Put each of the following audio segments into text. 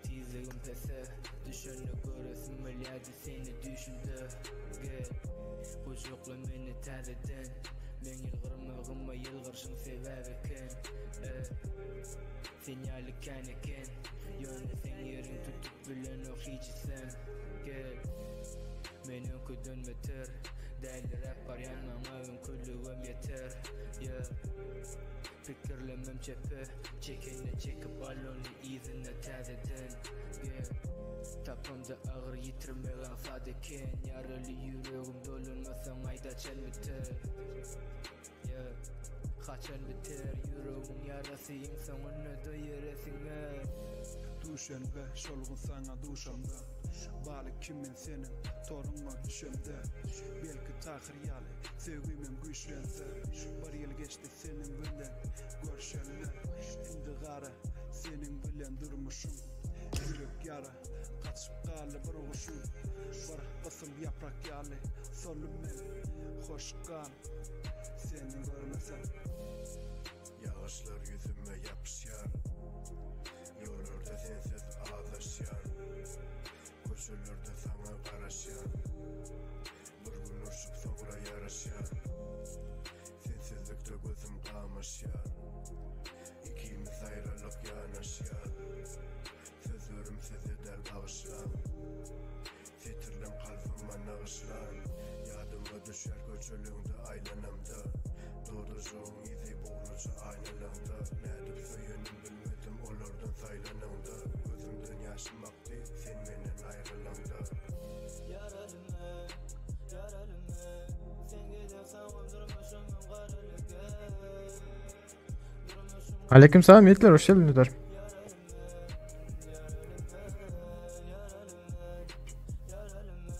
Tizligim pese düşende göresim gelýärdi seni düýşümde Gel, gujakla meni täzeden Meň ýylgyrmagyma ýylgyrşyň sebäp eken E, sen ýaly kän eken Ýöne seň ýeriň tutup bilenok hiçisem Gel, men öňküden beter Däliräp barýan maňa öňküligem ýeter Yeah. Pikirlemem çepe Çekende çekip al ony yzyna täzeden Yeah Tapamda agyr ýitirmek aňsat eken Ýaraly ýüregim dolanmasaň aýt haçan biter Yeah Haçan biter ýüregiň ýarasy iň soňunda-da ýere siňer. Duşenbe şol gün saňa duşamda Balyk kimin seniň toruňa düşemde Belki Tahyr ýaly söýgimem güýçlense Bir ýyl geçdi Seniň bilen görşende Indi gara seniň bilen durmuşym Ýürek ýara gaçyp galdy bir guşum Bir gysym ýaprak ýaly soldum men Hoş gal seni görmesem. Ýagyşlar ýüzüme ýapyşýar Ýollarda sensiz azaşýan Köçelerde saňa garaşýan Bir gün urşup soňra ýaraşýan Sensizlikde gözüm gamaşýar Ikimiz aýralyk ýanaşýar Sözlerim size däl bagyşlaň Setirlem kalbyma nagyşlan Ýadyma düşýär köçeleňde aýlanamda Dodajygyň yzy bugraja aýnalaňda Nädip söýenim bilmedim olardan saýlanaňda Gözümden ýaşym akdy sen menden aýrylaňda. Ýaraly men, ýaraly men Sen giderseňem durmuşymyň garaly gel Durmuşymyň Aleyküm selam Yiğitler hoş geldiniz. ýaraly men, ýaraly men, ýaraly men Ýaraly men,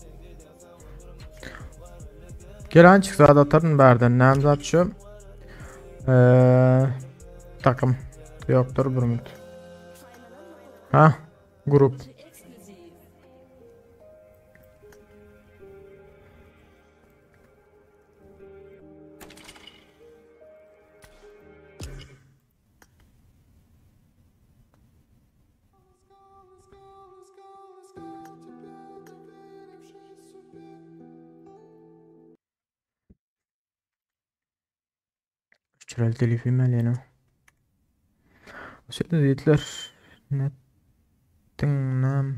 sen giderseňem durmuşymyň garaly gel Gelen çık zat ataryn bärden. Näme zat şu? Ee, takım. Yoktur bir minut. Ha, grup. Şuraya telifim elene. Hoş geldiniz Yiğitler. Nettin nam.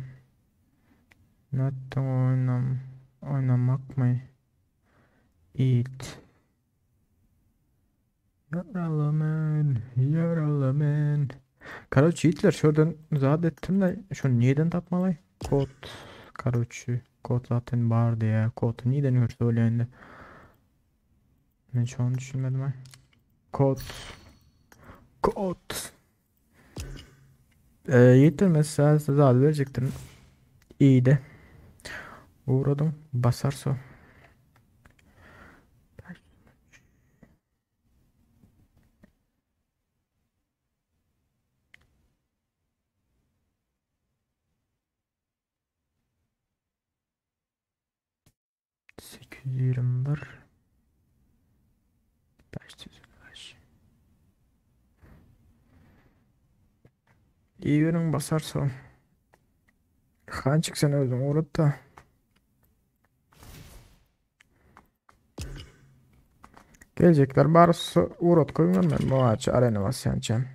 Nettin oynam. Oynamak mı? Yiğit. Yaralı men. Yaralı men. Короче, Yiğitler şuradan zat ettim de şunu neden tapmaly? Kod. Короче, kod zaten bardy ya. Kodu neden görse öyle Men şony düşünmedim ay. Kod. Kod. Ee, Yiğitler mesela size adı verecektim. İyi de. Uğradım. Basarsa. 821 525 İyi verin basarsa. Hançık sen öldün uğrat da. Gelecekler barısı uğrat koyun ben bu ağaç arena basacağım.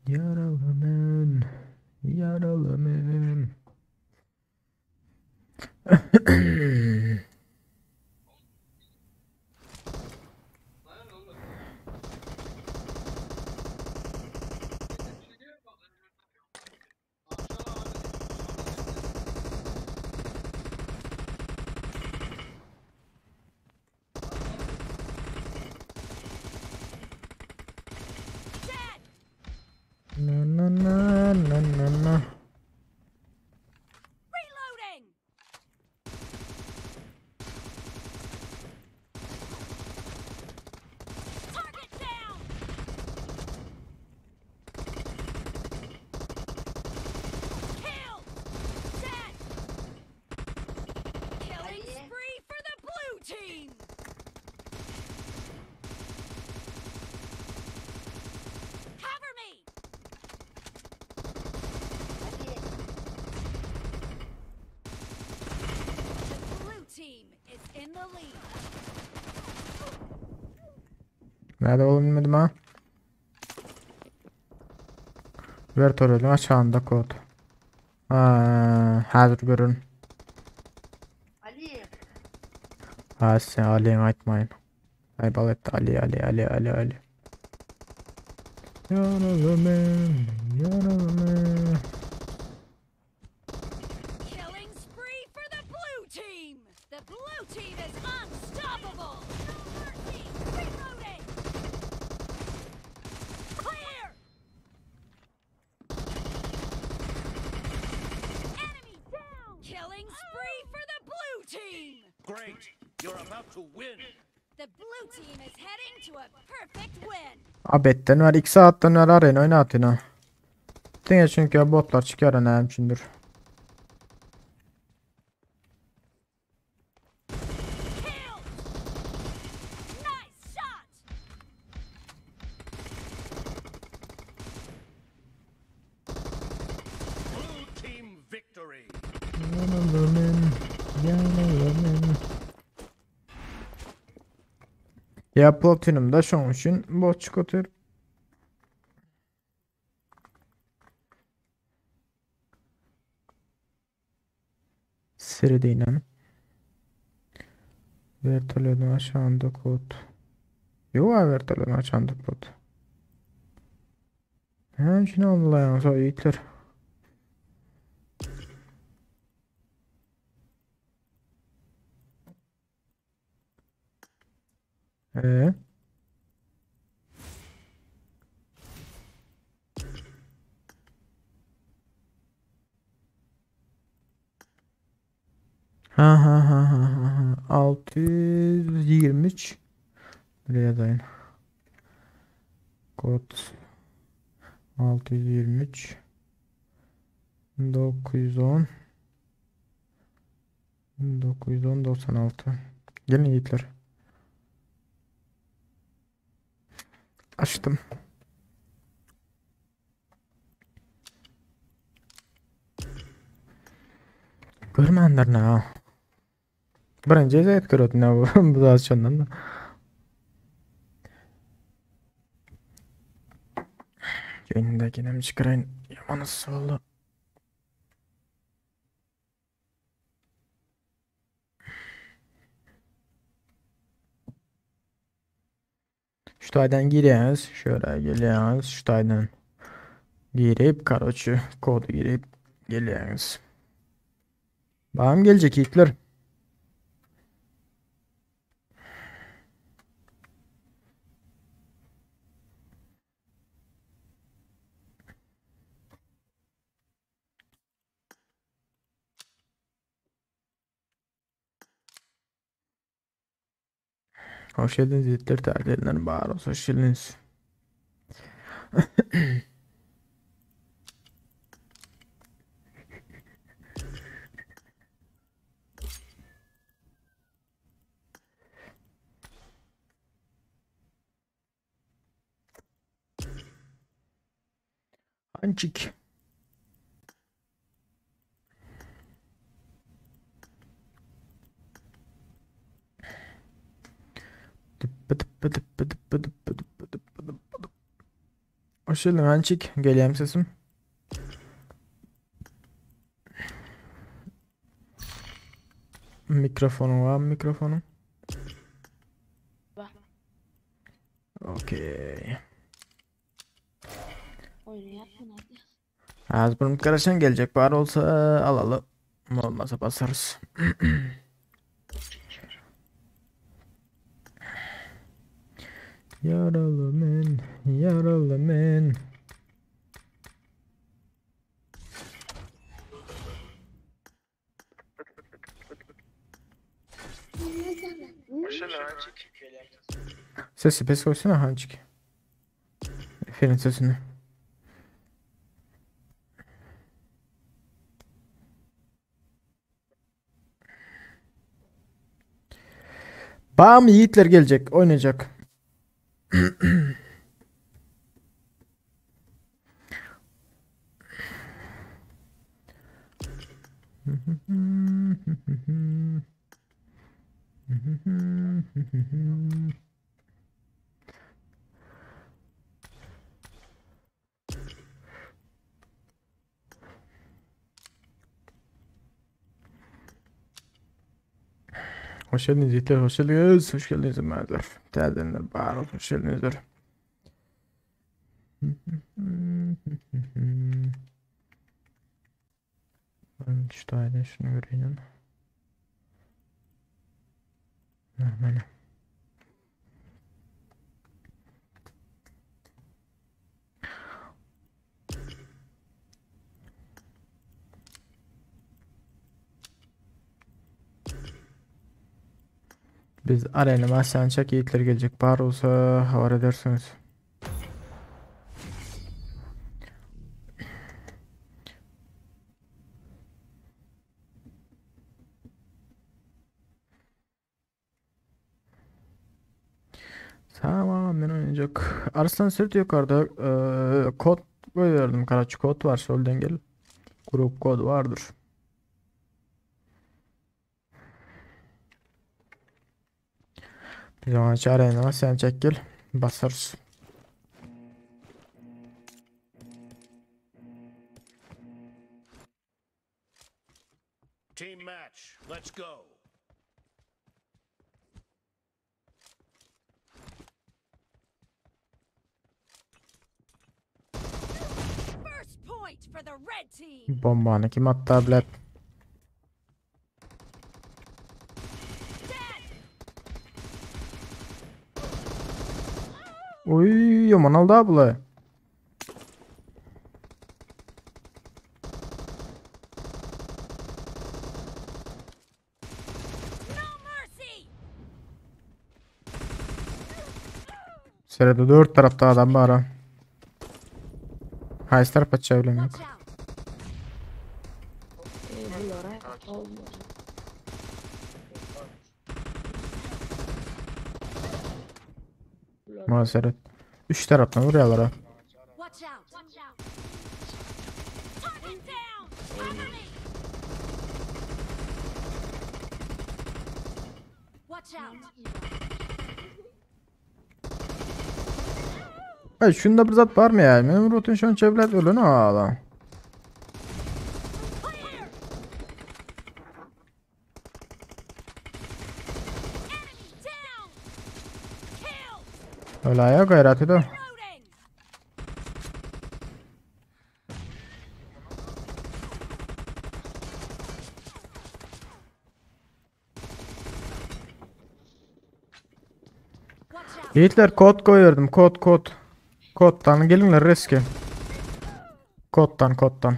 Yaralı men, yaralı men. Na na na na na na. Reloading! in the lead. Näde bolup bilmedim ha. Vertolyodyň aşagynda kod. Ha, häzir görün. Ali. Ha, sen Ali'ni aýtmaýyn. Ay bal etdi Ali Ali Ali Ali Ali. Yaralı men, yaralı men. Killing spree for the blue team. The blue team is unstoppable. No mercy. Reloading. Clear. Enemy down. Killing spree for the blue team. Great! You're about to win! The blue team is heading to a perfect win. Abetden var 2 saatden bäri arena oýnatyn ha. Diňe çünki botlar çykýar näme üçindir. Kill. Nice shot. Blue team victory! Yaralı men, yaralı men. Ya platinumda şoň üçin bot çykyp otyr. Seredeyim. Vertolyodun aşağında kod. Yok abi vertolyodun aşağında kod. He şunu aldılar ya sonra yiğitler. Ee? Ha ha ha ha ha ha. 623 Buraya yazayım. Kod 623 910 910 96 Gelin yiğitler. Açtım. Görmändir ne? Birinci ezet görüyordun ne bu bu da şundan da. Göğündekinem çıkarayın. Yaman ıssı oldu. Şu taydan girýäňiz, şöyle gelýäňiz, şu taydan girip, karoçi kodu girip gelýäňiz. Bağım gelecek yiğitler. Hoş geldiniz yiğitler, tercihlerin bağır olsun, hoş geldiniz. Ançik. Dıppı dıppı dıppı dıppı dıppı dıppı dıppı dıppı dıppı. Hoş geldin Ançik. Gelýär sesim. Mikrofonum var mı mikrofonum? Var. Okey. Oýnaýarsyň hadi. Az bunun karışan gelecek var olsa alalım. Olmasa basarız. Yaralı men, yaralı men. Sesi pes koysana Hançik. Efendim sesini. Bam yiğitler gelecek, oynayacak. Hoş geldiniz yiğitler, hoş geldiniz. Hoş geldiniz Ömerler. Täzelenler bar olsun, hoş geldinizler. Ben şu taýdan şunu göreyim. Normali. Biz arena başlanacak yiğitler gelecek. Bar olsa haber edersiniz. Tamam ben oynayacak. Arslan Sürt yukarıda kod koyuyordum. Karaçı kod var. Soldan gel. Grup kod vardır. Bir zaman arena sen çek gel. Basarız. Team match. Let's go. First point for the red team. Bombany kim atdy bilet? Dead. Oy, yaman aldy abla. No mercy. Serede dört tarafta adam bar. ha. Haýsy taraf atjagy bilen Watch ýok. out. Bulara olmuyor. Bulara. Ma seret. Üç taraftan vurýarlar ha. Watch out. Watch out. Target down. Cover me. Watch out. Ay şunda bir zat barmy ya? Men rutun şonça bilet ölen adam. Clear. Enemy down. Kill. Öyle aýa gaýrat edi. Reloading. Watch out. Yiğitler kod koyuyordum. Kod kod. Koddan gelinler riske. Koddan koddan.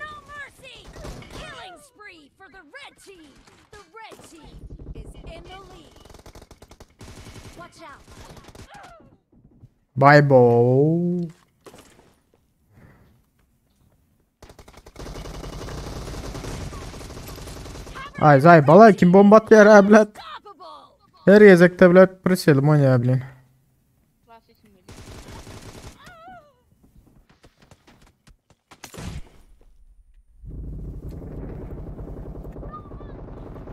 No mercy! Killing spree for the red team! The red team is in the lead. Watch out! Bye bye. Ay zay bala kim bomba atýar ha bilet. Unstoppable! Her gezekde bilet priselim oýnaýar bilen. Klasy isim geliyor.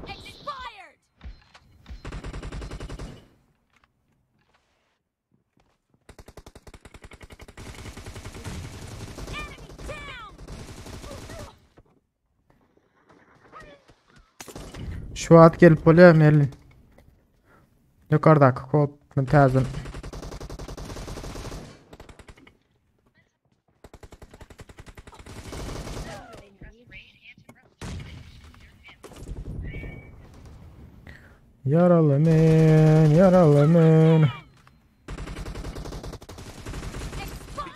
Expired! Enemy down! Şu at gelip bolýar Merlin. Yukarıdaki kod täzeden. Yaralı men, yaralı men. Be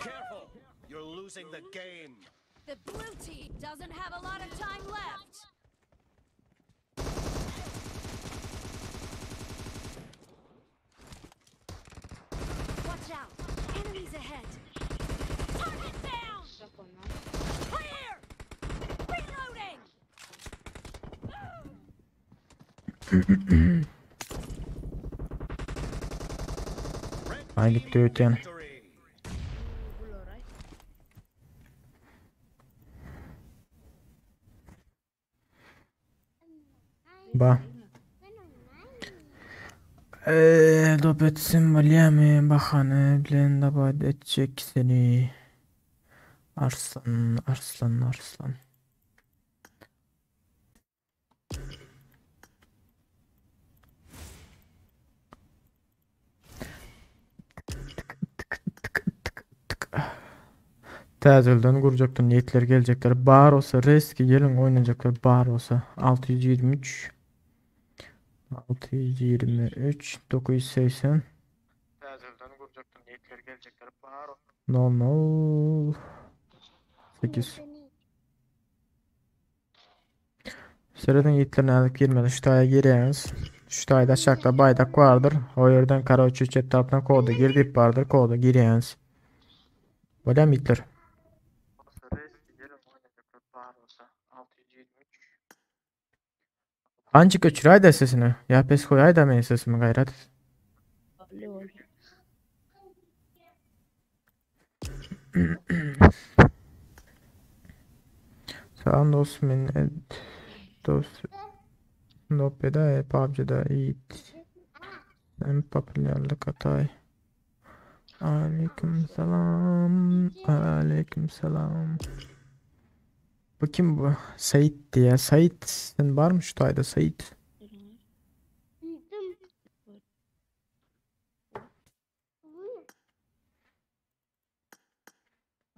careful. You're losing the game. The blue team doesn't have a lot of time left. Watch out! Enemies ahead! Target down! Şaka lan. Clear! Reloading! Red Ay team gitti ötýän. victory. Bulara. Ba. Eee, dop etsin bolýamy bahana bilen dabat etjek seni. Arslan, Arslan, Arslan. Täzelden gurjakdan niýetler geljekler bar bolsa reski geliň oýnajaklar bar bolsa 623 623 980 Täzelden gurjakdan niýetler geljekler bar 00 8 Serediň ýitler nädip girmeli şu taýa girýäňiz. Şu taýda aşakda baýdak bardyr. O ýerden karoçi çep tarapdan koda gir diýip bardyr. Koda girýäňiz. Bolýamy ýitler? Anjyk öçüräýdä sesini. Ýa pes goýaýda meniň sesimi gaýrat et. Boldy boldy. Salam dost men et dost Nopeda e PUBG'da it. En popülerlik atay. Aleyküm salam. Aleyküm salam. Bu kim bu? Sait diye. Sait sen var mı şu tayda Sait?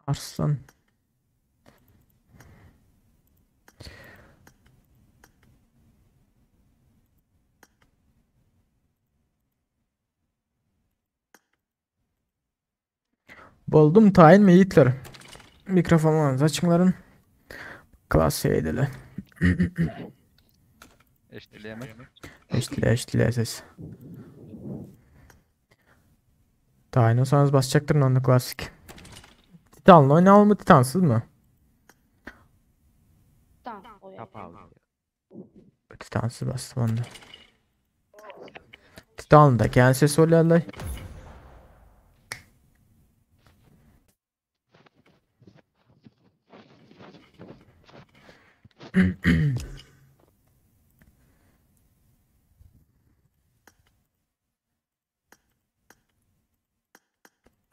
Arslan. Boldum taýyn mi ýigitler? Mikrofonlaryňyzy açyňlaryn. Klassiýa edeli. Eşidilýärmi? Eşidilýär, eşidilýär ses. Taýyn bolsaňyz basjakdyryn onda klassik. Titanly oýnalymy, titansyz mı? Tamam goýaý. Kapaly. Titansyz basdym onda. Titanly da kän ses bolýarlar.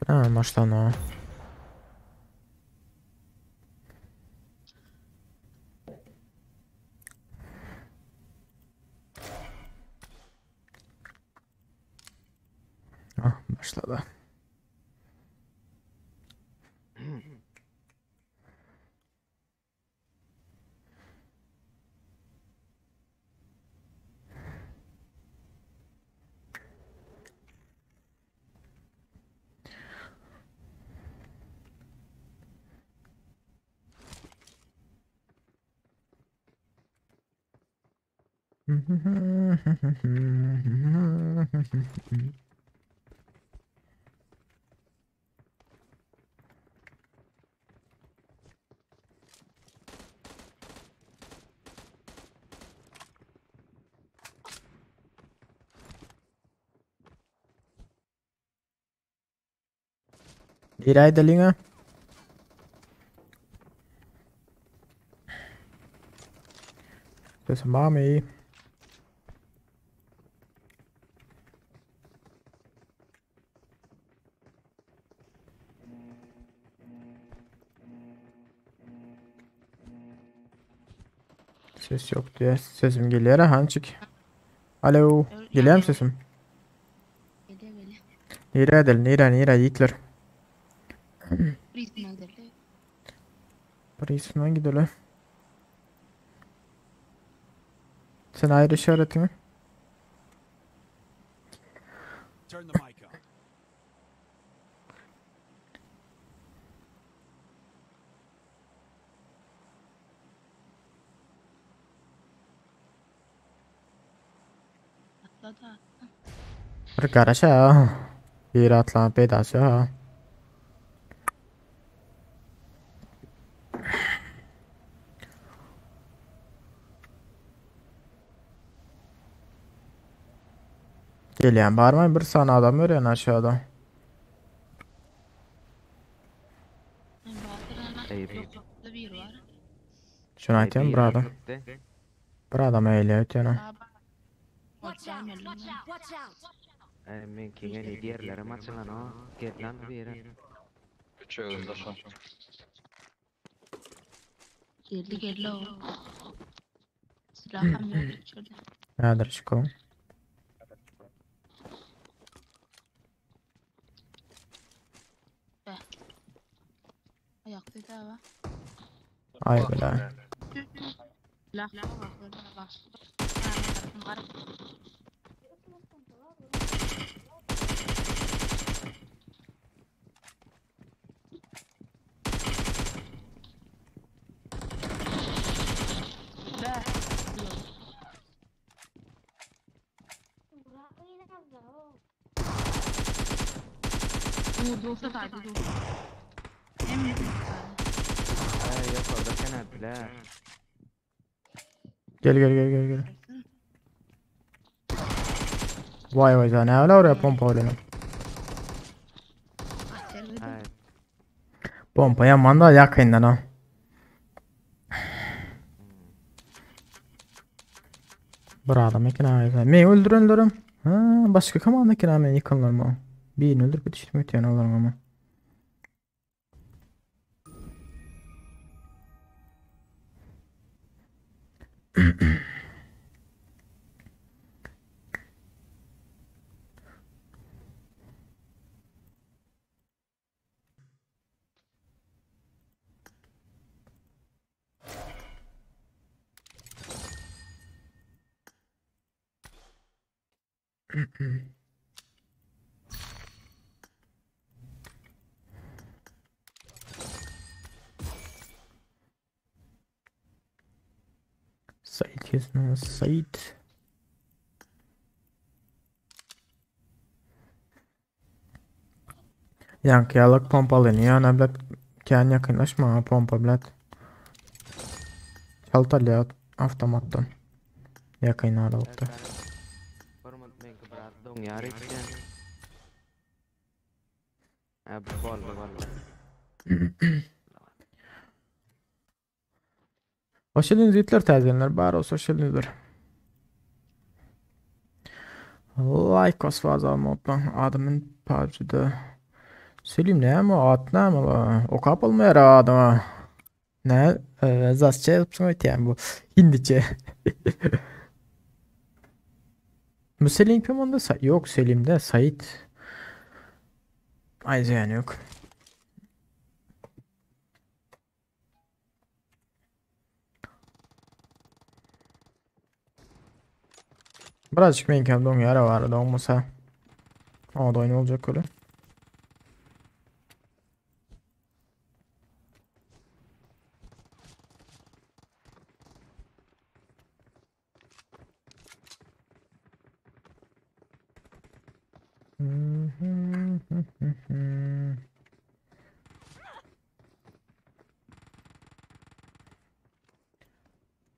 Ha, başlan o. Ah, başladı. Nirä edeliň-ä? Sesim barmy? Ses ýok diýýär. Sesim gelýär-ä hançik. Alo, gelýärmi sesim? Gelýär gelýär. Nirä edeli, nirä, nirä ýigitler? Prisma gideli. Prisma gideli. Sen aýry işaretiňi. Turn the mic on. Atla da atla. Bir garaşa. Bir atlanyp peýdasy ýok. Gelýän barmy? Bir sany adam görýän aşağıda. Men bardyr ana. Eý, Ýokarda biri bar. Şunu aýtýan bir adam. Bir adam eýle ötýän. Watch out! Watch out! Ay men kingen diğerlerim açılan o. Gel lan biri. Üç öğüzde şu. Geldi geldi o. Silahım yok içeride. Häzir çykalım. Ayakta da var. Ay bela. Silah var. Bak. Be. Dur dur dur dur. Hem Ay yok orada kenetler. Gel gel gel gel gel. Vay vay sen ne oraya pompa öyle. Ay Pompa yaman da yakından ha. Bir adam eken ha. Men öldürenlerim. Ha, başka komanda eken ha men yıkanlarım ha. Birini öldürüp yetiştirmek ötýän olaryň ama. Sait kesme Sait. Yankı ýalak pompalyny ýana bilet kän ýakynlaşma pompa bilet. Çalt alýar avtomatdan. Ýakyn aralykda. Format menki biraz doňýar etken. Ha boldy boldy. Hoş geldiniz yiğitler täzelenler bar olsa hoş geldinizler. Like basmagy unutmaň. Adamın PUBG'de. Selim näme o at näme la? Okap bolmaýar adama. Ne? E, Zasça ýazypsyň öýtýän bu. Hindiçe. Bu Selim kim onda? Sa yok Selim'de Sait. Ay yani yok. Birazcık meňkem doňýar bar doňmasa. O da oýun boljak öyle.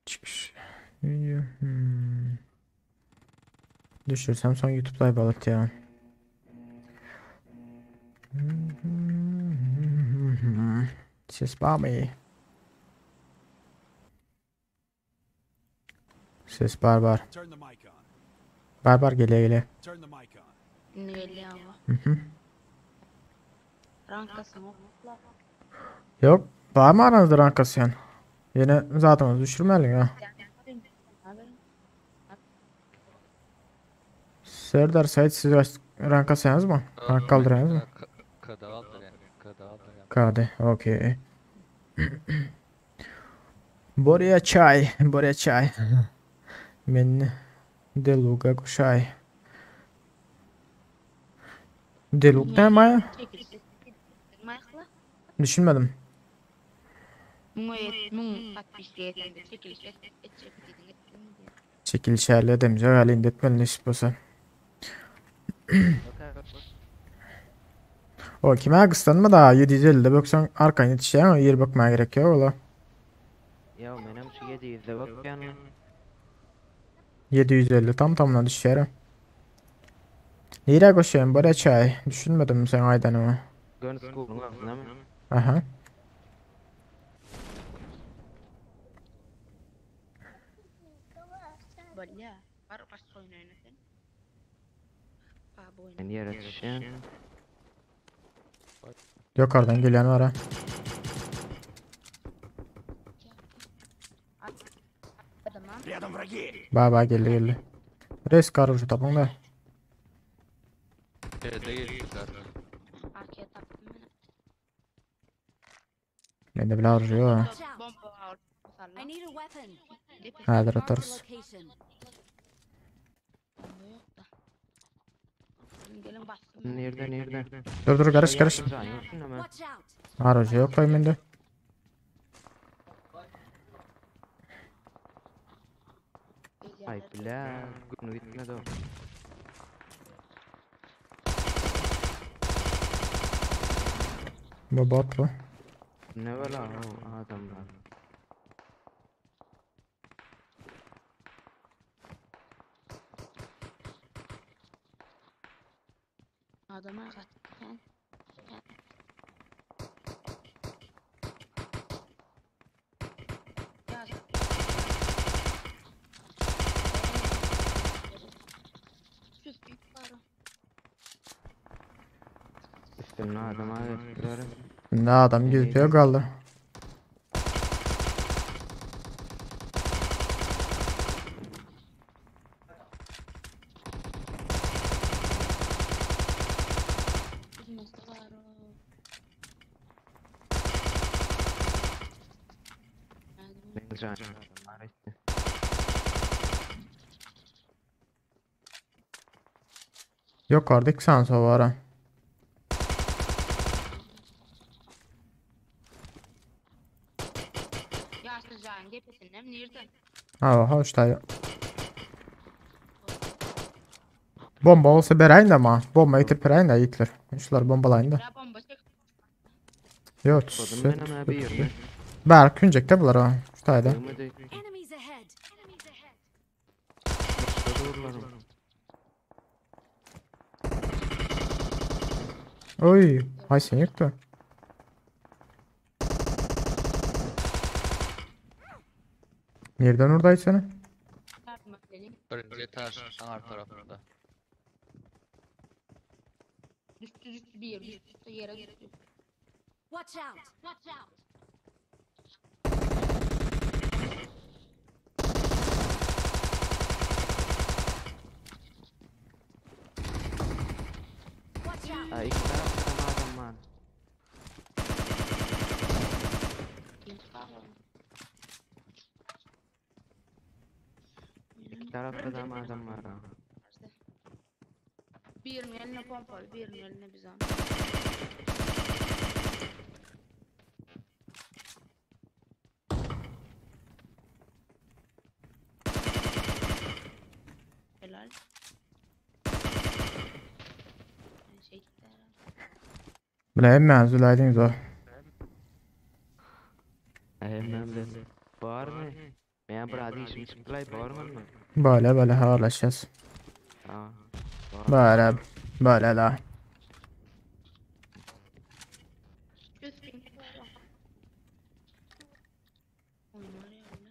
Çıkış. Video. Hmm. Düşürsem son YouTube'da ibadet ya. Ses var mı? Ses bar bar. Turn the mic on. Bar bar geliyor geliyor. Turn the mic on. Geldi ama. Hı hı. Rankası mı? Yok. Var mı aranızda rank kasyan? Yine zaten düşürmeyelim ya. Serdar Sait siz rank kasyanız mı? Rank kaldıranız mı? Kada aldıryan. Kada aldıryan. KD. Okey. Borya çay. Borya çay. Men Deluga kuşay. Deluk ne Maya? Mayakla. Düşünmedim. Muňa ýet, muň patpişde ýetende çekiliş et, etjek diýdiň, etdiň diýdi. Çekilişerle demeyecek halinde etmeli nasip olsa. O kime kıslanma da 750'de baksan arkan yetişen yer bakmaya gerek yok ola. Ya menem şu 700'de bakýan. 750 tam tamına düşer. Nereye koşuyorsun buraya çay? Düşünmedim sen aydan ama. Gun school'un agzyna mı? Aha. Bolýa. Bar başga oýun oýna sen. Ba bu oýun. Men ýere düşýän. Ýokardan gelýän bar ha. Adama. Рядом враги! Ba ba geldi geldi. Res garuju tapyň da. Ýerde geldiler. AK tapdym men. Mende bile oruju ýok ha. Watch out. Bomba al. I need a weapon. Häzir Marked a atarys. location. Bomba ýok da. Gelin bastım. Nirde nirde? Dur dur garyş garyş. Ýa, ýoksun ama. Watch out. Oruju ýok koý mende. Ay bile. Günü gitmedi o. Bu bot bu. Ne böyle o adamlar. Adama gatdy. Ya. Sus büyük var. Üstüne adama getiriyor. Ne adam gidip kaldı. Üzmesi var o. Ben can. Adamlar işte. Ýokarda iki sany sowa bar ha. Ya sıcağın tepesinden nerede? Ha hoş da. Bomba olsa beräýin de ma. Bomba getirip beräýin de ýitler. Şular bombalaýyn da. Ya bomba çek. Ýok. Kodum süt, ben ama bir süt, yerine. süt. Bär künjekde bular ha. Şu taýda. Dövmedi. Enemies ahead. Enemies ahead. Doğrularım. Oy, hay sen ýokdy. Nereden urdaydı seni? Yardım edelim. Birinci etaj aňar tarapynda. Düştü düştü bir yer düştü yere düştü. Watch out. Watch out. Watch out. Ha iki tarafta da adam var. İki tarafta da adam var ha. Birinin eline pompalı, birinin eline bizon. Helal. Ben şey gitti herhalde. Bile hemme zülaydınız o. Hemen de. Var mı? Ben bir adı işim çıktı var mı? Böyle böyle haberleşeceğiz. Ha. Var. Böyle böyle la. Üst bin var. Oynar ya öyle.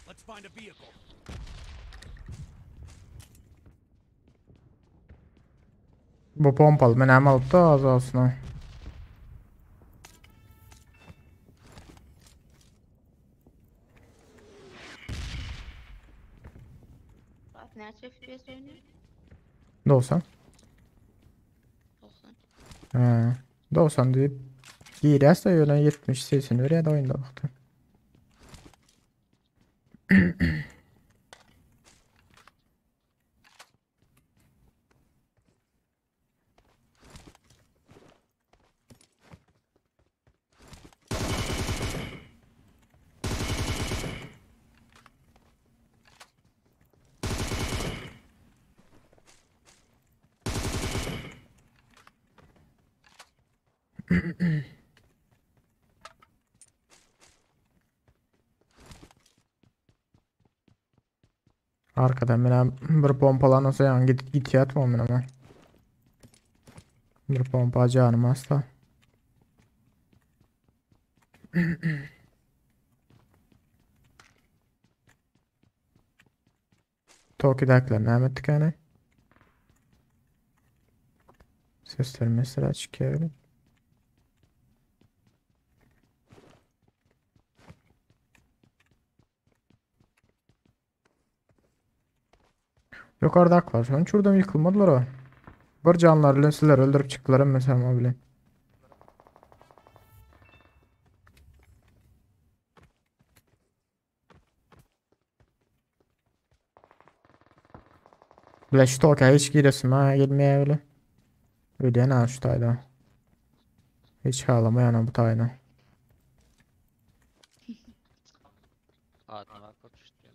Let's find a vehicle. Bu pompalı men hem alıp da az olsun ha. Bak ne FPS oynuyor? 90. 90. He. 90 diýip girýäs de ýöne 70 80 berýär oýunda bakdy. Arkadan men bir pompalanasa ýa git git ýatma men ama. Bir pompa canım asla. Tokidakiler näme etdikäni? Sesler mesela çykyar. Yukarıda var. Şunun şuradan yıkılmadılar o. Bir canlar bilen sizler öldürüp çıktılar mesela bilen. Bile şu toka hiç giresim ha gelmeye öyle. Öyle ha şu tayda. Hiç ağlama bu tayda. Adama köpüştü.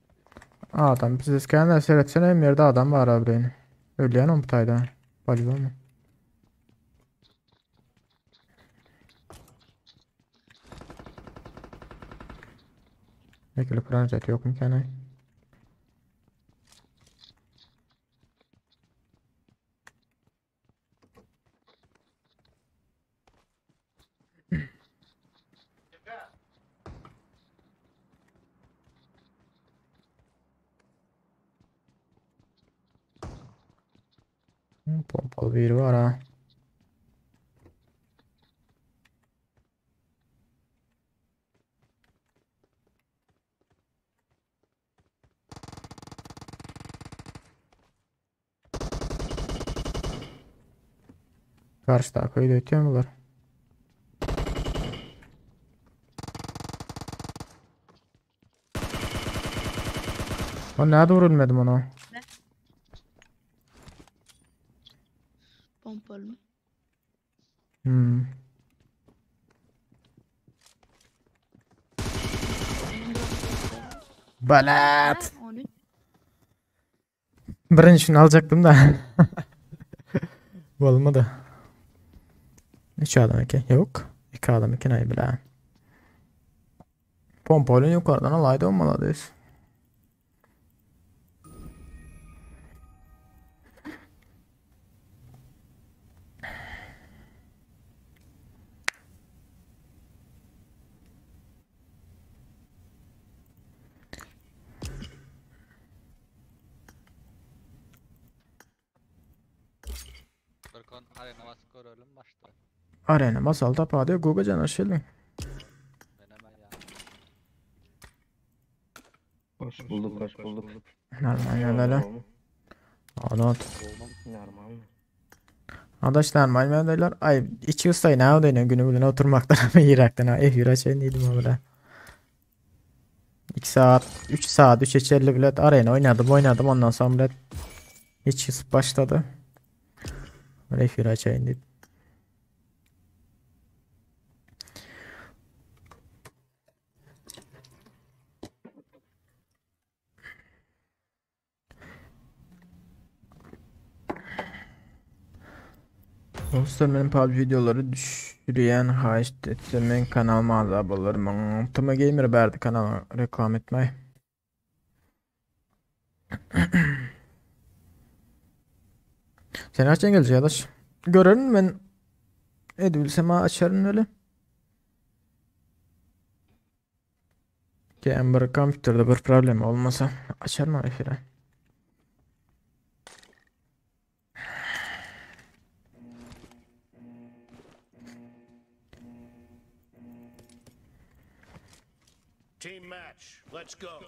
Adam biz iskenler seyretsene hem yerde adam var abi. Öyle bu tayda. Baliba mı? Ekili pranjet yok mu kenay? Pompalı bir var ha. Karşı takayı ötüyor mular? O nerede vurulmadım ona? Pompalı mı? Hmm. Balat. Ha, 13. Birincisini alacaktım da. Bu olmadı. 3 adam eken. Yok. 2 adam eken ay bile. Pompalın yukarıdan alaydı olmalıyız. Furkan arena basıp görelim başta. Arena masal tapady Google canaşyly. Ben hemen ya. Hoş bulduk, hoş bulduk. Normal ýagdaýlar. Adat. Normal. Adaşlar normal ýagdaýlar. Ay içi ustay näme diýen günü bilen oturmakdan ama Irakdan ha efir açayın dedim ama 2 saat, 3 saat, 3 içerli bilet arena oynadım oynadım ondan sonra bilet hiç başladı. Böyle efir açayın deyip. Dostlar benim PUBG videoları düşürýän haýyşt etse men kanalyma agza bolarmyň? Tuma Gamer berdi kanala reklam etmeý. Sen haçan gelecek adaş? Görerin ben edebilsem ha açarım öyle. Ki bir kompüterde bir problem olmasa açarım o efire. Team match. Let's go.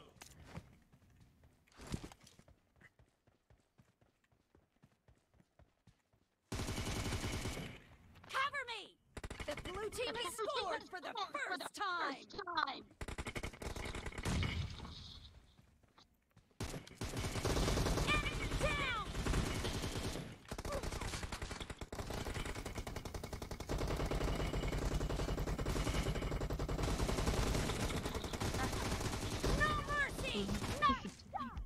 Cover me! The blue team has scored for the first time! Enemy down! No mercy! No stop!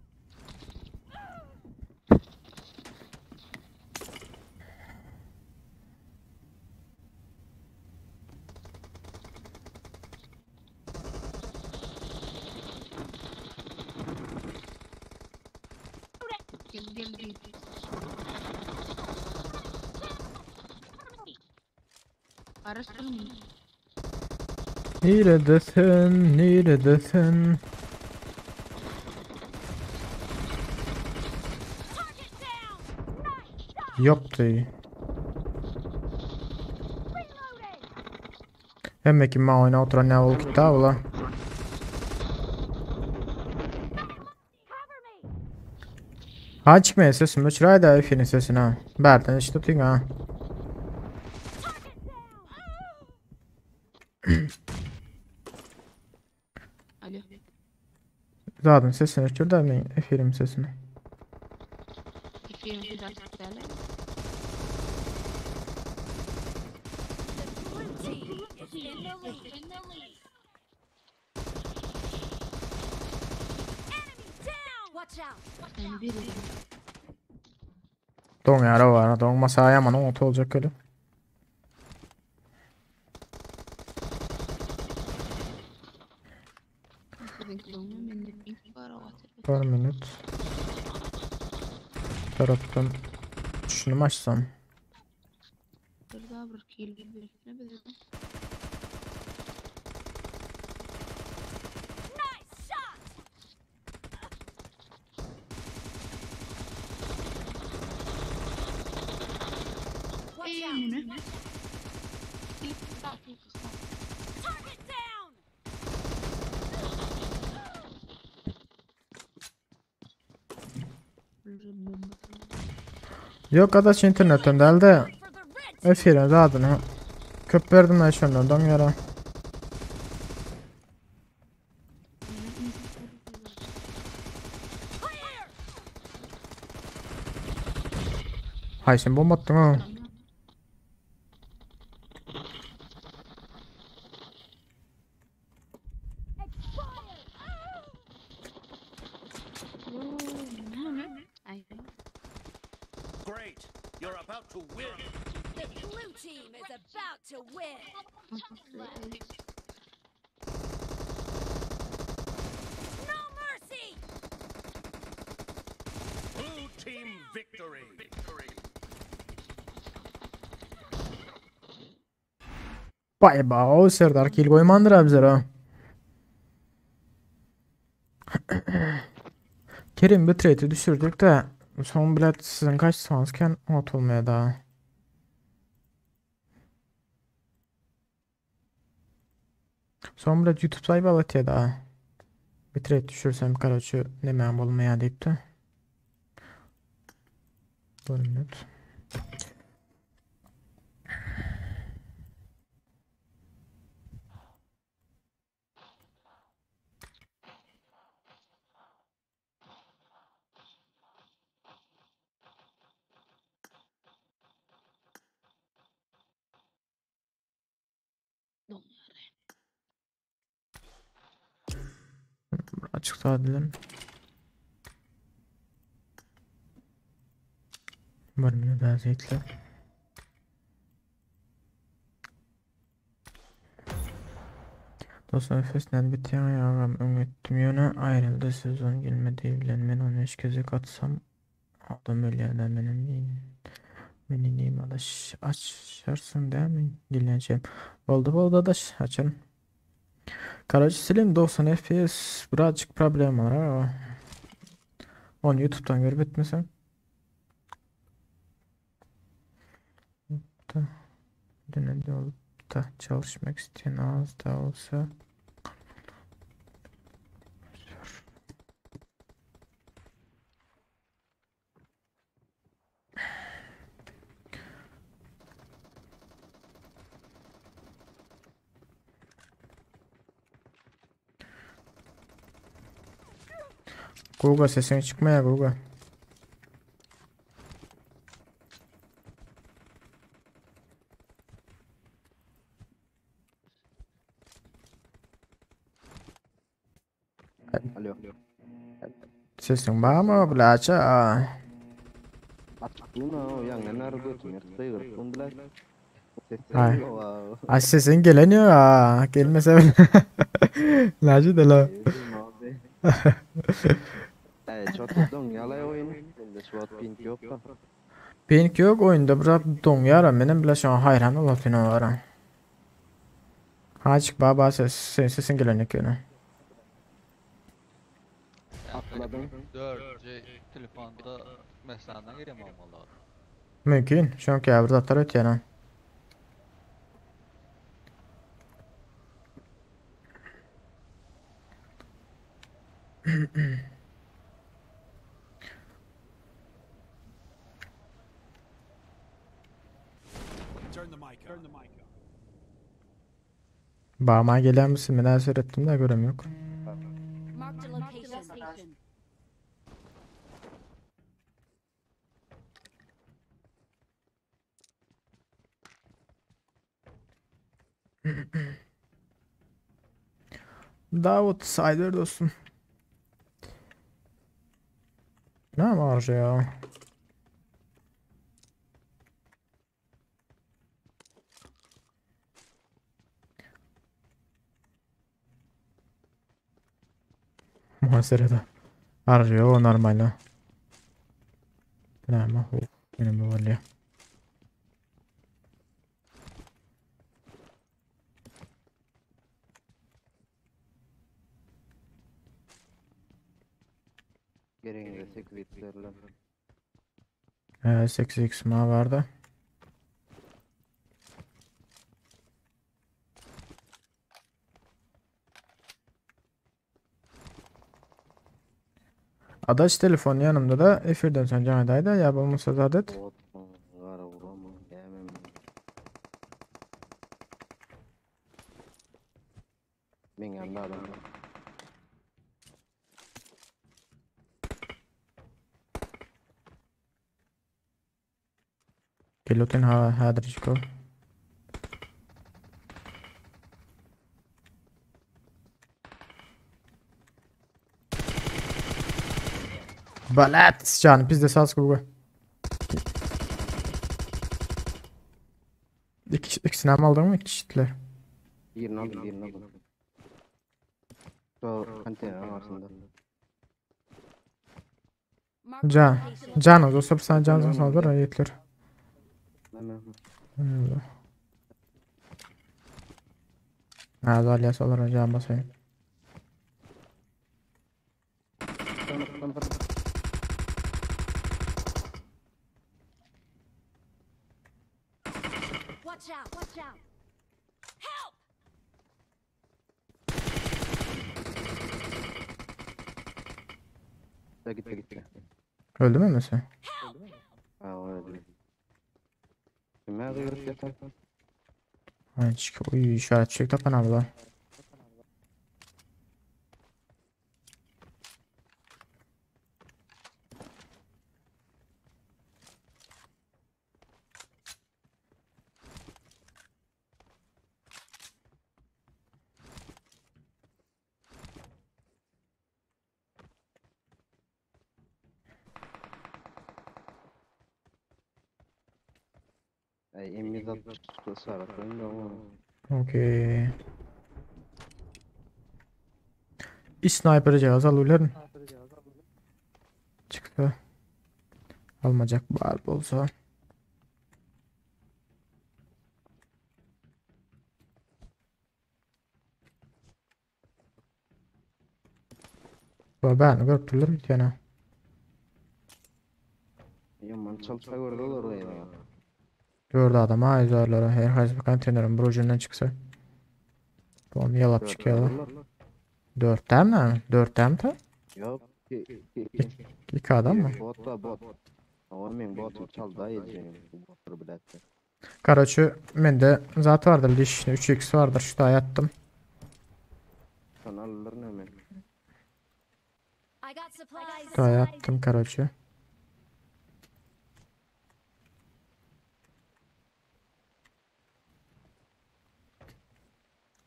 Gel gel gel. Araştırın. Neredesin? Neredesin? Ýokdy. Hemme kim maňa oýnap oturan näme bolup gitdi ha bula. Ha çykmaýa sesimi öçüräýdä efiriň sesini ha. Bärden eşidip otyň ha. Alo. Zadyň sesini öçür da men efiriň sesini. Efiriň sesi açyk däl. Blue team is in the lead. Enemy down! Watch out! Yani biri. Doň ýara bar. Doňmasa ýaman oňat boljak öyle. Siziňki doňmy mende pink bar o gaty. Bir minut. Tarapdan şunu mu açsam? Bir daha bir kill bir birisine bize. Nice shot! Watch Ey out! münü. Kill Target down! Yok adaş internetten däl de For the red team! efire zadyny köp berdim ben şondan doň ýara. Clear! Hay sen bomba atdyň ha. Ay. Great. You're about to win. The blue team is about to win! No mercy! Blue team victory. Bay ba o Serdar kill goýmandyr ha bizlere ha. Kerim bitrate'i düşürdük de son bilet sizin kaç sanızken ot olmaya daha. Son bilet YouTube sahibi alatya daha. Bitrate düşürsem karaçı demem olmaya deyip de. Bir minut. Açık sadelim. Bir minut daha zeytli. Dostlar nefesinden biten yavrum öňetdim ýöne aýryldy sezon gelmedi bilen men onu üç gezek atsam adam ölýärler menem meni neyim adaş açarsın değil mi geleceğim boldy boldy adaş açarım Karaca Selim 90 FPS birazcık problem var ama onu YouTube'dan görüp etmesem da dönemde olup da çalışmak isteyen az da olsa Google sesini çıkmaya Google. Alo. Sesin var mı blaça? Açıklığına o yangan arı götüm yırtsa yırttım bile. Ay. Ay sesin geleniyor ha. Gelmese bile. Naci de la. Ey çok don yalay oyun. Bende şu at pink yok da. Pink yok oyunda biraz don yara benim bile şu an hayran olup var. Haçık baba ses sesin geleniyor yine. Atladım. 4G telefonda mesadan girem olmalı. Mümkin. Şoň käbir zatlar ötýän ha. Bama gelen misin? Men seyrettim de görem yok. Marked a location. Davut saydır dostum. Ne var ya? Muhasebede. Arıyor o normal. Ne bu? Benim bu var ya. Gereğinde 8 x'lerle. 8x ma vardı. Adaş telefon yanımda da efirden sonra canadaydı ya bulmuşsa zadet. Bot mu? Gara vurama. Gelmem. Men yanında adam var. Pilotin ha hadriçko. Balat can bizde saz kuga. İki, ikisini mi aldın mı? İki kişiler. Birini aldım, birini aldım. Şu konteyner arasında. Marked a Can. location. Can olsa bir sen can saldır yetler. Hemen. Hmm. Ha zalya salar can basayım. Tamam, tamam, tamam. Watch out! Watch out! Help! Gitti gitti. Öldü mü mesela? Ha o öldü. Kime kıyırıp yatar? Ay çık. Uy işaret çek tapan abla. Ay M160 sarat da ama. Okey. Sniper cihaz alırlar. Çıktı. Almayacak bari olsa. Ben görüp durur bir tane. Yaman çalsa gördü olur ya. Gördü adam ha izlerlere. Her qaysi bir konteynerin bir ucundan çıksa. Onu yalap çıkıyorlar. Dörtten mi? Dörtten mi ta? Yok. İki, iki, iki. İki adam mı? Bot da bot. Ama men botu çaldı edeceğim. Botları biletti. Karaçı mende zat vardır diş 3x vardır şu da yattım. Sen alır ne men? I got supplies. Daha yattım karaçı.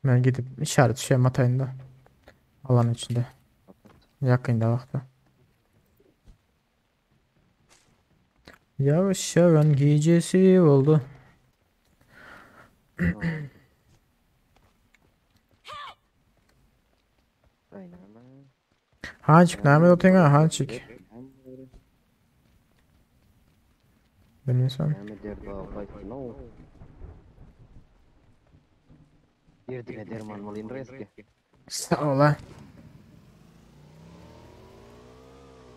Ben gidip işaret şey atayım da. Alan içinde. Yakında vakti. Yavaş yavaş gecesi oldu. Aynen. Hançik nerede oturuyorsun ha Hançik? Bilmiyorum. Näme derdi gaýtdy no. Derdine derman bolayım reski. Sağ ol ha.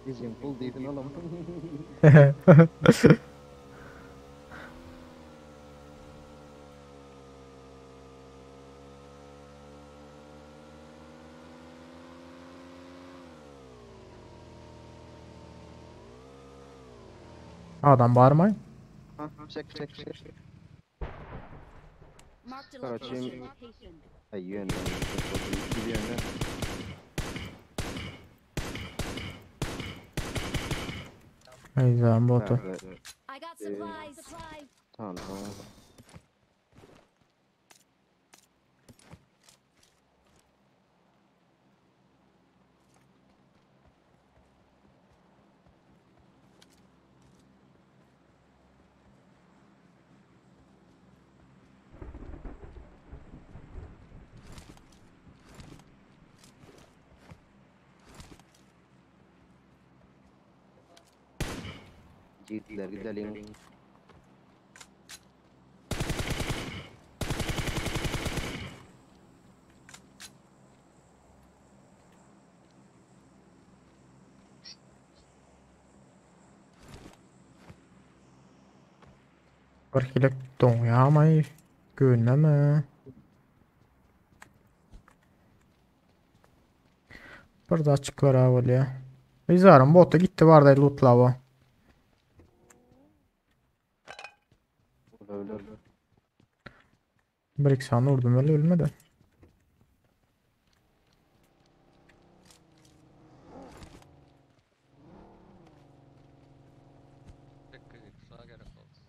Diyeceğim pul diydin oğlum. Adam barmy? Ha, çek çek çek. Marked a Короче, location. Ay yönde. Yönde. Ey botu. I got supplies. Tamam tamam. Gittiler gidelim. Bir hilek doňýamay. Göwneme. Bir de açıklar ha bolýa. Izarym bota gitti barda lootlava. Öyle. Bir iki saniye vurdum öyle ölmedi. 8x gerek olsun.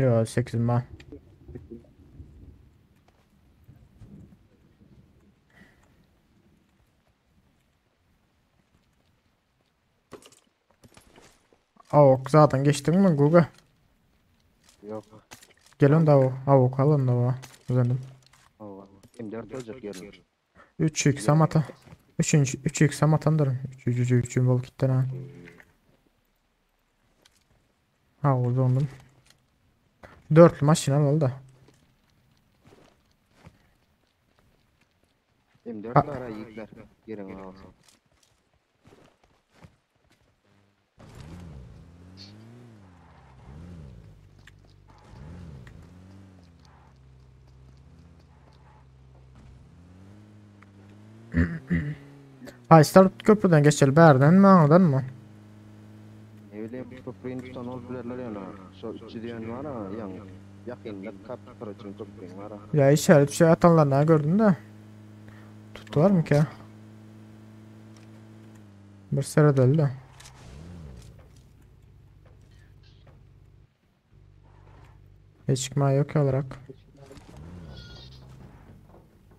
Yo 8 ma. Avok zaten geçtin mi Google? Yok. Gel onda avok. Avok alın da o. Uzandım. Allah. M4 olacak yarın. 3x amata. 3. 3x amatandır. 3 3 3 3 bol gitti ha. Ha uzandım. Dörtlü maşina al da. M4 Ha. ara yiğitler. Girin alsın. Hayslar köprüden geçeli bärden mi aňdan mı? Ne bileyim köprüyün tutan ol bilerler yana. Şu 300 diyen var ha yan. Yakında kapı için köprüyün var ha. Ya işaret bir şey atanlarını gördüm de. Tuttular mı ki ya? Bir sere de. Hiç çıkma yok ya olarak.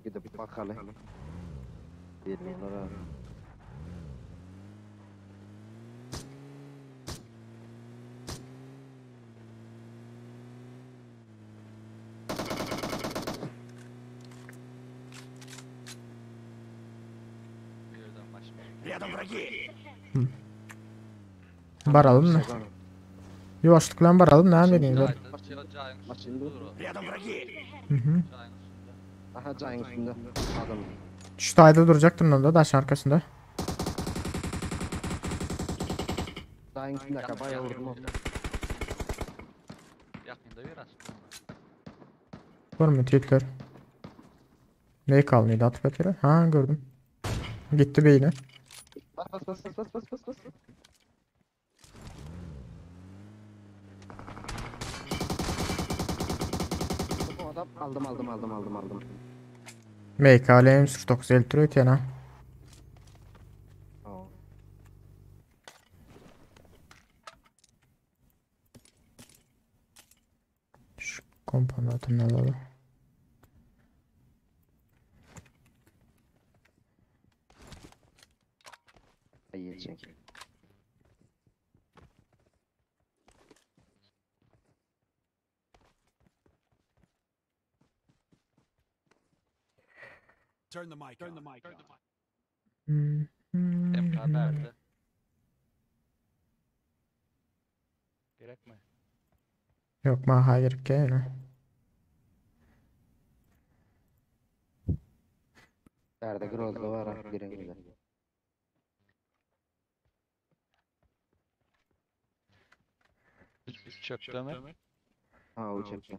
Gidip bakalım. Bilmiyorlar ha. Bir yerden maşın. Рядом враги! Baralım mı? Yavaşlık lan baralım ne edeyim Jaýda, jaýyň Maşın üstünde dur. dur o. Рядом враги! Hı hı. Jaýyň üstünde. Aha cayın üstünde. Adam. Şu dayda duracaktın onda taşın arkasında. Cayın üstünde kabaya vurdum o. Yakında bir aslında. Var mı tüyler? Neyi kalmıyordu atıp yere? Ha gördüm. Gitti beyni. Bas bas bas bas bas bas bas. Bu adam aldım aldım aldım aldım aldım. MKL M49 53 yana. Tamam. Şu komponatını alalım. Yiyecek. Turn the mic Turn the mic on. Hmm, MK nerede? Gerek mi? Yok ma hayır gene. Nerede Groz'da var ha girin güzel. Çöpte mi? Ha o çekti.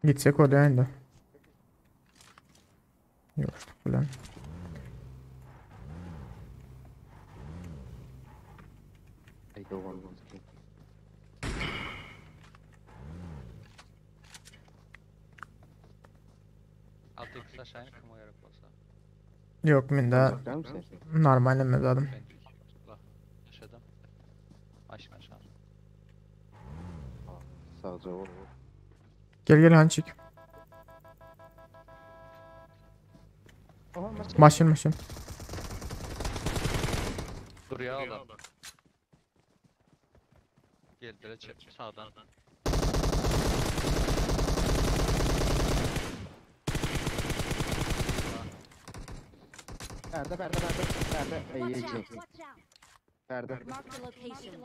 Gitsek oraya indi. bilen. Ay dogan. Altı x aşağı kim o gerek olsa. Yok mende normal emez adım. Ben Allah yaşadım. Aşağı aşağı. Sağca ol. Gel gel hançik. Aha maşın. Maşın maşın. Dur ya adam. Geldiler çep sağdan. Perde perde perde perde. Ay Watch ece. out! Watch out! Perde. Marked a location.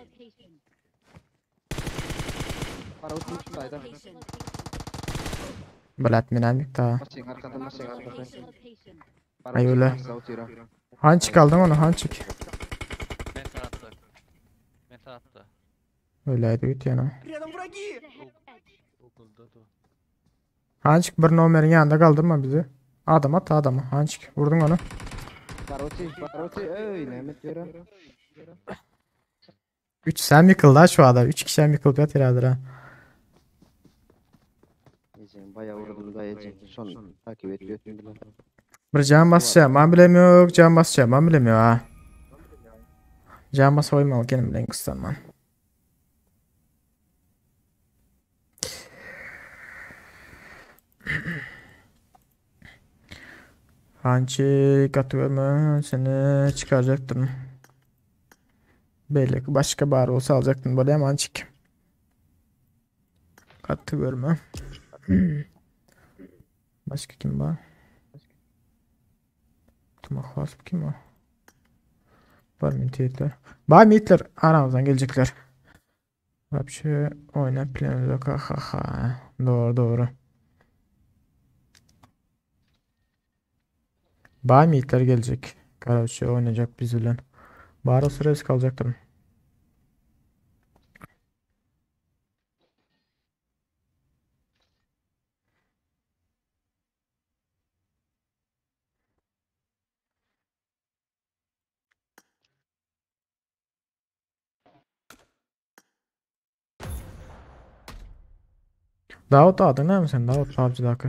Para Marked otur a dayda. location. Bilat menen da. Maşın arkada maşın Marked a arkada. location. Para Ay otur, öyle. sağ otur. Hançik aldım onu hançik. Ben tarafta. Ben tarafta. Öyleydi ötýän. Рядом враги! Okulda dur. Hançik bir nomerin yanında kaldırma bizi. Adam at adamı. Hançik vurdun onu. Para otur, para otur. Ey Mehmet yürü. 3 sen yıkıldı ha şu adam. 3 kişi hem yıkıldı yat herhalde ha. Ece bayağı vurdum da Ece. Son takip ediyor. Bir can basacağım. Ben bilemiyorum. Can basacağım. Ben bilemiyorum ha. Can bas oyma gene bilen kıstanman. Hançik atıyorum seni çıkaracaktım. Belli ki başka bar olsa alacaktım böyle ama hançik. Katı görme. Başka kim var? Tumahvas kim o? Var mı Hitler? Var mı Hitler? Aramızdan gelecekler. Вообще oyna planı yok. Ha ha ha. Doğru doğru. Bay mı Hitler gelecek? Karaoke oynayacak biz bilen. Bari o sıra risk alacaktım. Davut adın ne misin? Davut PUBG'daki.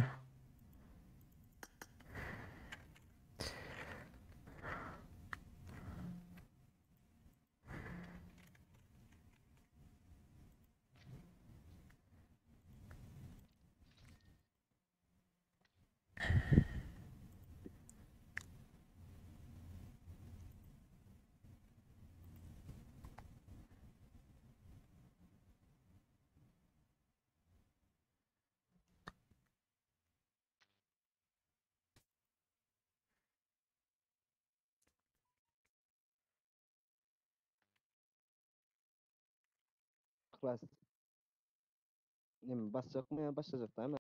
Klas. Nem basacak mı ya başlayacak değil mi?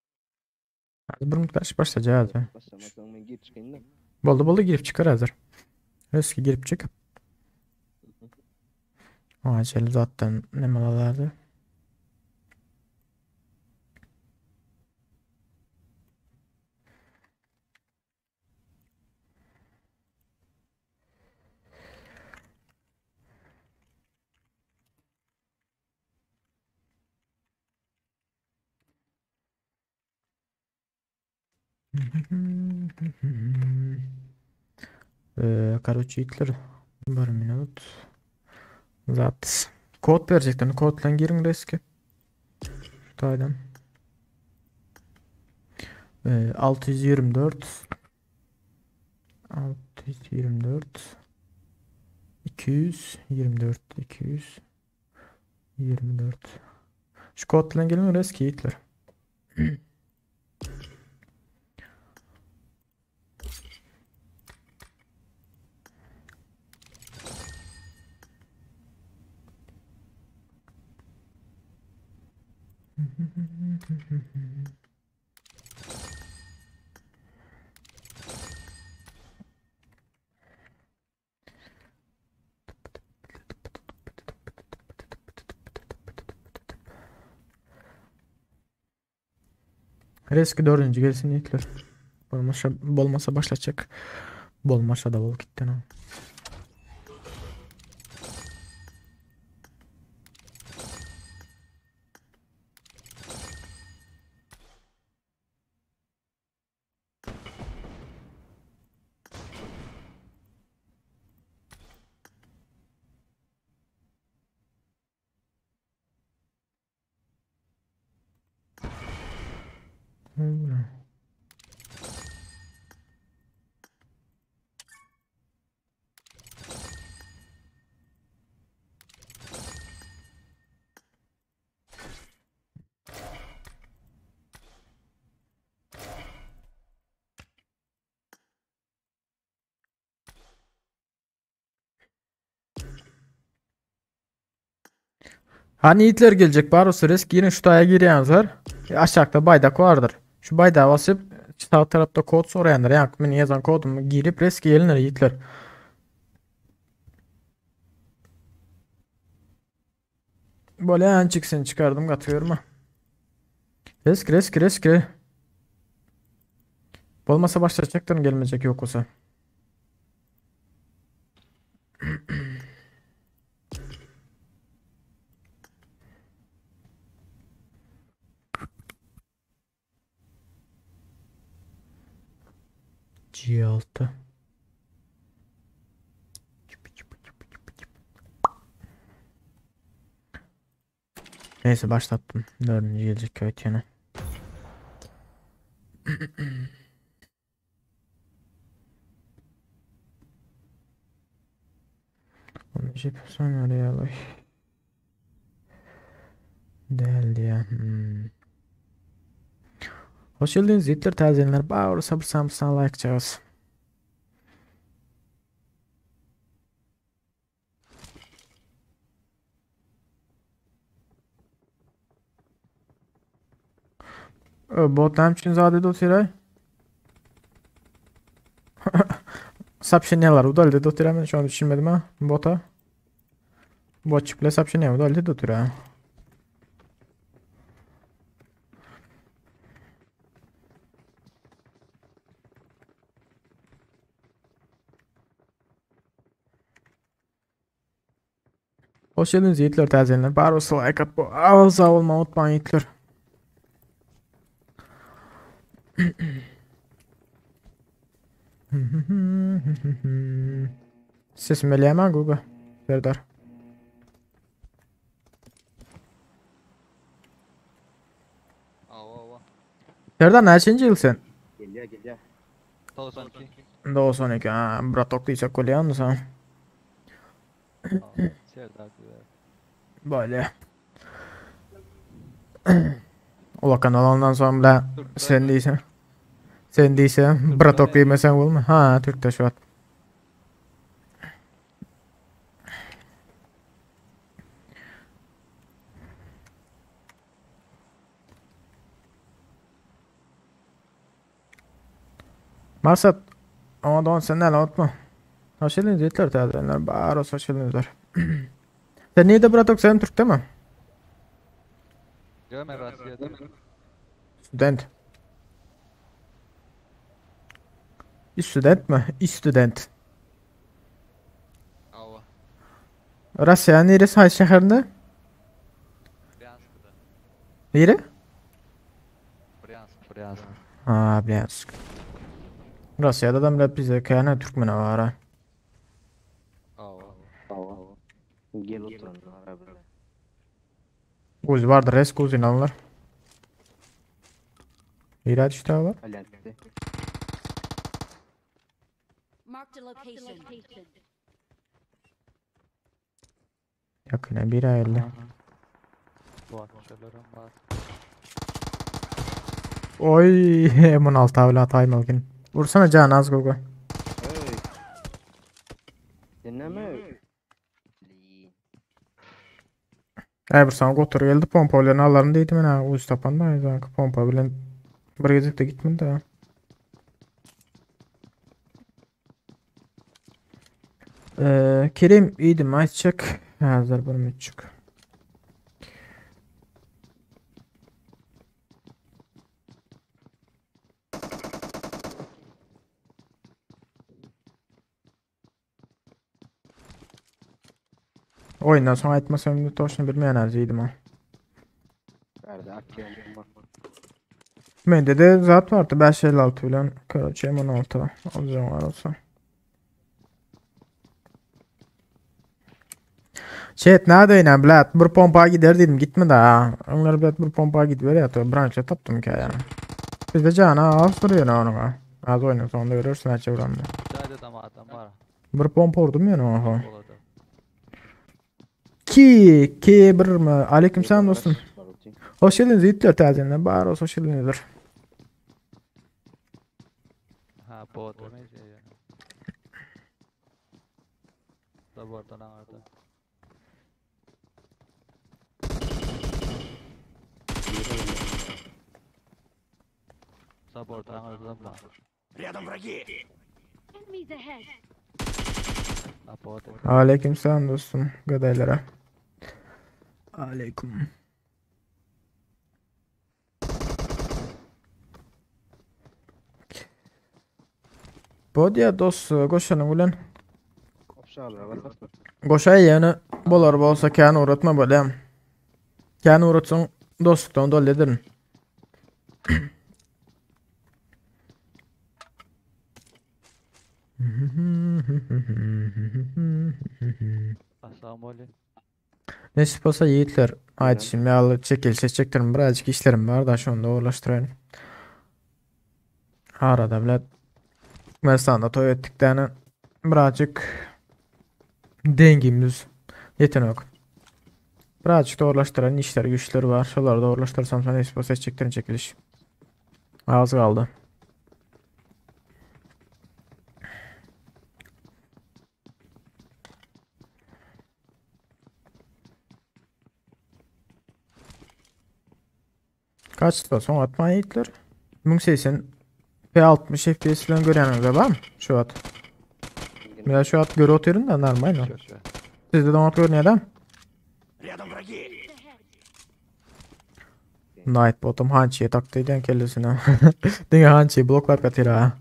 Hadi bir mutlaş başlayacağız. ha. Başlamazsan ben gir çıkayım da. Boldu boldu girip çıkar hazır. Eski girip çık. Acele zaten ne malalardı. Короче, Hitler bir minut. Zat. Kod verecekler. Kodla girin riski. Şu 624 624 224 224 Şu kodla gelin riski Hitler. Riski dördüncü gelsin Hitler. Bolmasa bolmasa başlatjak. Bolmasa da bolup gitdi. Hmm. Hani Yiğitler gelecek bar olsa risk yine şu taya girýänler. E, aşakda baydak vardır. Şu baydağı basyp sağ tarafta kod sorayanlar. Yani men yazan kodumu girip risk gelinler yiğitler. Böyle an çıksın çıkardım katıyorum ha. Risk risk risk. Bolmasa başlayacaktır gelmeyecek yok olsa. G6. Neyse başlattım. Dördüncü gelecek köy yine. Onu şey yapsam oraya alay. Değerli ya. Hmm. Hoş geldiniz yiğitler tazelenler. Bağır sabır samsana like çağız. Bot näme üçin zat edip otyr Sapşenýalar udaldy edip otyr men şu an düşünmedim ha bota. Bot bile sapşenýa udaldy edip otyr ha. Hoş geldiniz yiğitler tazelenler. Bar olsa like at bu. Ağza olma unutmayın yiğitler. Sesim eləyəmən Google. Serdar. Awa awa. Serdar neçinci yıl sen? Gelýär, gelýär. 92. 92. Ha, bratok diýsek bolýanmy sen? Awa, Serdar diýär. Böyle. Ulakan olandan sonra bile sen değilsen. Sen değilsen bratok diýmesen bolmy? Ha, Türkde şu at. Marsat ama don sen ne unutma. Hoş geldiniz yiğitler tazelenler. Bar olsun hoş geldinizler. Sen niye de bratok sen Türk'te mi? Ýok, men Russiýada. Student. Student mi? Student. Awa. Russiya neresi? Hangi şäherinde? Bryanskda. Nere? Bryansk, Bryansk. Ha, Bryansk. Russiýada da bile bize käne Türkmene var ha. Awa. Awa. Gel oturan arabada. Uzi vardır, res Uzi alırlar. İra düştü var. Alentdi. Marked a location. Yakına bir ayırlı. Watcherlarım bar. Oy, M16 avla atayım algın. Vursana can az gogo. Hey. Sen näme? Ay bir sana gotur geldi pompa bilen alarım dedim ben ha uzi tapan da zaten pompa bilen bir gezek de gitmedi de. Ee, Kerim iyiydi aytacak. Hazır bir çık. Oýundan soň aýtmasam toşny bilmeýän azydym o. Bärde akýan bar. Mende de zat vardı 556 bilen. Короче M16 alacağım var olsa. Chat nerede yine blat? Bir pompa gider dedim gitme daha. Onlar blat bir pompa gidiver ya. To branşa taptım ki yani. Bizde cana az duruyor ne ona. Az oyunu sonunda görürsün açı vuranını. Jaýda da adam bar. Bir pompa vurdum yani oha. Bolady. Ki ki bir mi? Aleykümselam dostum. Hoş geldiniz yiğitler tazeline. Bar olsun hoş geldiniz. Ha, bot mı yani? Da bordan aňarda. Zabordan aňarda bar. Рядом враги! Enemies ahead. Ha, bot. Aleykümselam dostum. Gadaylara. Aleyküm. Bodya dost goşanın ulan. Opşalara basar. Goşay yani bolar bolsa kän uğratma bolýam. Kän uğratsaň dostlukdan doly ederin. Assalamu aleykum. Nesip olsa yiğitler. Haydi şimdi alıp çekilse çektirim. Birazcık işlerim var da şunu da uğraştırayım. Arada bile Türkmenistan'da toy ettiklerini birazcık dengimiz yetenek. Birazcık doğrulaştıran işler güçleri var. Şuraları doğrulaştırsam sonra nesip olsa çektirin çekiliş. Az kaldı. Kaç da son atma yiğitler? 1080 P60 FPS falan göreniniz var mı? Şu at. Biraz şu at göre oturuyorum da normal o. Sizde de onu görünüyor değil mi? Рядом враги! Nightbot'um hançiye taktıydı kellesine. Diňe hançiyi bloklap ýatyr ha.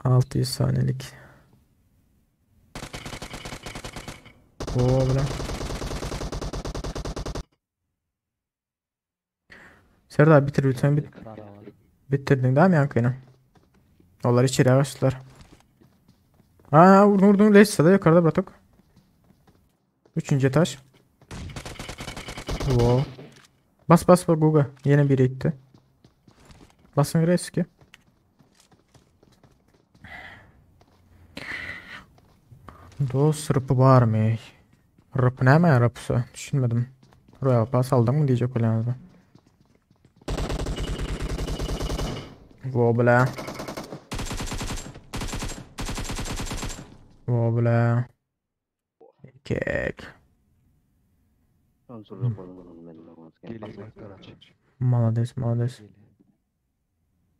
600 saniyelik. Oo bile. Serdar bitir lütfen bit. Bitirdin değil mi yankını? Onlar içeri başladılar. Aa vurdum vurdum Leicester da yukarıda bratok. Üçüncü taş. Wow. Bas bas bas Guga. Yine biri itti. Basın eski. Dost rıpı var mı? Rıpı ne mi rıpısı? Düşünmedim. Royal Pass aldım mı diyecek olanızda. Wobla. Wobla. Kek. Молодец, молодец.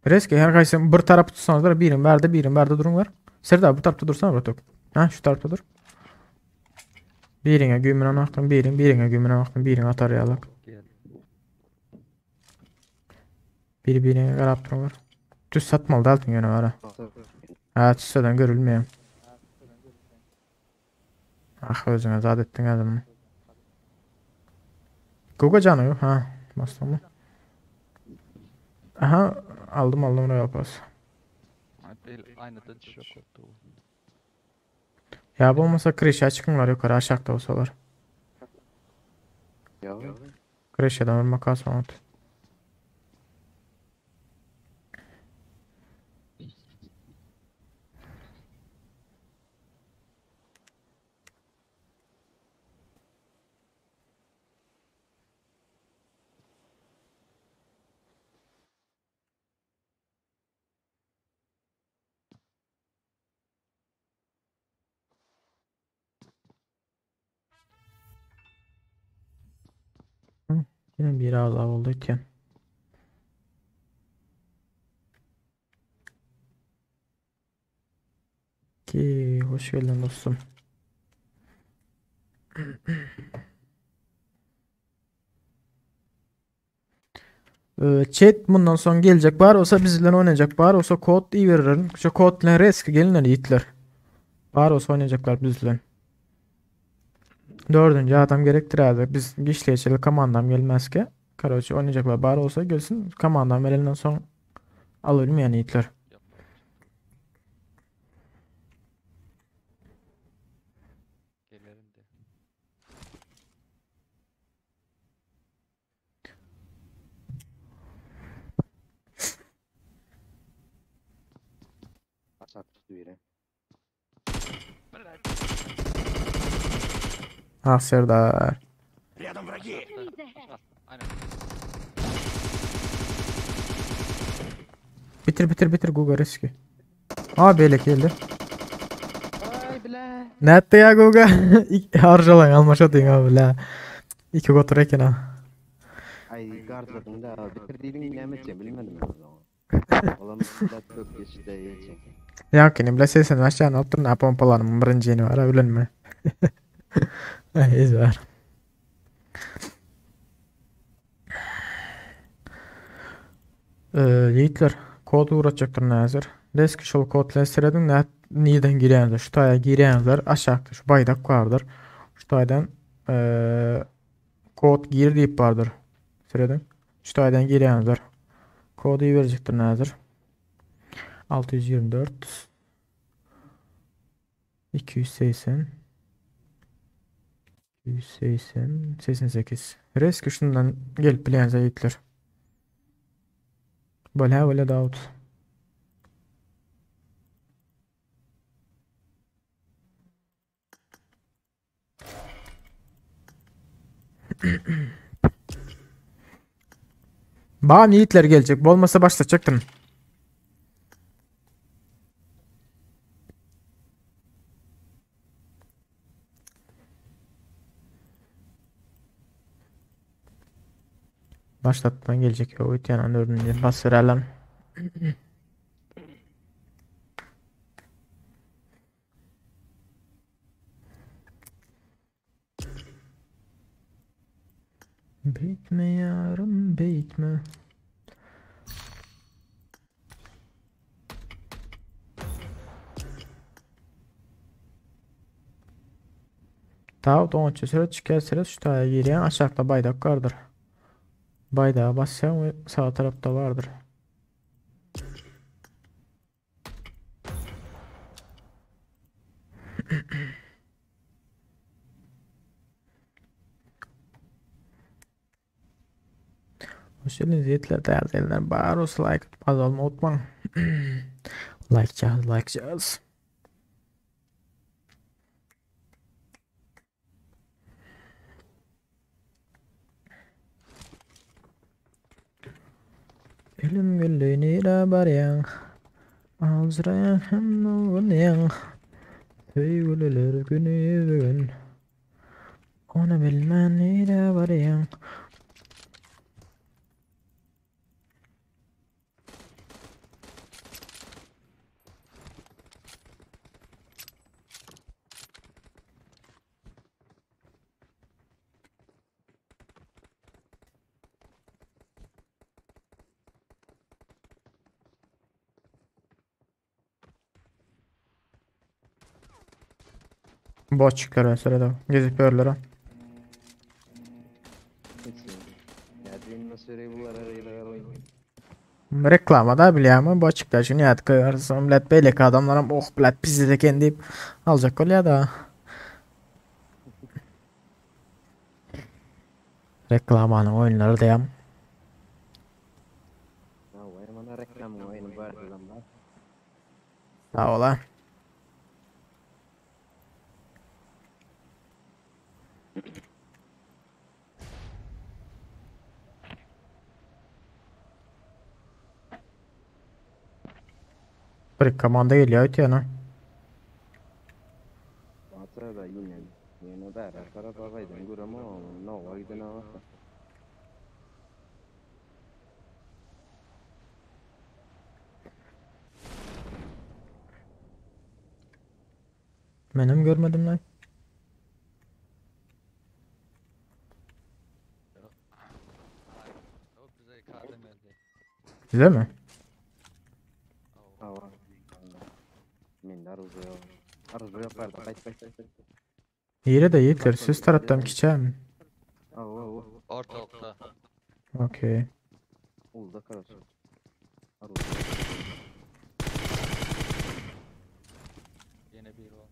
Reski her qaysi bir tarafta tutsanızlar birin verdi, birin verdi durun var. Serdar bu tarafta dursana bratok. Ha şu tarafta dur. Birine gümmüne aktım, birin birine gümmüne aktım, birin atar yalak. Bir birine qarab durun var. Düz satmalı da altın yöne var ha. Ha tüseden görülmüyor. Ah özüne zat ettin adamı. Guga canı yok ha. Bastım mı? Aha aldım aldım Royal Pass. Aynadan düşüyor korktu. Ya bu olmasa kreşe çıkınlar yukarı aşağıda olsalar. Ya. Kreşeden bir makas var. Yine bir az oldu ki. Ki hoş geldin dostum. Chat bundan sonra gelecek bar olsa bizle oynayacak bar olsa kod iyi veririm. Şu kod ile risk gelinler yiğitler. Bar olsa oynayacaklar bizle. Dördünji adam gerekdir häzir. Biz giçleýçeli komandam gelmezkä. Karoçe oýnajaklar bar bolsa gelsin. Komandam gelenden soň alabilmeýän ýigitler. Geler indi. Aşak tutdy biri. Ah Serdar. Рядом враги. Aynen. Bitir bitir bitir Guga riski. Aa beýleki geldi. Ay bile. Nätdi ya Guga? Harjalan almaşa diýin abi la. Iki gotur eken ha. Ay gardladın da bitir diýdiň näme etjek bilmedim ben o zaman. Olam da köp geçdi geçecek. Ýakyny bile 85 jan alyp durun, pompalarymyň birinjini var, bilenme. Ay izler. Yiğitler, kod uğratacaklar nazır. Deski şol kod lesteredin, ne niden girýänler? Şu taýa girýänler aşakda şu baýdak bardyr. Şu taýdan kod gir diýip bardyr. Seredin. Şu taýdan girýänler. Kody verecektir nazır. 624 280 280 88 Reski şundan gelip bilen yiğitler. Böyle böyle Davut. Bağım yiğitler gelecek. Bolmasa başlatacaktın. Başlatman gelecek. O yani dördüncü. Bas verelim. Bitme yarım bitme. Daha donçu süre çıkar süre şu taya girýän aşakda baydak vardır. Baydağa basýan we sağ tarapta vardır. Hoş geldiniz yiğitler değerli izleyenler. Bar olsa like atmayı unutmayın. Like çağız, like çağız. Elim gülü nere barýan? Alzrayan hem nurlayan. Söýgüliler günü bugün. Onu bilmän nere barýan? Boçuklar mesela gezip örlere. Ya düğün nasıl bunlar arayla oyun. Reklama da bilýärmi boçuklar şunu ýat koýarsan bilet beýleki adamlaram oh bilet pis eken diýip aljak bolýar da. Reklamanyň oýunlary diýem. Ya vay bana reklam oyunu var lan var. Sağ ola. Bir komanda gelýär ötýän. Batra da yine. Yine bära tarafa gaýdan görem o. No giden avasa. Menem görmedim lan. O bize ikade geldi. Size mi? Ava. Men de arzu yok. Arzu yok vardı. Kayıt kayıt kayıt. Nirede ýigitler? Siz tarapdan kiçämi? Awa awa. Ortalykda. Okey. Ulda karaç. Arul. Yine bir olmadı.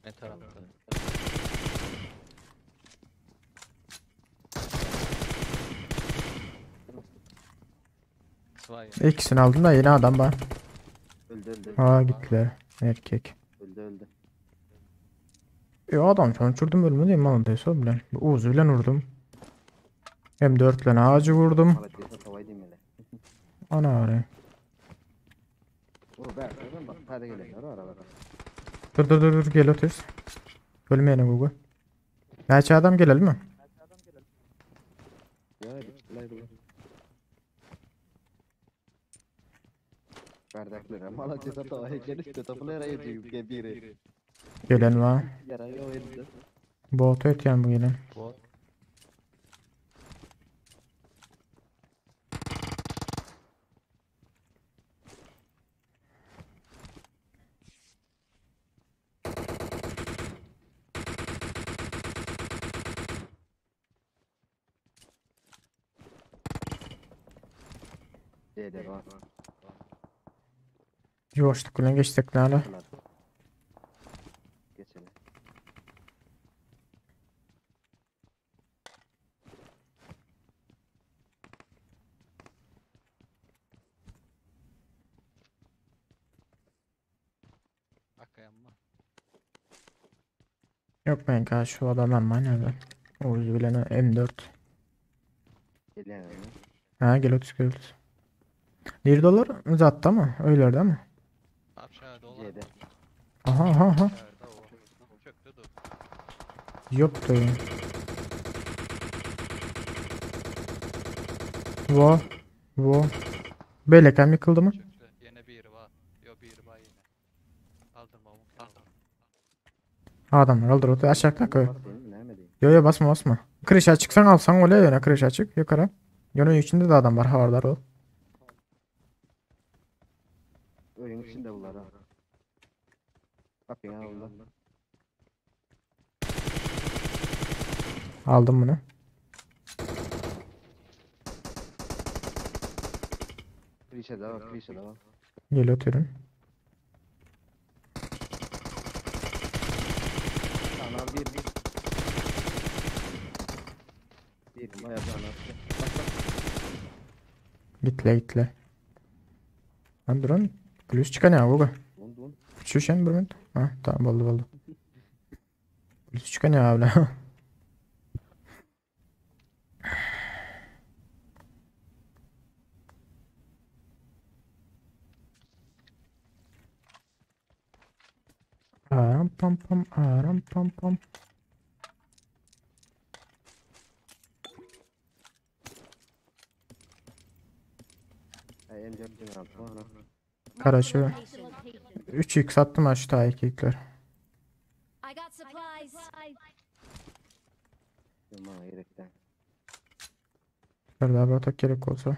Ne tarafta? Vay ya. İkisini aldım da yine adam var. Öldü öldü. Aa gittiler. Erkek. Öldü öldü. E adam uçurdum ölmedi mi anladıysa bilen. Uzu bilen vurdum. M4 bilen ağacı vurdum. Malatya'da tavayı demeli. Ana arı. O ben ben bak hadi gelelim ara ara. Dur dur dur dur gel otur. Ölmeyene Google. Näçe adam gelelim mi? Ya lay bu. Bardaklara Malatya'da tavayı gelip de tapılara yediğim biri. Gelen var. Yara yok elinde. Bot etýän bu gelen. Bot. Dede var. Ýuwaşlyk bilen geçsek näle? Geçelim. Akayan mı? Yok ben şu adamlar var nerede? Uzu bilen M4. Gelen. Ha gel otur gel otur. Nerede olur? Uzattı mı? Öylerde mi? Aşağıda olan. C'de. Aha aha aha. Aşağıda o. Çöktü dur. Yoktu. Vo. Vo. Belekem yıkıldı mı? Çöktü. Yine bir var. Yo bir var yine. Kaldırma onu. Kaldır. Adamlar aldır otur. Aşağıda koy. Basayım, ne mi diyeyim? Yo yo basma basma. Kırışa çıksan alsan öyle yöne kırışa çık yukarı. Yönün içinde de adam var havardar ol. Oyun içinde bunlar ha. Kapıyı aldı. Aldım bunu. Klişe de var, klişe de var. Gel oturun. Ana bir bir. Bir bayağı bir ana. Bak bak. Gitle gitle. Lan durun. Plus çıkan ya bu. Dun dun. Şuşen bir minut. Ha tamam oldu oldu. Plus çıkan ya abla. Aram pam pam aram pam pam. Ay M4 aldı ana. Karaşı. Location. 3x attım aşağı erkekler. I got supplies. Bana gerekten. Daha bir atak gerek olsa.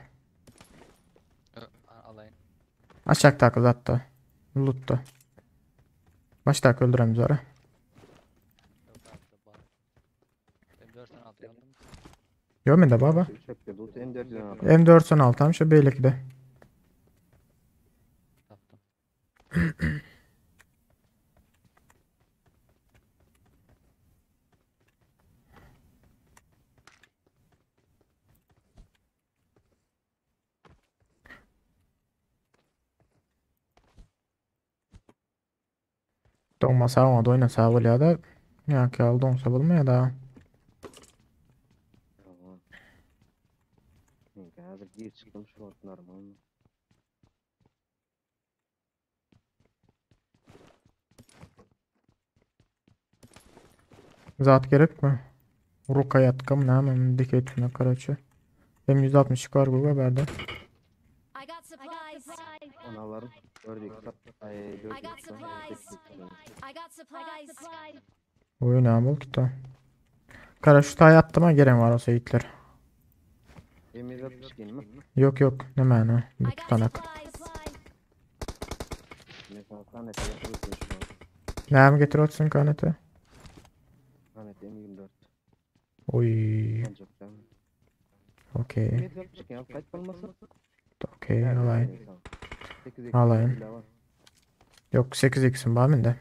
Yo, Alayım. Aşağı takıl hatta. Loot'ta. Baş tak öldüremiz ara. Yok abi var. M4'ten altı aldım. Yo men de baba. Çöktü. Bu M4 aldı. M4 son altı şu beyleki de. Taptım. Donmasa ona da oynasa bolýar da. Ya ki al donsa bolmaýar da. Tamam. Hazır gir çıktım şu an normal. Zat gerek mi? Rukayatkam näme dik etme karaçı. M162 var bu haberde. I got supplies. Onu alırım. 4 x Ay 4 I got x supplies. I got supplies. Oy ne bol ki Kara şu tay attım ha gelen var olsa yiğitler. M162 mi? Yok yok ne mana I bu got tutanak. supplies. Mesela sen ne yapıyorsun şu an? Näme getirip otyrsyň kanete? Kanet M24. Oy. Ancak ben. Okey. Neyse çık ya kaç olmasa. Okey Nerede alayım. yani sen? 8 Alayım. bile var. Yok 8x'im var mı de?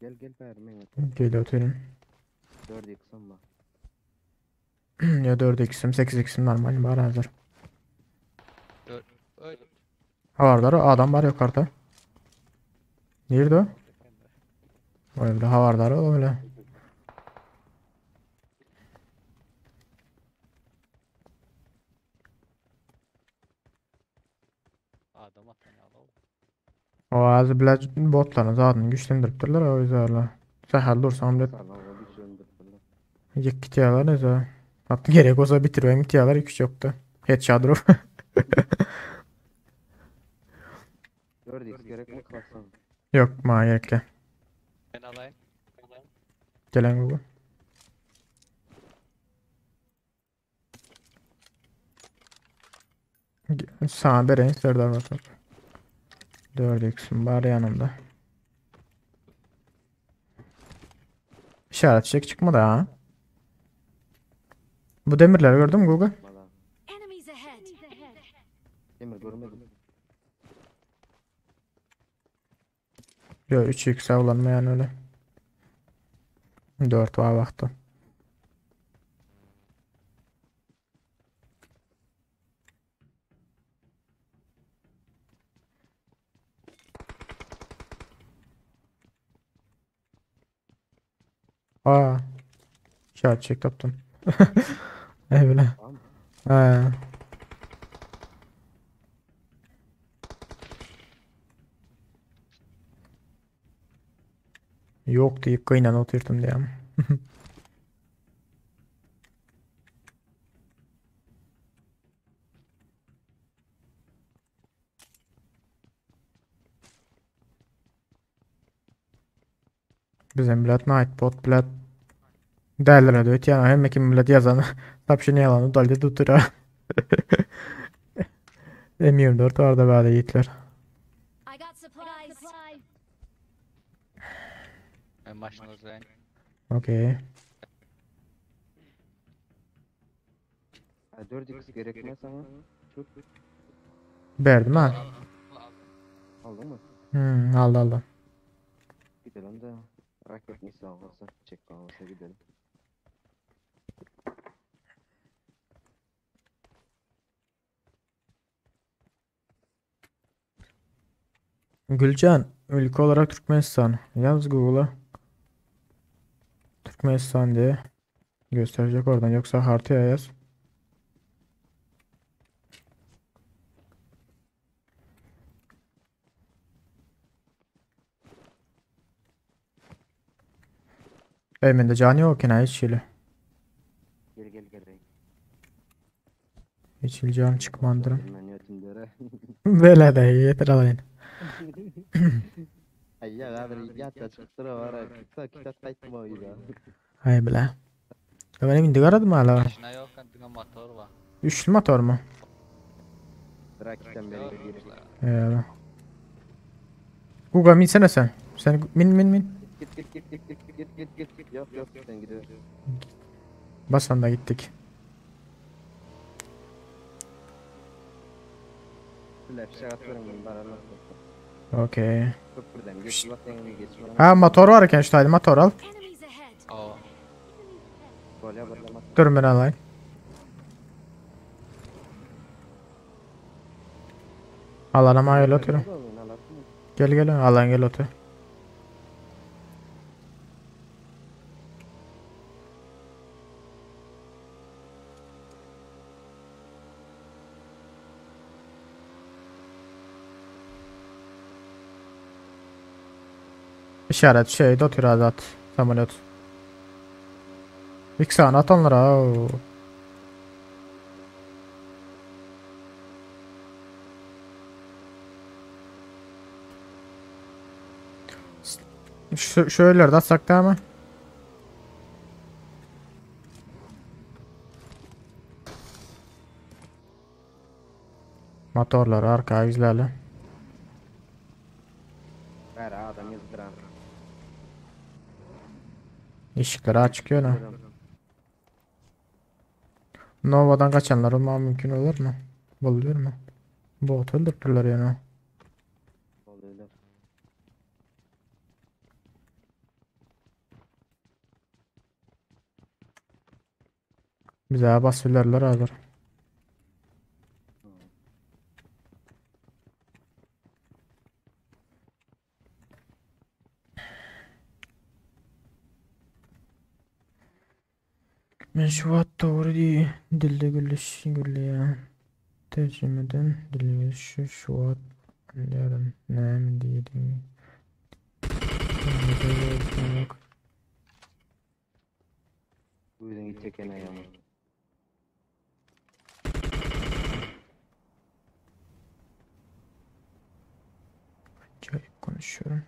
Gel gel vermeyin. Gel oturayım. 4 x'im var. Ya 4x'im 8x'im normal var hazır. Dört. Öyle. Havarları adam var yukarıda. Nerede o? Öyle havarları o öyle. Adam atan ýaly o. O az bile botlarını zaten güçlendiripdirler o yüzden. Sahal dursam bile Sana o bir söndürdüler. yek gitýärler neyse. Hatta gerek olsa bitirmem gitýärler hiç yoktu. Headshot drop. 4 x gerek mi kalsın? Yok ma gerekli. Ben alayım. Gelen Google. Sana vereyim Serdar Batak. 4x'im var yanımda. İşaret çek çıkmadı ha. Bu demirleri gördün mü Google? Valla. Enemies ahead. Demir görmedim. Yok 3x avlanma yani öyle. 4 var vakti. Aa, işaret çek taptım. Ne bile. Tamam. Ha. Yok deyip kıynan oturdum diye. Bizim millet Nightbot bilet Dälere de ötýän hemme kim bilet yazan Tapşını yalanı dalda tutura. M24 vardı böyle yiğitler. I got supplies. Ben maşyn gözleýin. Okey. Ha, 4 x gerek mi sana? Çok Verdim ha. aldın mı? Hmm, aldı aldı. Gidelim de raket misal olsa çek olsa gidelim. Gülcan ülke olarak Türkmenistan. Yaz Google'a. Türkmenistan diye gösterecek oradan. Yoksa haritaya yaz. Ey de cani yok yine hiç hile. Gel gel gel. Hiç hile can çıkmandırım. Ben niyetim dere. Böyle de yeter alayın. Ay ya gadır ya da çıktıra var. Kitap kitap kayıtma o ya. Ay bile. Ya benim indi aradım hala. Maşyna yok, diňe motor var. Üçlü motor mu? Raketten beri gir. Eyvallah. Guga minsene sen. Sen min min min. Git git git git git git git git git. Yok yok sen gidiyorsun. Basan da gittik. Lefşe atıyorum bunlar anlatma. Okey. Köprüden geç bak sen geç. Ha motor var iken şu tane motor al. Enemies ahead. O. Kolye bırlamak. Dur ben alayım. Alana ma gel otur. Gel gel alan gel otur. İşaret şey de otur azat. Samolyot. İki saniye at onlara. oo. Şu, şöyle de atsak da ama. Motorları arkaya izlerle. Bäri adam gelipdir ha. Işikler açyk ýöne. Nowadan gaçanlar bolmagy mümkin bolarmy? Bolýarmy? Bot öldüripdirler ýöne. Bolýarlar. Bize basyp bilerler hazır. Men şu wagt dogry diý dilde gülüş gülýär. Terjimeden diliňiz şu şu wagt anlaryn näme diýdiň. Gözüň it eken aýagyň. Acayip konuşuyorum.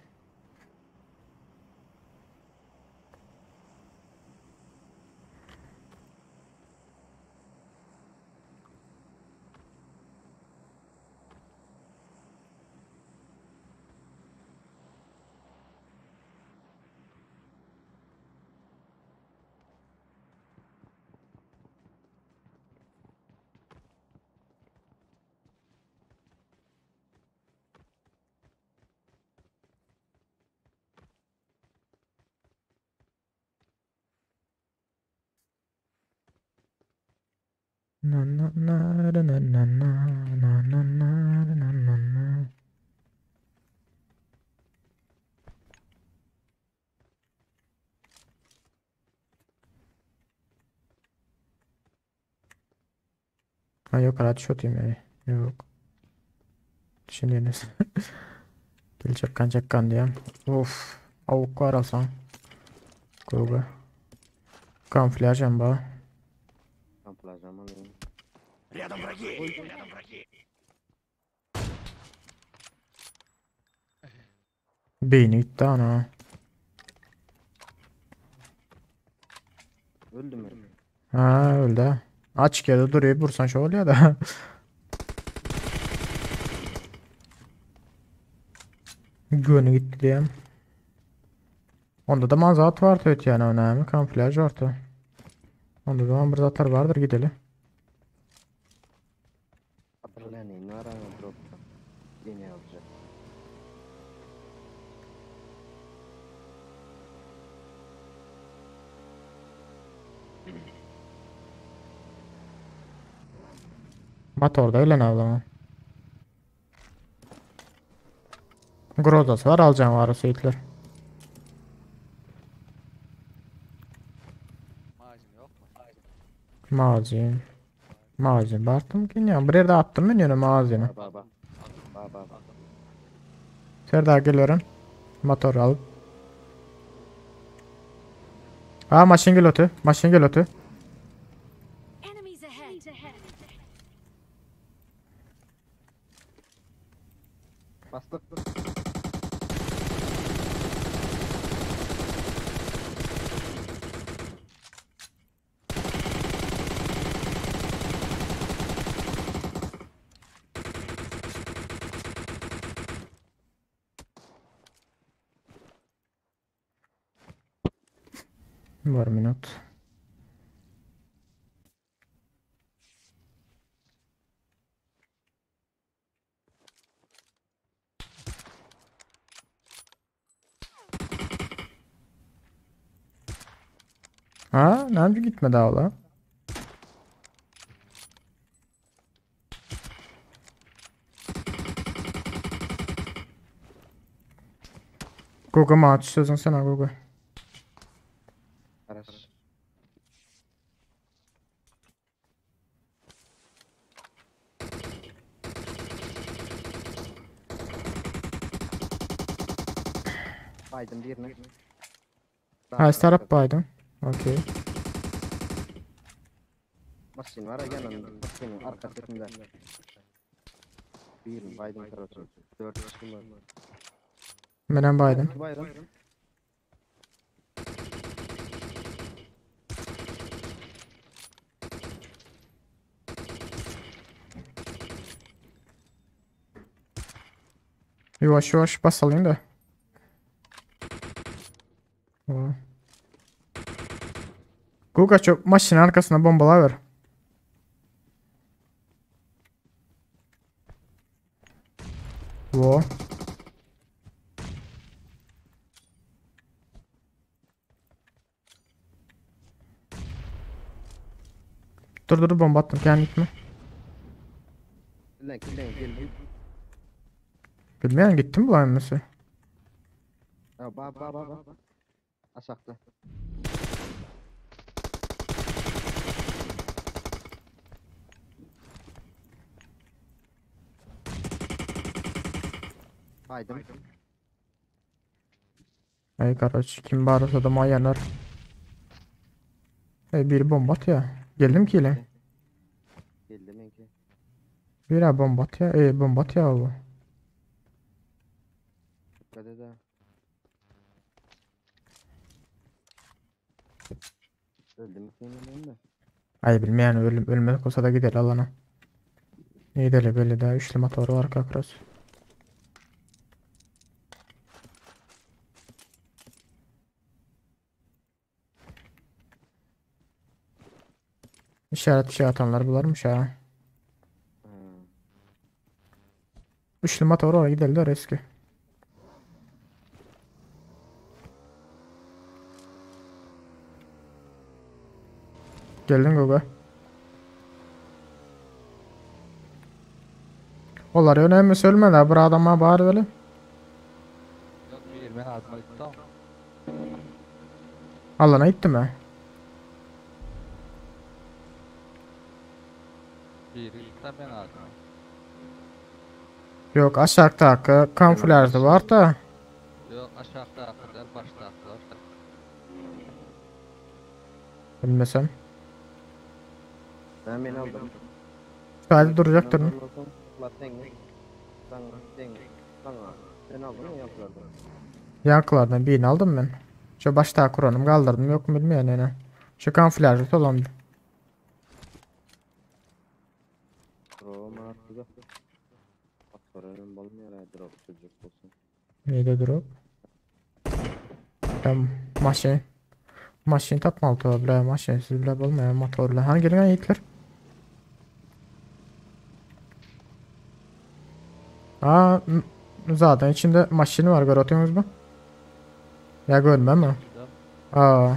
Na na na na na na na na na na na na na. Ha yok araç shotayım yani. Yok. Düşünüyorsunuz. Gel çakkan çakkan diye. Of. Avuk var alsan. Google. Kamuflaj amba. Kamuflaj alayım. Рядом враги! Рядом враги! Beyni gitti ana. Öldü mü? Ha öldü. ha. Açık yerde duruyor. Vursan şu oluyor da. Gönü gitti diyeyim. Onda da manzat vardı öte yani önemli. Kamuflaj vardı. Onda da bir zatlar vardır gidelim. Adrenalin var ama dropta. Yine alacak. Motorda öyle o zaman. Grozası var alacağım var o seyitler. Macun yok mu? Magazin. Magazin baktım ki ya. Bir yerde attım ben yine magazini. Baba. Baba. Serdar geliyorum. Motor alıp. Aa maşın gel ötü. Maşın gel ötü. Enemies ahead. Bastık. Bir minut. Ha, nerede gitmedi abla? Google mı aç sözün sana Google. Araç. Baydım birine. Ha, startup baydım. Okey. Maşin var ya yanında. Maşinin arka setinde. Birini baydım tarafı. Dört kişi var. Menen baydım. Bayram. Yavaş yavaş basalım da. Guga şu maşynyň arkasyna bombalaber. Wo. Dur dur bomba attım kendi gitme. Lan kimden geldi? Bilmeyen gittim bu emmesi. Ha ba ba ba ba. Aşağıda. Haydım. Ay kardeş kim bağırırsa da yanar. Ey bir bomba at ya. Geldim ki ile. Geldi menki. Bir bomba at ya. Ey bomba at ya bu. Dikkat et ha. Öldü mü senin de? Ay bilmeyen ölüm ölmedik olsa da gider alana. İyi de belli daha üçlü motoru var kakras. İşaret şey atanlar bularmış ha. Ha. Üçlü motoru var gidelim de eski. Geldin Gogo. Onlar önemli söylemedi. Bir adama bağır böyle. Yok bir ben adıma gitti ama. Alana gitti mi? Biri gitti ben adıma. Yok aşağıda kamuflajlı var da. Yok aşağıda kadar başta aklar. Bilmesem. Ben beni aldım. Sadece duracak durun. La sen. Sen sen. Sen sen aldın mı yaptılardan? Yankılardan birini aldım ben. Şu başta kuranım kaldırdım yok mu bilmiyorum yani. Şu kamuflajlı olan. Roma attı da. Atlarım balım ya drop çocuk olsun. Neydi drop? Ben maşın. Maşın tapmalı tabi maşın bile olmayan motorla. Hangi gelin yiğitler? Aa, zaten içinde maşını var görüyorsunuz mu? Ya görmem mi? Aa.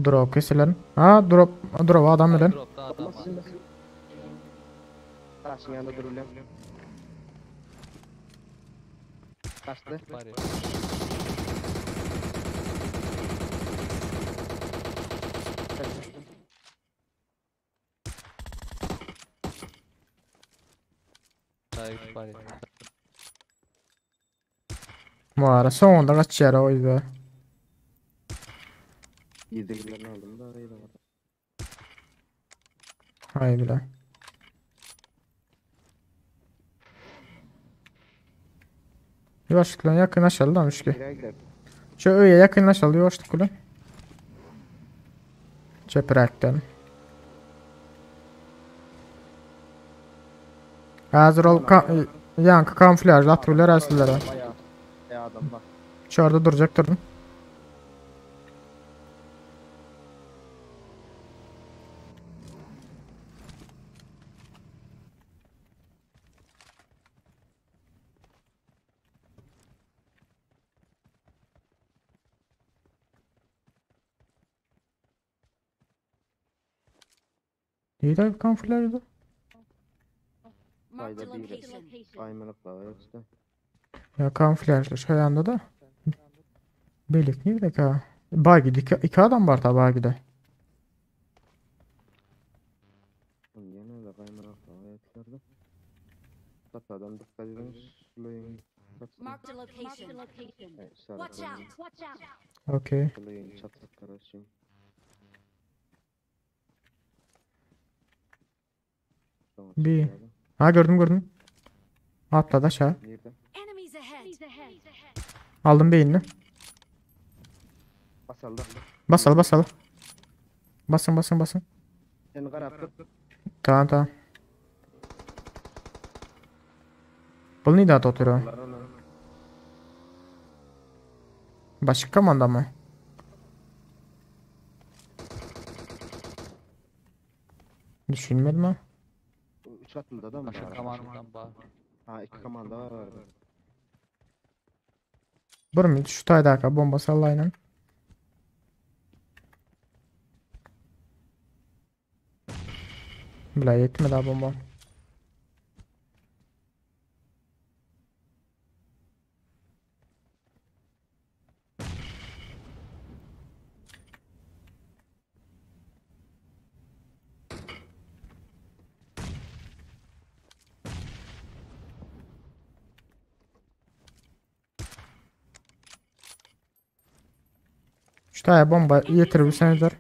Drop kesilen. Ha drop drop adam bilen. Dropta adam var. Taşın yanında dururlar. Kaçtı. Var ya. Kaçtı. Daha var ya. Muara sonunda kaç yere oydu. Yedilerini aldım da arayı da var. Hay bile. Yavaşlıkla yakınlaşalım da ki. Nereye gider? Şu öyle yakınlaşalım yavaşlıkla. Çepirekten. Hazır ol ka yankı kamuflaj atıyorlar aslında. Bayağı. Bayağı adam bak. Şurada duracak durun. Neydi kamuflajdı? Marked a Fayda değil. location. Aymanık da var işte. Ya kamuflajlı şu yanda da. Belik neydi ki? Bagide iki adam var da bagide. Gene de kaymanak da var etlerde. Adam dikkat edin. Sulayın. Marked a location. Watch out. Watch out. Okey. Sulayın çatı kardeşim. Bir. Ha gördüm gördüm. Atladı aşağı. Nirde? Enemies ahead. Aldım beynini. Basalda. Basalım basalım. Basın basın basın. Seni garapdyr. Tamam tamam. Bu ne daha oturuyor? Başka komanda mı? Düşünmedim ha. Üç katlı da mı Başka var? komandadan bar. Ha iki komanda var orada. Bir minut şu taydaka bomba sallayın. Bile yetmedi ha bomba. Şu taya bomba getirebilsenizler.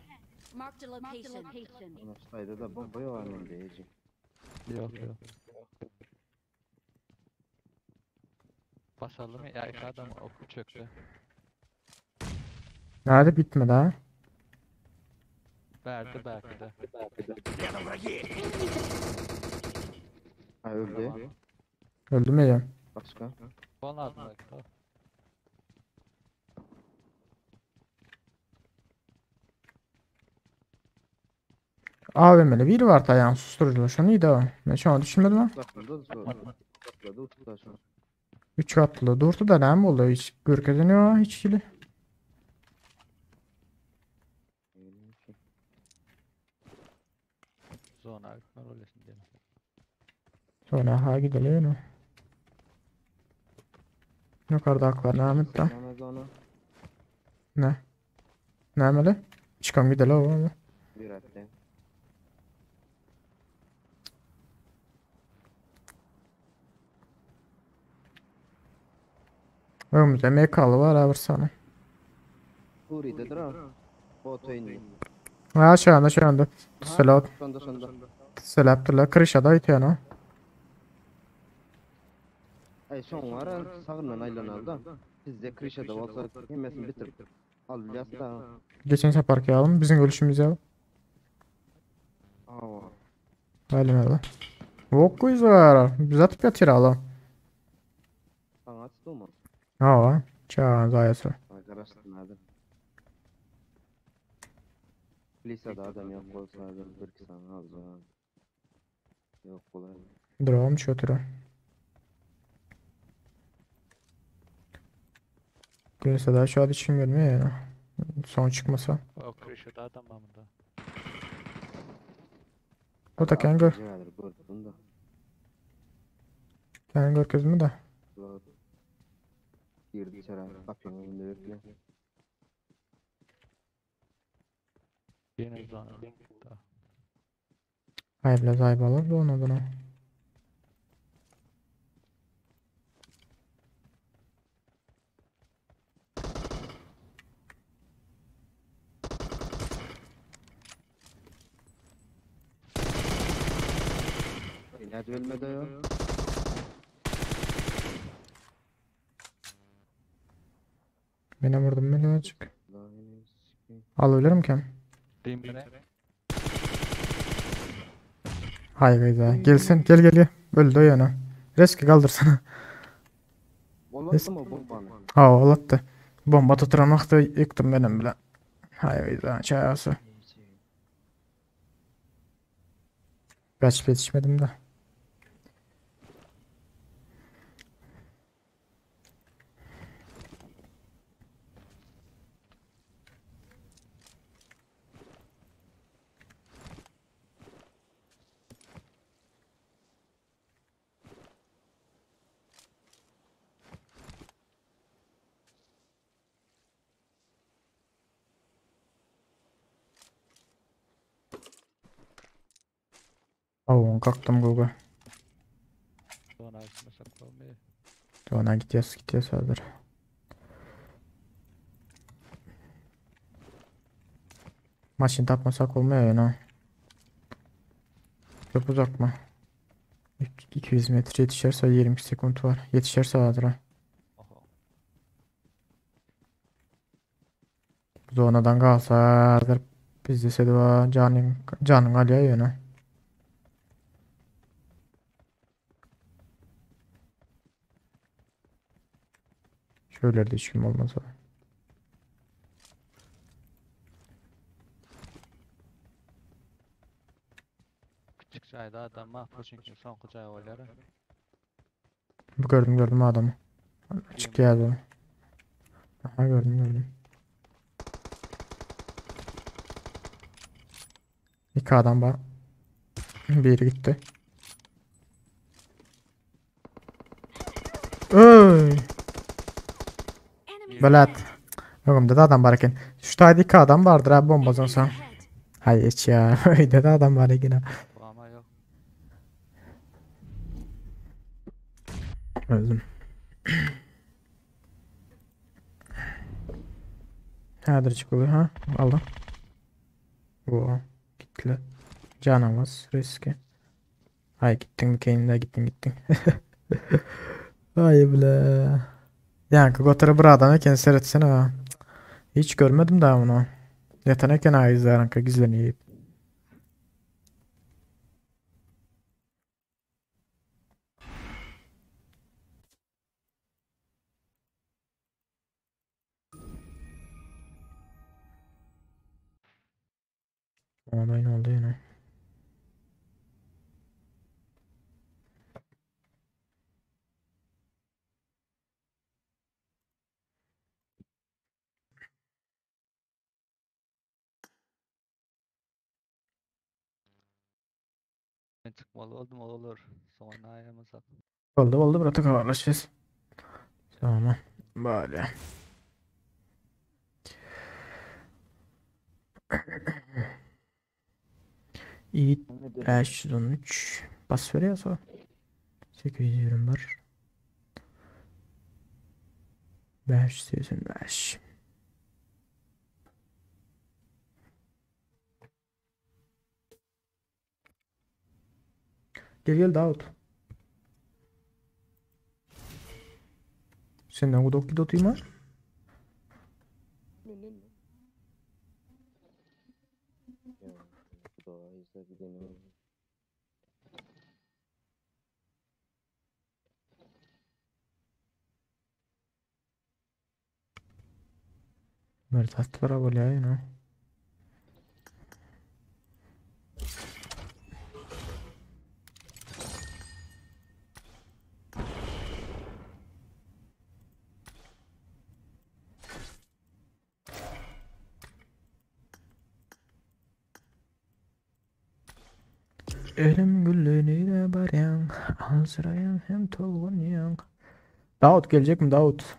Marked a location. Ona sayda da bomba yok annem diyeceğim. Yok yok. Basalım ya iki adam oku çöktü. Nerede bitmedi ha? Verdi belki de. Ha öldü. Öldü mü ya? Başka? Onlar belki de. AVM'li biri var tayan susturucular. Şu neydi o? Ben şu an düşünmedim ha. Katlı da şu. Katlı da uçtu şu. 3 katlı. Durdu da ne mi oldu? Hiç görkezeniyor hiç kili. Zona gitme rollesin diye. Sonra ha gidelim ya. Yukarıda aklar ne Ahmet da? Namaz ona. Ne? Ne ameli? Çıkam gidelim oğlum. Bir hatta. Önümüzde MK'lı var abi sana. Huri'dedir ha. Bot indi. Ha aşağıda aşağıda. Selat. Sonda sonda. Selat Kırışa itiyor no. Ay son var ha, sağından aylan da. Biz de Krişa'da olsa hemmesini bitirip. Al biraz da. Geçen seferki alım bizim ölüşümüzü al. Aa. Aynen öyle. Vok var. Biz atıp yatır ala. Sana açtı mı? Ha, çağ zayası. Arkadaşlar hadi. Lisede adam yok olsaydı bir iki tane az var. Yok kolay. Duralım şu oturuyor. Gülse daha şu an için görmüyor ya. Son çıkmasa. O Krisha'da adam var bunda. O da kendi gör. Gördüm da. Kendi gör gözümü de. Girdi içeri. Kapının önünde bekliyor. Yine zona. Da. Hayır biraz ayıp alır da onu bunu. Nerede ölmedi ya? Beni vurdum beni açık. Lan yine sikeyim. Alabilirim ki. Demire. Hay be Gelsin gel gel gel. Öldü o yana. Reski kaldırsana. Olattı mı bombanı? Ha olattı. Bomba tuturamakta yıktım benim bile. Hay be çayası. Kaç yetişmedim de. Oo, kalktım Google. Zona gitmesek olmuyor. Ona gidiyoruz gidiyoruz hazır. Maçını tapmasak olmuyor ya. Çok uzak mı? 200 metre ýetişerse 22 sekunt bar. Ýetişerse hazır. Oho. Zonadan galsa hazır bizde de var. Canın canın alıyor ýöne. Şöyle de hiç kim olmasa. Küçük jaýda adam bar, çünki soňky jaý bolýar. Bu gördüm gördüm adamı. Çıktı ya Aha gördüm gördüm. İki adam var. Biri gitti. Öy. Belat. Öňümde de adam var eken. Şu taýda iki adam bardyr ha bombadan soň. Hay hiç ya. Öýde de adam var eken. ha. Ama yok. Öldüm. Häzir çıkılıyor ha. Aldım. Bu gittiler. Canımız riski. Hay gittin kendine gittin gittin. Ay bile. Yani götürü bir adam eken seyretsene ha. Hiç görmedim daha onu. Yatan eken ha izler gizlenip. Olay ne oldu yine? Men çykmaly oldum ol olur. Soňra aýamyza. Oldu oldu bıraktık haberleşeceğiz. Tamam. Böyle. İyi 513 bas veriyor sonra. 821 585 Gel gel Davut. Senden gudok gidotayım ha? Ya, Xuda izle gidelim. Böyle tatlılara böyle ya, you know. Ölüm güllüğüne baryan, Azrayan hem tolgunyan. Davut gelecek mi Davut?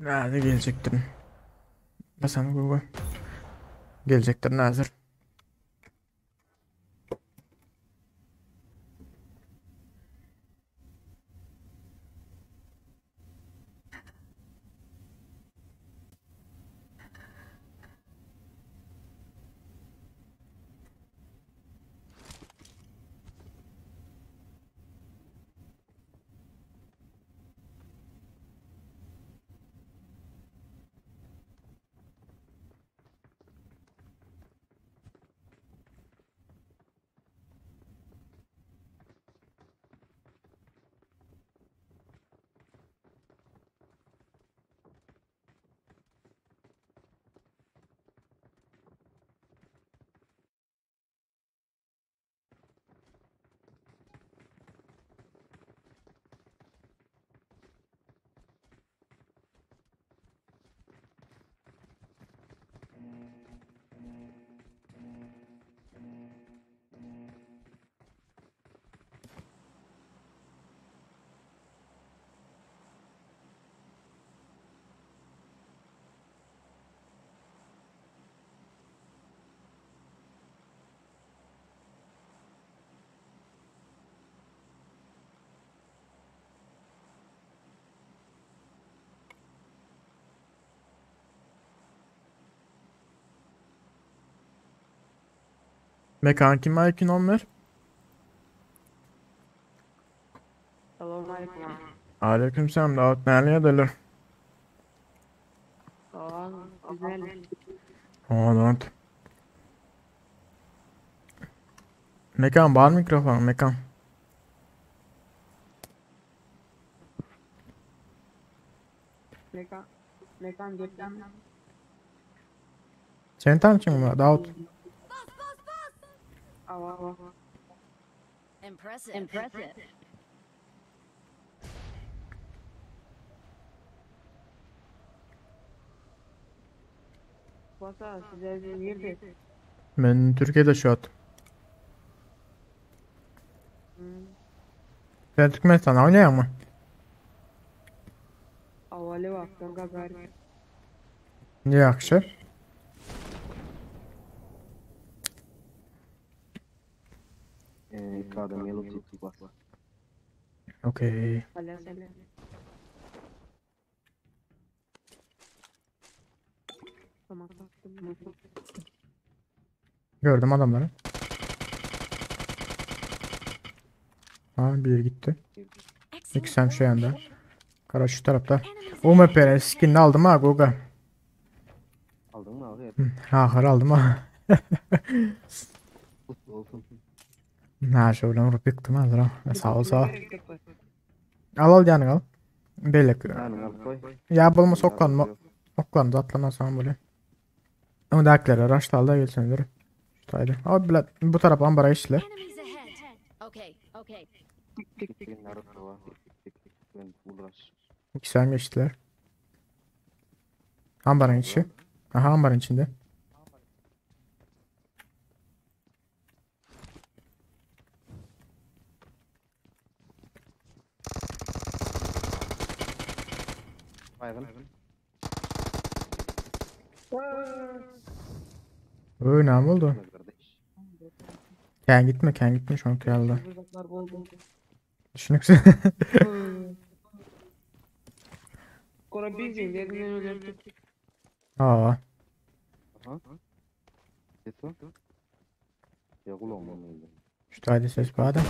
Nerede gelecektir? Basan Google. Gelecektir Nazır. Mekan kim aýkin 11? Salam aleyküm. Aleyküm selam Davut näle ýadylar? Salam. Güzel. Davut. Mekan bar mikrofon mekan. Mekan. Mekan geplen. Sen tanışın mı Davut? Ava ava. Impressive. Impressive. Basa size nerede? Men Türkiye'de şu at. Hmm. Sen Türkmenistan'a oynayan mı? Avali vaktan gagar. Ýagşy. Ee, iki adam ýyly tutup bas. Okey. Ala selam. Tamam taktım. Gördüm adamları. Ha bir gitti. İkisem şu yanda. Kara şu tarafta. UMP'nin skinini aldım ha Goga. Aldın mı abi? Hı, Ahır aldım ha. Kutlu olsun. Ha şöyle vurup yıktım hazır ha. Sağ ol sağ ol. Al al yani al. Belek. Yani al koy. Ya bolmasa oklanma. Oklan zatlanan sana böyle. Ama dakiler araçla al da gelsin dur. Şu Abi bile bu tarafa ambara işler. Enemies ahead. Okay. Okay. Gittiğin arada var. Ben uğraş. İkisi geçtiler. Ambarın içi. Aha ambarın içinde. Baygın. Öyle ne oldu? Kardeş. Ken gitme ken gitme şu an geldi. Uzaklar boldu. Düşünüksün. Kora bizim yerinden öyle. Aa. Aha. Ses var. Ya kulağım olmaydı. Şu tayda ses bada.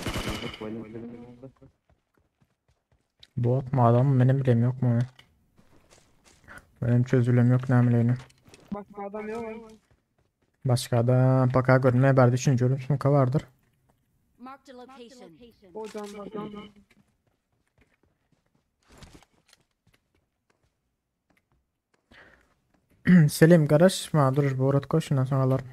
Bot mu adam mı benim bilem yok mu? Benim çözülüm yok ne bileyim. Başka adam yok. Başka adam baka görünmeye berdi üçüncü ölüm smoke vardır. Marked a location. O can var can var. Selim garaşma dur bu uğrat koş şundan sonra alırım.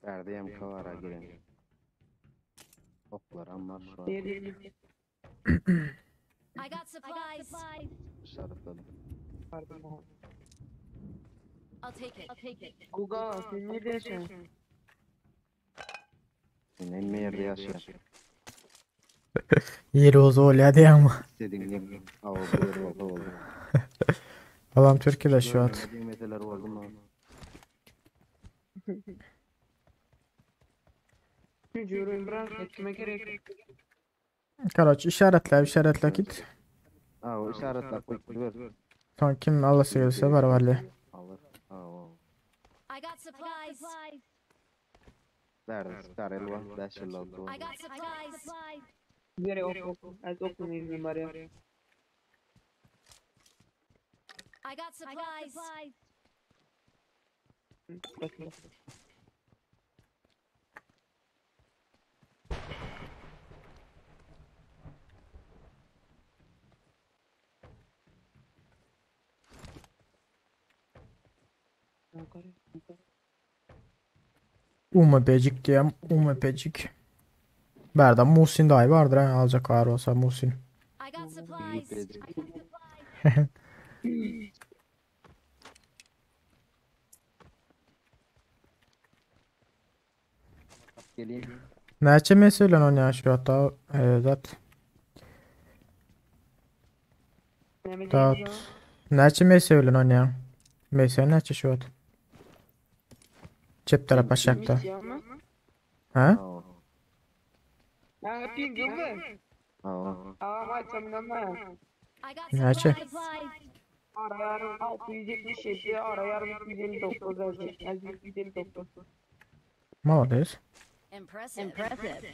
Verdi MK var ha giren. Oklar amma şu an Nerede? I got supplies. işaretledim. Pardon. I'll take it. I'll take it. Guga sen nerede yaşıyorsun? Sen emme yerde yaşıyor. Yeri o zor ya diye ama. İstediğin yer. Aa bu yer oldu oldu. Adam Türkiye'de şu at. Görmediğim meseler oldu mu? Çünkü ürün bırak etme gerek. Karaç işaretle işaretle git. Aa o işaretler koy ver. Son kim Allah'sı gelse var varlı. Alır. Aa o. I got supplies. Verdi. Çıkar elva. 5 yıl oldu. I got supplies. Nereye ok ok. Az ok mu izin var ya. I got supplies. Bakın. UMP'cik diyem UMP'cik. Berda Muhsin dahi vardır ha alacak ağır olsa Muhsin. I got supplies. Geleyim. Näçe meselen oynayar şu hatta evet. Näme Dot. Näçe meselen oynayar? Meselen näçe şu at? Çep taraf aşağıda. Mı? Ha? Ha pingim mi? Ha. Aa aýtsam näme? Näçe? Ara ýarym 677, ara ýarym 259 äldi. 259. Молодец. Impressive. Impressive.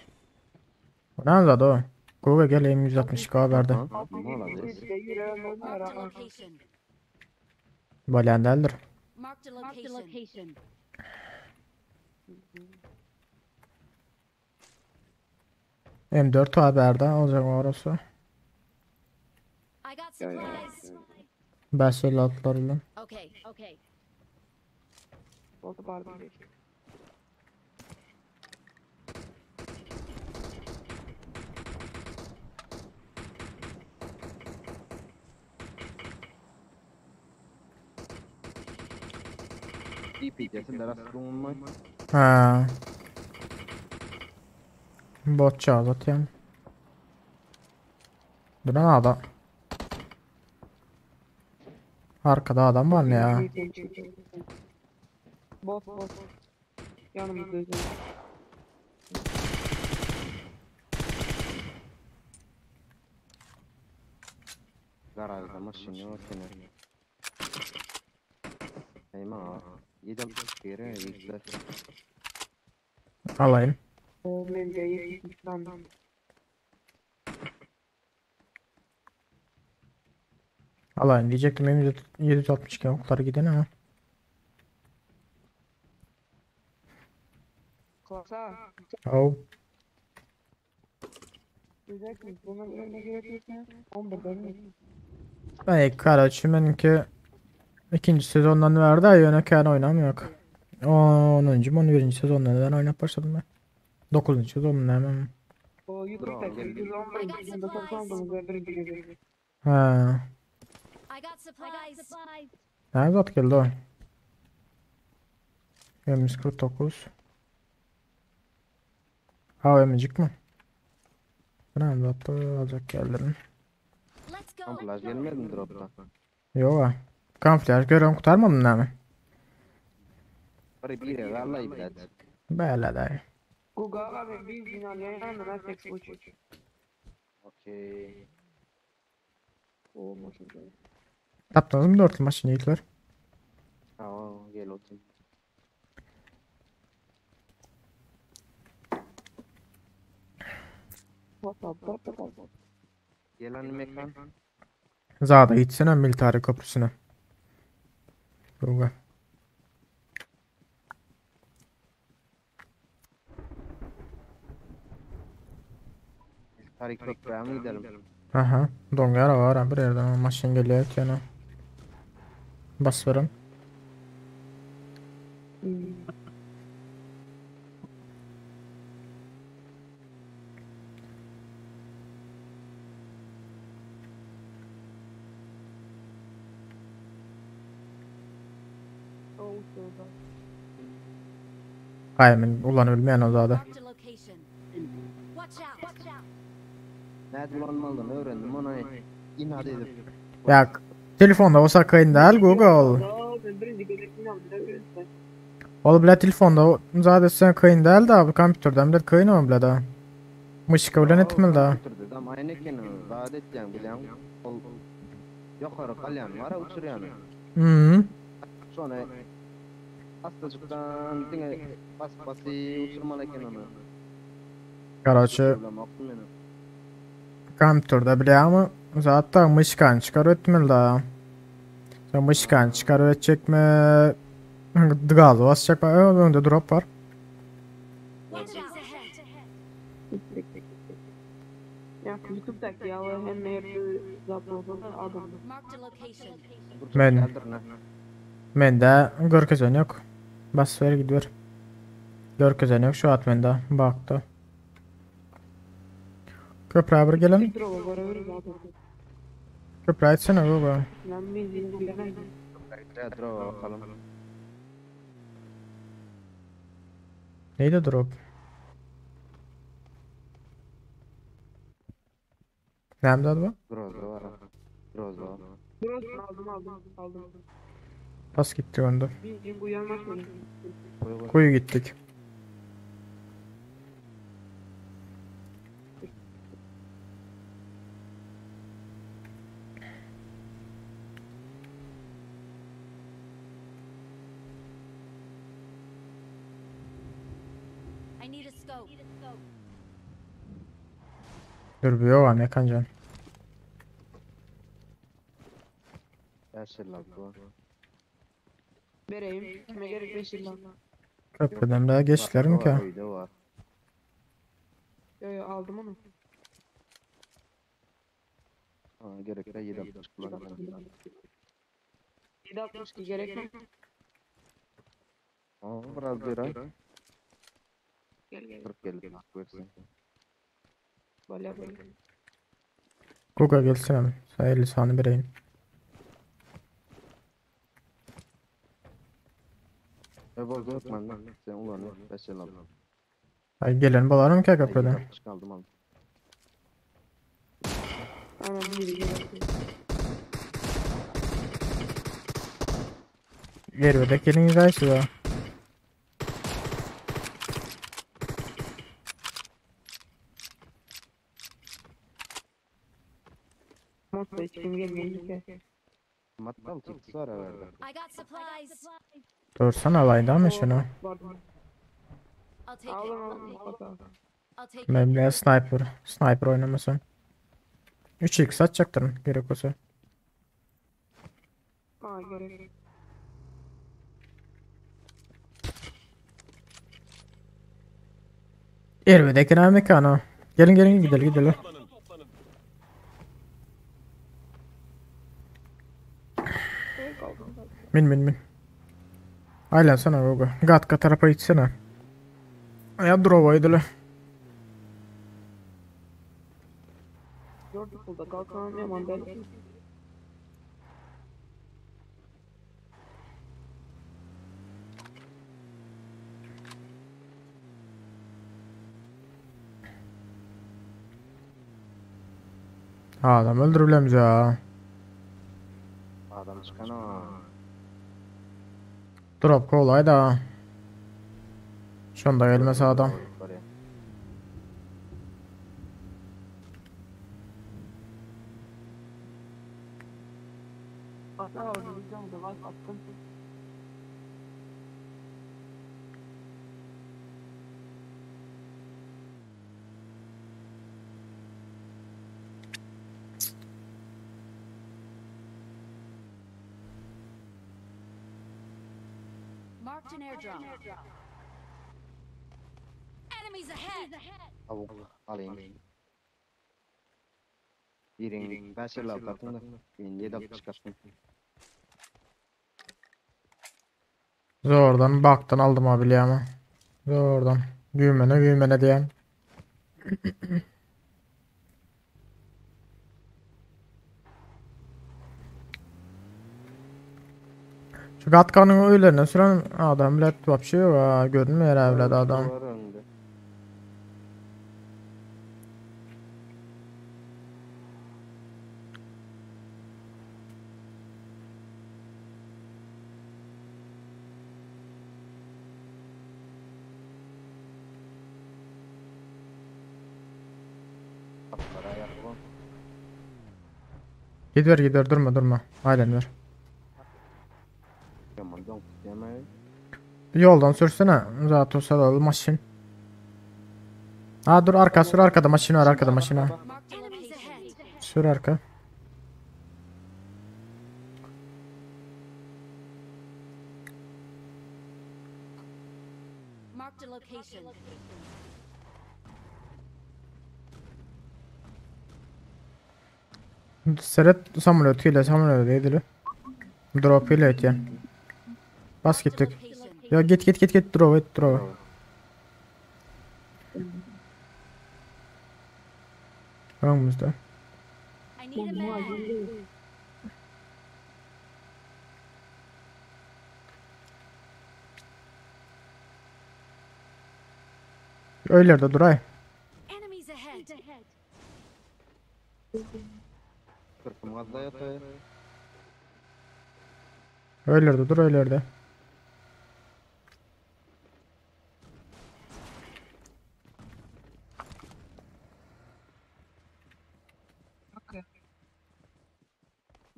Ne zat o? Google gel M162 verdi. Молодец. Marked a location. Bolýan däldir. Marked a location. M4 haberde olacak orası. I got supplies. 556 bilen. Okay. Okay. Boldy bardy. DP'desin de rast bulunmay. Ha. Bot çağlat yani. Duran adam. Arkada adam var mı ya? Bot bot. Ýanymyzda özüm. Garajda maşyn ýok eken. Eýma. 762 ýigitler. Alayım. Men de 70 tane. Alayım diyecektim M762 okları giden ama. Klasa. Oh. Güzel Bunun önüne gerek yok. 11'den mi? Ay karaçı benimki ikinci sezondan verdi ay yöne kän oynamıyor. 10. 11. sezondan ben oynayıp başladım ben. 9. sezondan hemen. O YouTube'da 111. sezonda toplandığımız ve birinci gezek. Ha. I got supplies. Ne zat geldi o? M149. Ha emicik mi? Ne zattı alacak geldirin. Let's go. Kamuflaj gelmedi mi dropta? Yok ha. Kamuflaj görüyorum kurtarmadın değil mi? Bir bir vallahi bilet. Böyle de. Google abi benzin alýan ýanyna tek uçuş. Okey. Olmasın. Tapdınız mı dörtlü maçını yiğitler? Ha gel otur. Gel hani mekan. Zada gitsene Military Köprüsüne. Google. Tarık köprüye mi gidelim? Aha. Dongar var bir yerden maşın geliyor yani. Bas verin. Hayır men ulan ölmeyen o zada. Marked a location. Watch out. Watch out. Nerede ulanmalıdan öğrendim ona inat edip. Ya telefonda olsa kayın değil Google. Ben birinci gezekini aldım. Ol bile telefonda zada sen kayın değil de abi kompüterden bile kayın o bile de. Mışka bilen etmeli de. Götürdü ama aynı eken vaat etýän bilen ol ýokary galýan var uçurýan. Hı. Şona Astacykdan diňe bas basy uçurmaly eken onu. Karaçı Uçurlamakdym meni. kompüterde bile ama zaten mışkan çıkar etmeli de. Sen mışkan çıkar edecek mi? Gaz basacak mı? Önde drop var. Enemies ahead. Ya YouTube'daki ýaly hem ýerde zaplasa adam. Marked a location. Men Men de görkezen yok. Bas ver gidiyor. Görkezen yok şu at bende. Baktı. Köprüye bir gelin. Drop'a göre zaten. Köprüye etsene Google. Ben benzin bilemem. Ya drop'a bakalım. Neydi drop? Nerede bu? Groza var. Groza. Groza aldım aldım aldım. Pas gitti önde. Benzin bu yanmaz mı? Kuyu gittik. I need a scope. Dürbi yok ha Mekancan. 556 var. Bereyim. Kime gerek 5 yıl Köprüden daha geçtiler mi ki? Var, Öyle var. Yo yo aldım onu. Ha, gerek de 760 kullanacağım. 762 gerek mi? Aa, biraz bir ay. Gel gel. 40 gelip versin. Böyle böyle. Google gelsin hemen. Sana 50 saniye vereyim. E boldu öpmen Sen ulan 556. Ay gelen bolarım ki Ay, köprüden. 760 kaldım aldım. Aynen biri gerek. Vermede gelin gaysi da. Mutlu hiç kim gelmeyecek ki. Mattal çıktı var evvelde. I got supplies. Dursana alaydı ama şunu. Vardı. I'll take it. Aldım aldım. Bakalım. I'll take it. Memle sniper. Sniper oynamasın. 3x atacaktım gerek olsa. Ha gerek. Ervedeki ne mekana. Gelin gelin gidelim gidelim. Min min min. Aylan sana Gogo. Gatka tarafa gitsene. Ya drova idile. Gördük burada kalkan yaman deli. Adam öldürülemiz ya. Adam çıkan ha. Drop kolay da. Şunda gelmese adam. Var ya. Hatta orada bir tane de var attım. Marked an airdrop. Enemies ahead. Tavuk alayım. Birin 556 attım da. Ben 760 çıkarttım. Zordan baktın aldım abi ama. Zordan. Güğmene güğmene diyen. Şu Gatkan'ın öylerine süren adam bilet vapşi yok ha. Görünmüyor evladı adam. Var önünde. Atlara ayaklı. Gidiver gidiver durma durma. Aynen ver. Yaman donk deme. Yoldan sürsene. Zaten olsa maşin. Ha dur arka sür arkada maşin var arkada maşin var. Enemies ahead. Sür arka. Marked a location. Seret samolot ile samolot edili. Drop ile etýän. Bas gittik. Ya git git git git drop et drop. Önümüzde. I need a mag. Öylerde duray. Enemies ahead. Kırkım gazda yatay. Öylerde dur öylerde.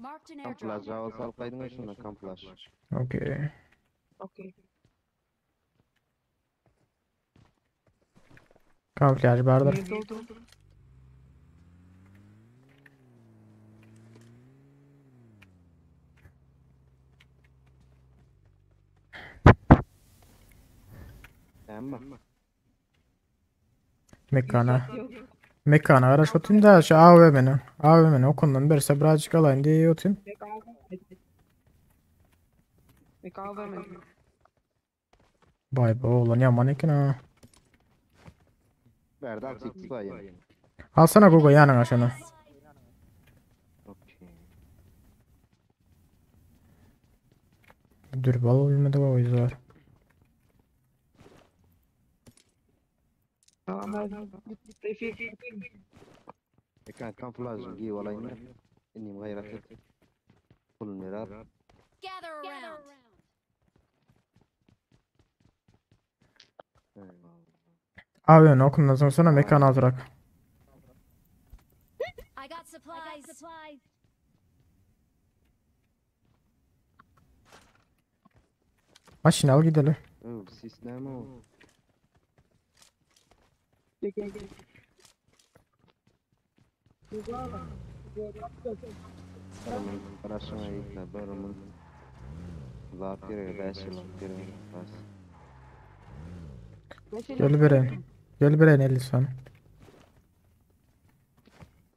Marked an airdrop. Kamuflaj alsa alıp kaydın şundan kamuflaj. Okey. Okey. Kamuflaj bardyr. Nirde oturup? Emma. Mekana. Mekana garaşyp otyryn da şu AWM-ni. AWM-ni okundan berse birazcık alayım diye otyryn. Mekana vermedim. Vay be oğlan yaman eken ha. Berdi al çekti sayın. Alsana Gogo yanına şunu. Okey. Dur bal bilmedi o yüzler. Tamam Refik. Ekran kamuflaj giy olayım. Innim gayrat et. Pulun berer. Gather around. AWM-ni okundan sonra sana mekana aldırak. I got supplies. Maşını al gidelim. Öv, sis näme o? Barımın garaşyna gitme, barımın. Zat gerek, 5 ýyllyk gerek. Bas. Gel beren. Gel beren 50 sana.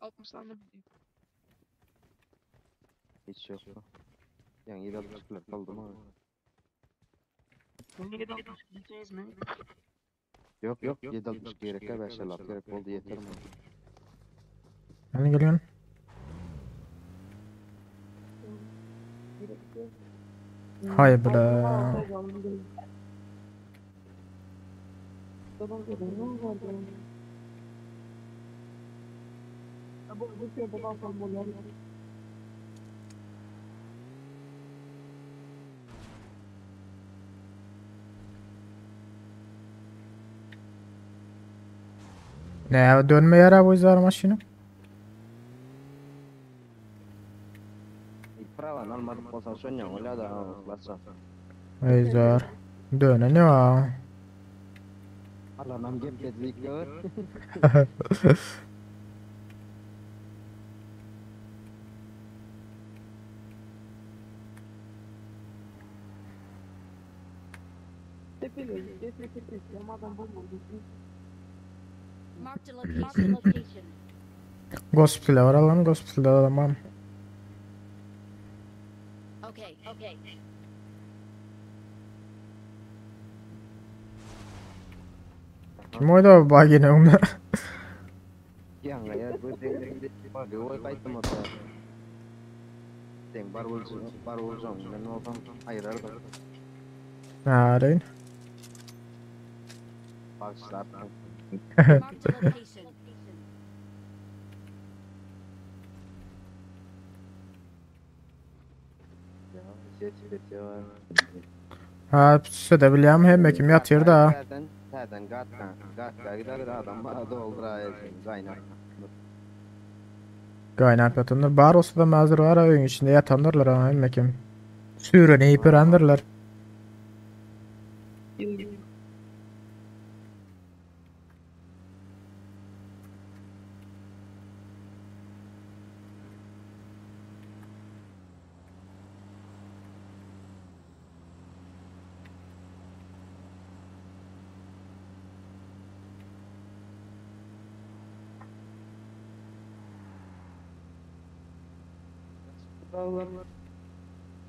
60 tane biliyorum. Hiç yok. Yani 762'ler kaldı mı? Bunu 760 gideceğiz mi? Yok yok 762 gerek ya 556 gerek oldu yeter mi? Yani geliyorsun. Hay bre. Ne dönme yere bu yüzler maşını. Pravan almadık bolsan şonyan ola da klasa. Yüzler. Döne ne var? Alanam gep dedik gör. Marked a location. location. Gospel'e var alalım. Gospel'de alamam. Okay. Okay. Kim oydu o yine onda? Ýaňa ya bu deň bak oý gaýtym ota. Deň bar bolsun, bar bolsun. Men bolsam aýrardım. Narin. Bagşlar. Marked a location. Ya ses ses var. Ha söde bilýän hem kim ýatyr da. Täden täden gatka gatka gider adam bana doldurayım kaynak. Gaýnap ýatanlar bar olsa da mazur var öýüň içinde ýatandyrlar ha hem kim. Sürene ýipirendirler.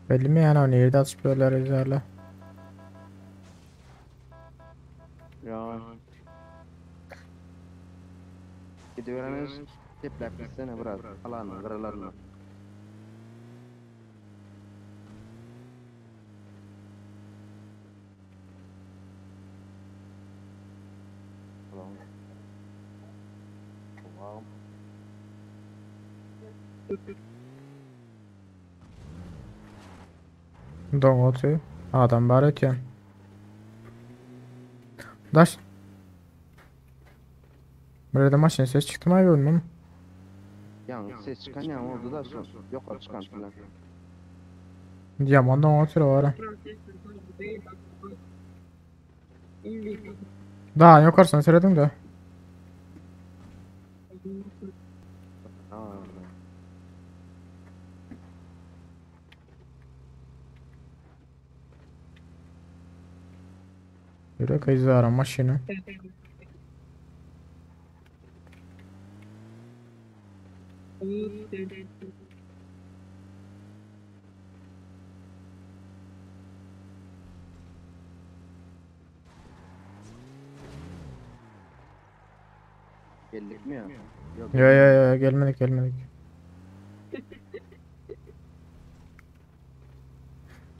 Belli mi yani o nerede açıp üzerle. Ya. Gidiyoruz. Teplap gitsene biraz. Alanın kıralarını. Alan. Wow. Dong oty. Adam bar ötýän. Daş. Burada maşyn ses çykdy mı bilmem. Yani ses çıkan yani oldu da şu. Yukarı çıkan filan. Yaman dong otyr var. Daha yukarısına söyledim de. Yürek izara maşyna. Geldik mi ya? Yok. Yo yo yo gelmedik gelmedik.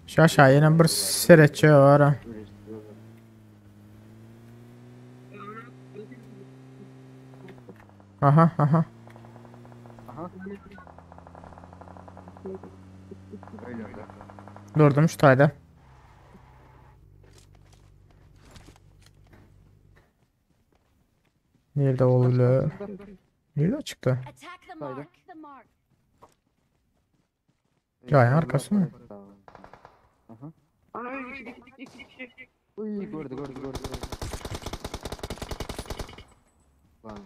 Şu aşağı yine bir seretçi var ha. Aha aha. Aha. Öyle öyle. Durdum şu tayda. Nerede oluyor? Nerede çıktı? Attack the mark. The mark. Yayın arkası mı? Aha. Ana iki iki iki iki. Uy gördü gördü gördü. gördü. Lan.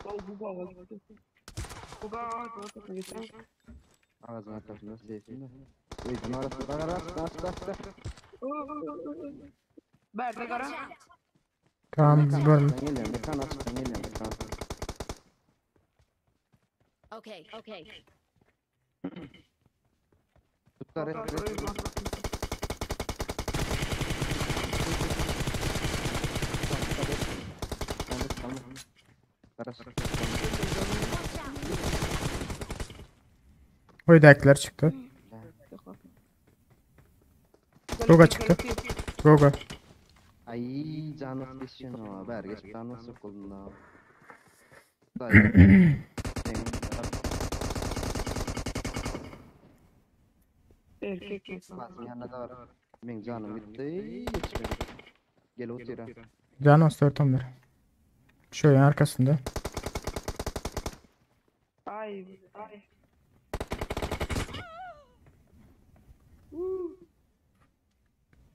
Oh bu bağlı. Bu bağlı. Geçen. Ağzın arkasında seyfinde. Uy bunun arasında arasında arasında arasında. Berde kara. Tamam bölüm. Ben geliyorum. Mekan aç. Ben geliyorum. Mekan aç. Okay, okay. Tutlar et et. Tamam tamam. Arası. Oydaklar çıktı. Roga çıktı. Roga. Ay canı düşüyor. Ber geç canı sokuldu. Erkek insan. Yanına da var. Men canım bitti. Yetişmedi. Gel otur. ha. Can olsun 4 11. Şöyle arkasında. Ay ay.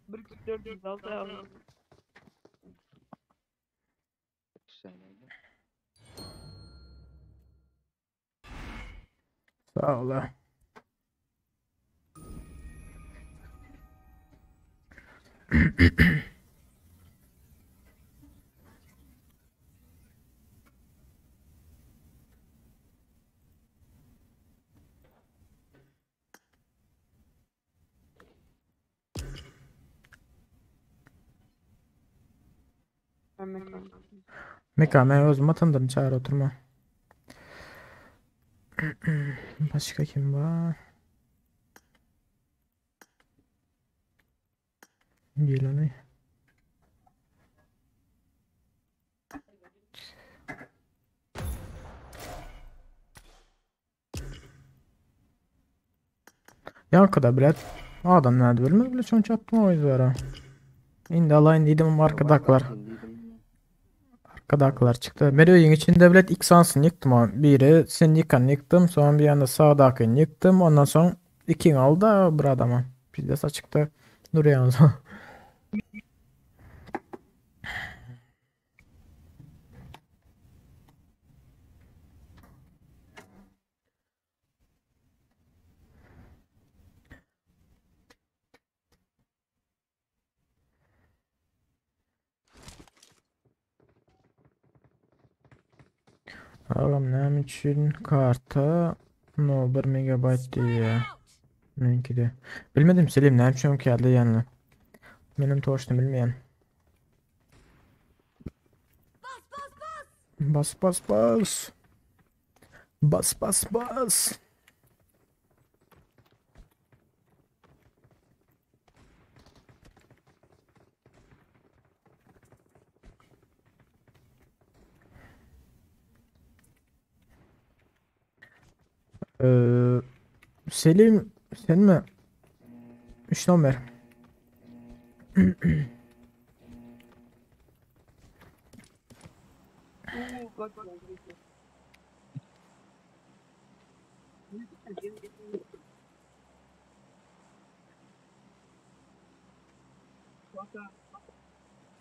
Bir iki dört yüz altı aldım. Sağ ol. ha. Ben mekan. Meka ben özüm atandırın çağır oturma. Başka kim var? Gel Yankıda bile adam nerede bilmez bile çoğun çattım o yüzden. İndi alayın dedim arkadaklar. Arkadaklar çıktı. Ben oyun içinde bile ilk sansın yıktım ama biri sen yıkan yıktım sonra bir anda sağdakini yıktım ondan sonra iki aldı bir adama. Bir de çıktı. Duruyor o zaman. Ağam näme üçin karta no 1 megabayt diýýär. Meňki de. Bilmedim Selim näme üçin geldi ýanyna. Menem toşny bilmeýän. Bas bas bas. Bas bas bas. Ee, Selim sen mi? 3 numara.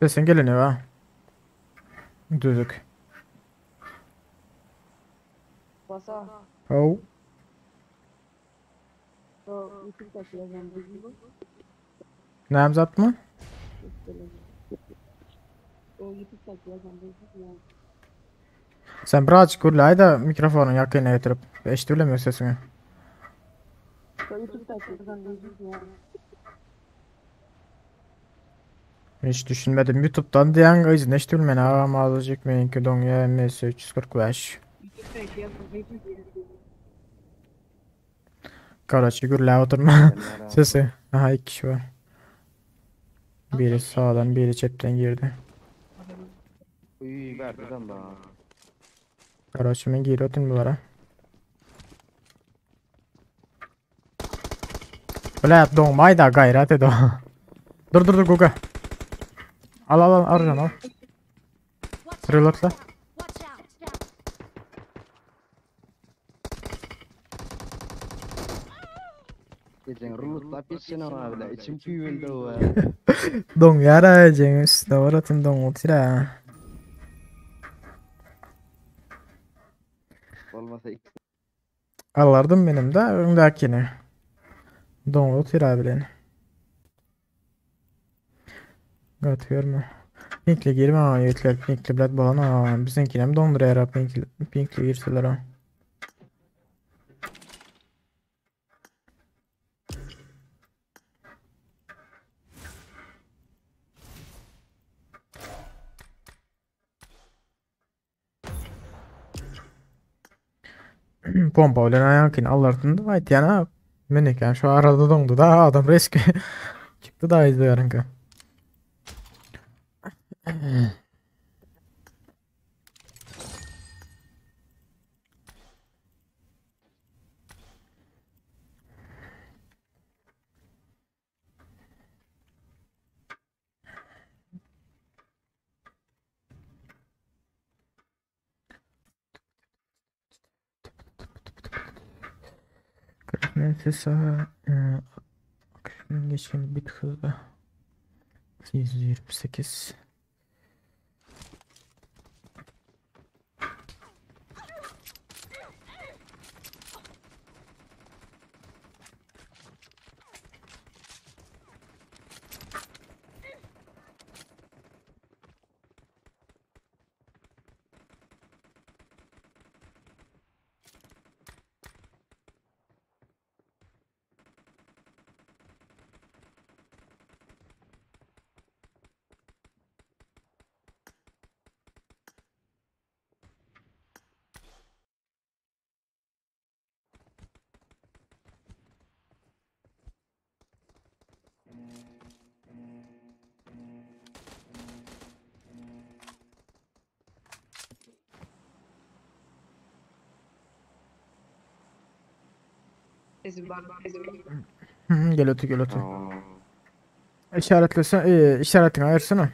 Sesin geliniyor ha. Düzük. Basa. Oh. So, YouTube'da yazan bilgi Näme zatmy? O YouTube'daki yazan değil ya. Sen birazcık gürläý-de mikrofonyň ýakynyna getirip. Eşidip sesiňi. O YouTube'daki yazan değil ya. Hiç düşünmedim. YouTube'dan diýen gyzyny eşidip bilmen. Agam azajyk meňki doňýa MS 345. YouTube'daki yazan değil ya. Karaçı gürläp oturma. Sesi. Aha iki kişi var. Biri sağdan biri çepten girdi. Uy verdi ba. Karaçı men giriyor oturma bulara. Bula doňmaý da gaýrat edo. Dur dur dur Guga. Al al al Arjan al. Reloadla. Watch out! Geçen rulut geçen ama bile içim tüyüldü o. Doň ýara jeň üstüne var atın doň otyra. Olmasa ikisi Alardım benim de öňdäkini. Doň otyra bilen. Gat görme. Pinkli girme ha ýetler pinkli bilet bolan ha biziňkinem doňdurýar ha pinkli pinkli girseler ha. Pompa bilen aýankini alardym da aýtýan ha. Men şu arada doňdy da adam risk çykdy da izleýärinki. Neyse akışının geçeni bir hızla 128 Sesim var. Sesim var. Hı hı, gel öte gel öte. İşaretlesen, işaretini ayırsana.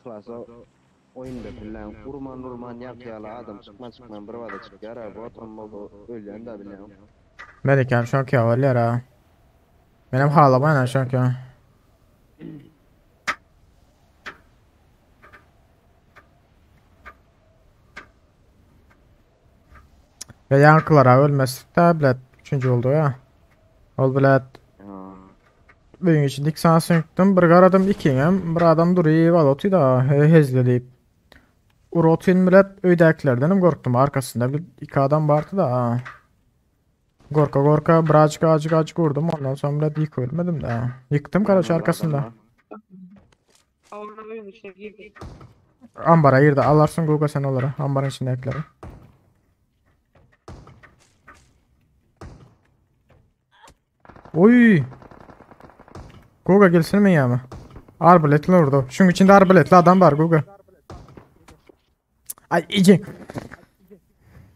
Klasa oyunda bilen urman urman ýakýaly adam çykman çykman bir wada çykýar ha bu atam boldy ölýän da bilen. Men ekem şu anki haberler ha. Benim halamayla şu anki. Ve yankılara ölmez tablet üçüncü oldu ya. Ol bilet. Benim için dik sana söktüm. Bir garadım ikinem. Bir adam duruyor val otu da hezle deyip. Urotin bilet öydäkilerdenem gorkdum. Arkasında bir iki adam vardı da. Ha. Gorka gorka birazcık azıcık azıcık vurdum. Ondan sonra bilet yık ölmedim de. Yıktım karaç arkasında. Orada oyun içine girdi. Ambara girdi. Alarsın Google sen onları. Ambarın içindekileri. Oy. Guga gelsene mi ýa? Arbaletli orada. Şunun içinde arbaletli adam var Guga. Ay iyice.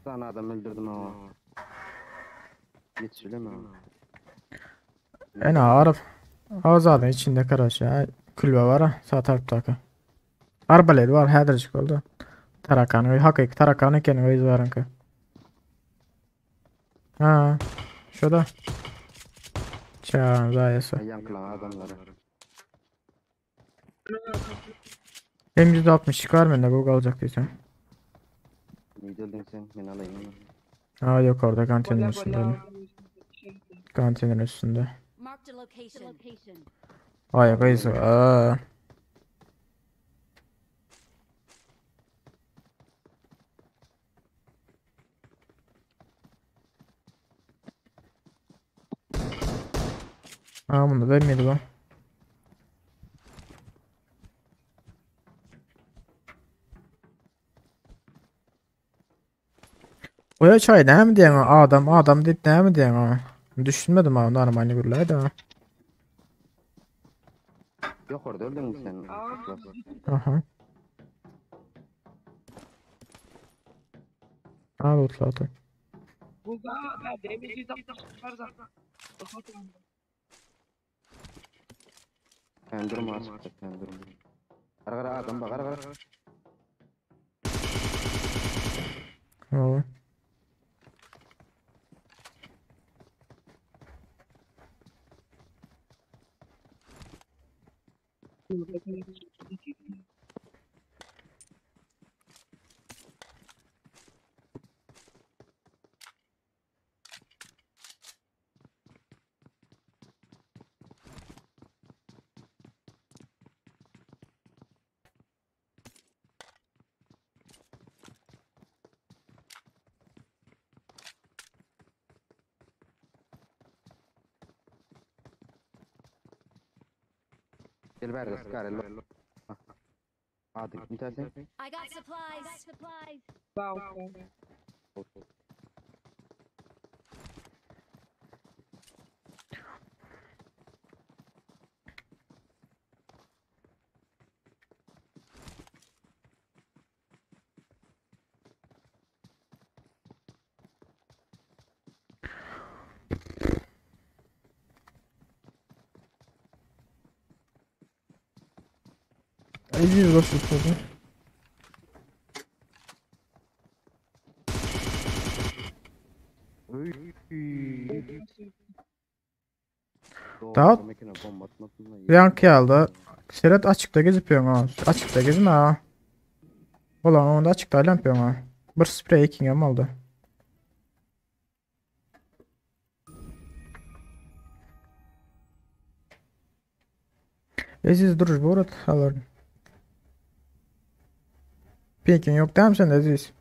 Sana adam öldürdüm ama. Geç söyleme. Ene arap. Azadyň içinde karaç ya. Külbe var ha sağ tarapdaky. Arbalet var häzirjik boldy. Tarakan öý hakyky tarakan eken öý baryňky. Ha. Şurada. Çağan zaýasy. Ýaňkylaň adamlary. M162 var mende bu galjak diýsem. Neydi öldün sen? Men alayım onu. Ha yok orada konteynerin üstünde. Konteynerin üstünde. Marked a location. Ay kız. Aa. Aa bunda da miydi bu? Oya çay ne mi diyen adam adam deyip ne mi diyen ha? Düşünmedim ha normal gürleydi ha. Yok orada öldün mü sen? Atlas. Aha. Ha lootladı. Bu da M260 var zaten. Sen durma açıkta sen durma. Gara gara adam bak gara gara. Oo. Gel ver de sıkar ello. Hadi kim tersin? I got supplies. Supplies. Ay boş tutuldu. Daha Yankı aldı. Seret açıkta gezip ýöň ha. Açıkta gezme ha. Ulan onda açıkta aýlanyp ýöň ha. Bir sprey ikiňem oldu. Eziz duruş bu alır. Pekin yok değil mi sen Aziz?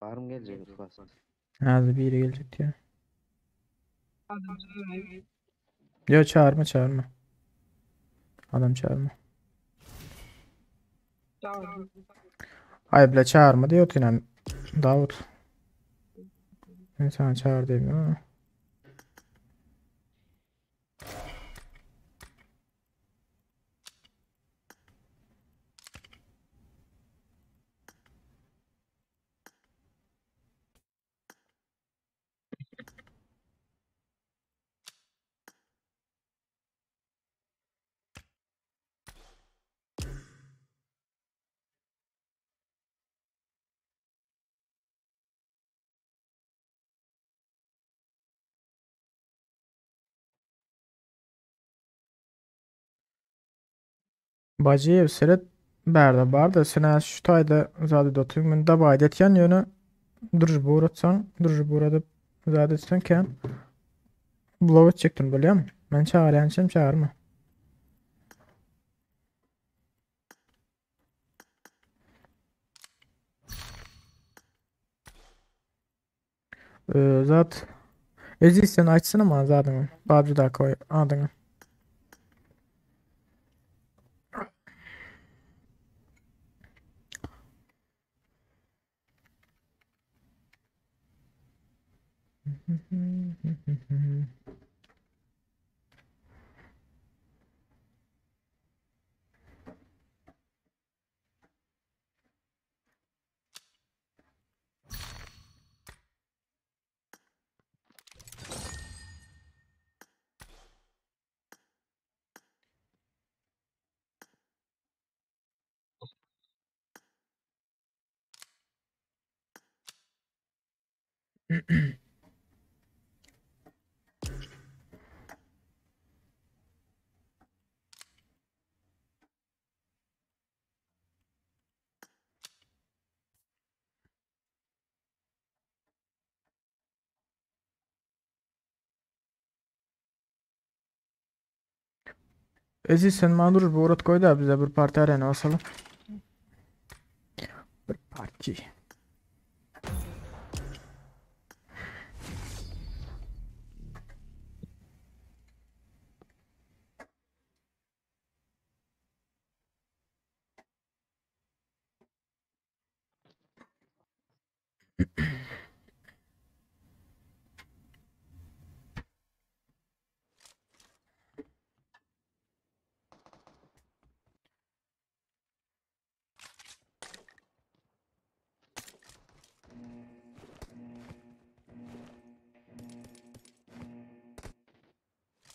Var mı gelecek Atlas? Hadi biri gelecek ya. Yo çağırma çağırma. Adam çağırma. Ay bile çağırma diyor yine. Davut. Ben sana çağır demiyorum ama. Bacıyev seret bärde barda sen şu taýda zady dotuň men dabay etýän ýöne duruş buratsaň duruş buradyp zady etsen ken blok etjekdim bilýän. Men çağırýan çağırma. Ee, zat Eziz sen açsana mı zadyňy? PUBG'da koy adyňy. Eziz sen bana dur bir uğrat koy da bize bir parti arena basalım. Bir parti.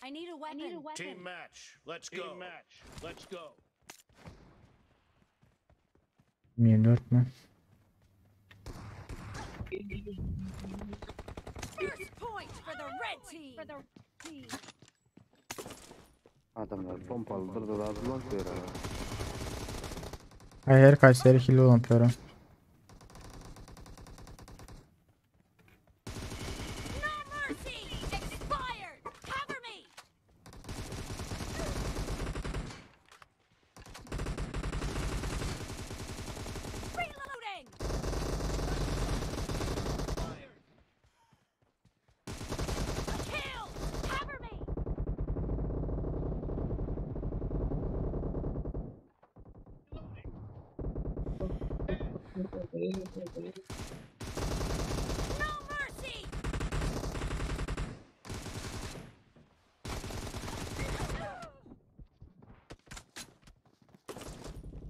I need a weapon. Team match. Let's go. Team match. Let's go. 24 mü? First point for the red team. For the team. Adamlar pompalıdır da razı lan diyor. Hayır her Kayseri kilo olan pöre. No mercy! Expired! Cover me! Reloading! Kill! Cover me! No mercy!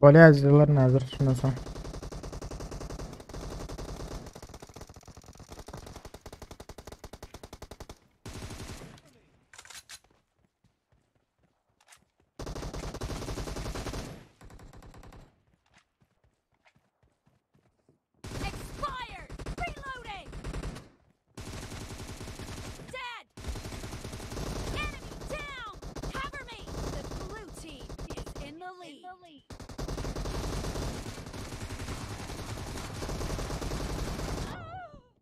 Bolýar azizler nazar şundan soň. Expired! Reloading! Dead! Enemy down! Cover me! The blue team is in the lead.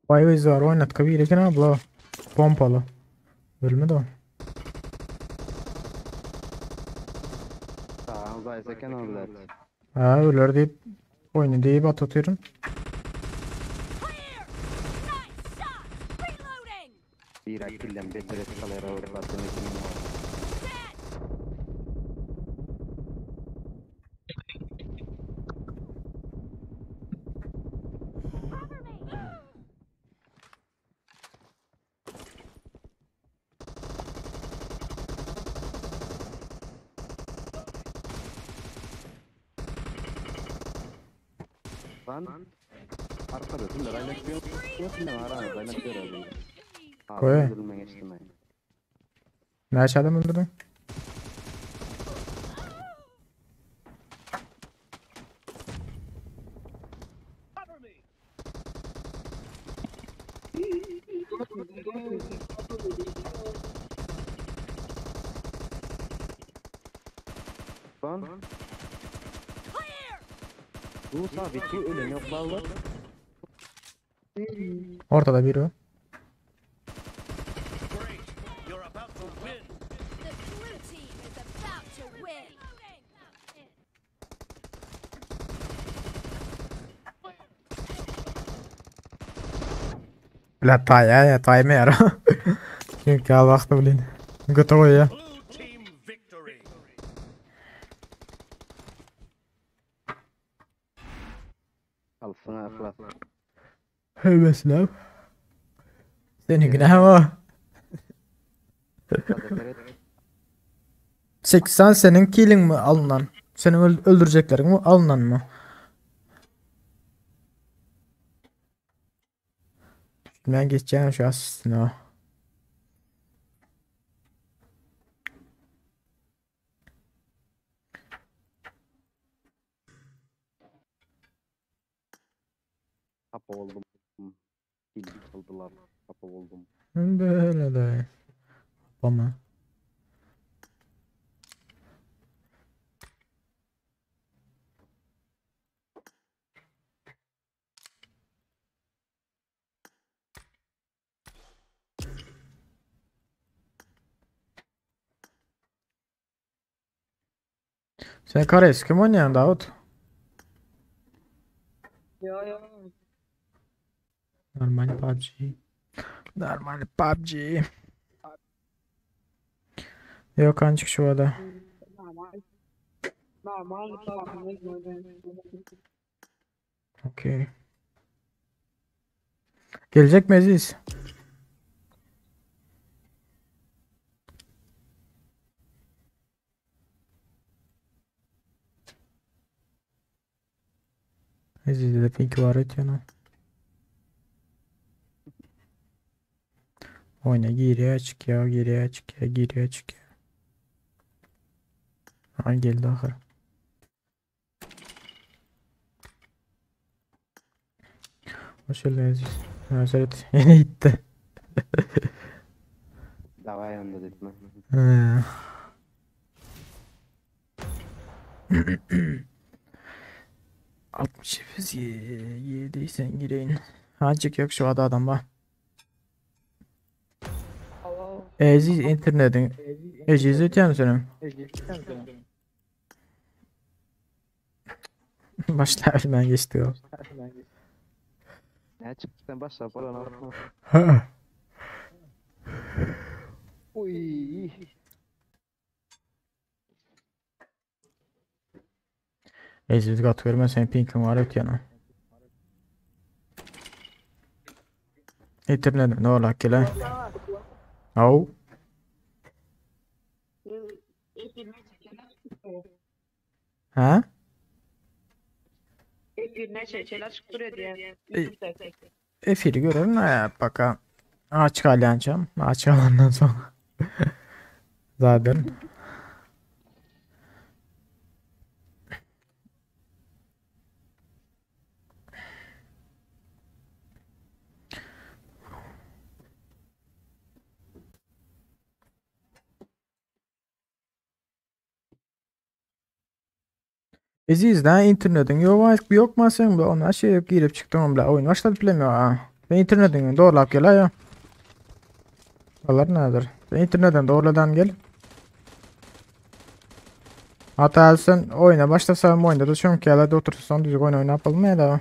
Vay vay zar oynat kabir eken abla. Pompaly. Ölmedi o. Tamam uzaysa ken oldular. Ha öler diýip oýny diýip at otyryn. Clear! Nice shot! Reloading! Bir akillen beter et kalera orada Dead! Cover me! Lan arkada tüller aynak Killing spree yok for the ne var blue aynak team! diyor abi. Koy. Öldürme geçtim ben. Näçe adam öldürdün? Cover me. Lan Clear! bu sabiti ölen yok vallahi. Ortada biri o. Great. You're about to win. The blue team is about to win! La taýa ya taýma ýara. Çünki wagty bilin. Gotowy ya. Blue team victory. Alsana aklas. Hemesine. Seniňki näme o? 80 seniň kiliň mi alynan? Seni öldürjekleriň mi alynan mı? Ben geçeceğim şu asistine. Hapa oldum. Bilgi çaldylar. Hapa oldum. Böyle de. Ama. Sen kara eski mi oynayan Davut? Ya ya. Normal PUBG. Normal PUBG. Yok ancak şu arada. Normal. Normal PUBG. Okey. Gelecek mi Aziz? Aziz'de de pink var et yana. Oyna giriyor çıkıyor giriyor çıkıyor giriyor çıkıyor. Ha geldi ahır. Hoş geldin Aziz. Evet yine gitti. Davay onda dedim. He. 68 yediysen gireyim. Hancık yok şu ada adam var. Aziz internetin. Aziz ötüyor musun? Başla ben geçti o. Ne çıktı başla bolan Ha. Uy. Aziz gat görme sen pinkin var ötüyor. İnternetin ne ola ki lan? Au. Ha? Efiri görelim ne baka. Açık alyançam. Açık alandan sonra. Zaten. Eziz lan internetin yok yok mu sen bu ona şey yok girip çıktım bla oyun başladı bilemiyor ha. Ben internetin doğrulap gel ya. Vallahi nedir? Sen internetten doğruladan gel. Hatta sen oyuna başlasan oyunda da çünkü yerlerde oturursan düzgün oyun oynayalım ya da.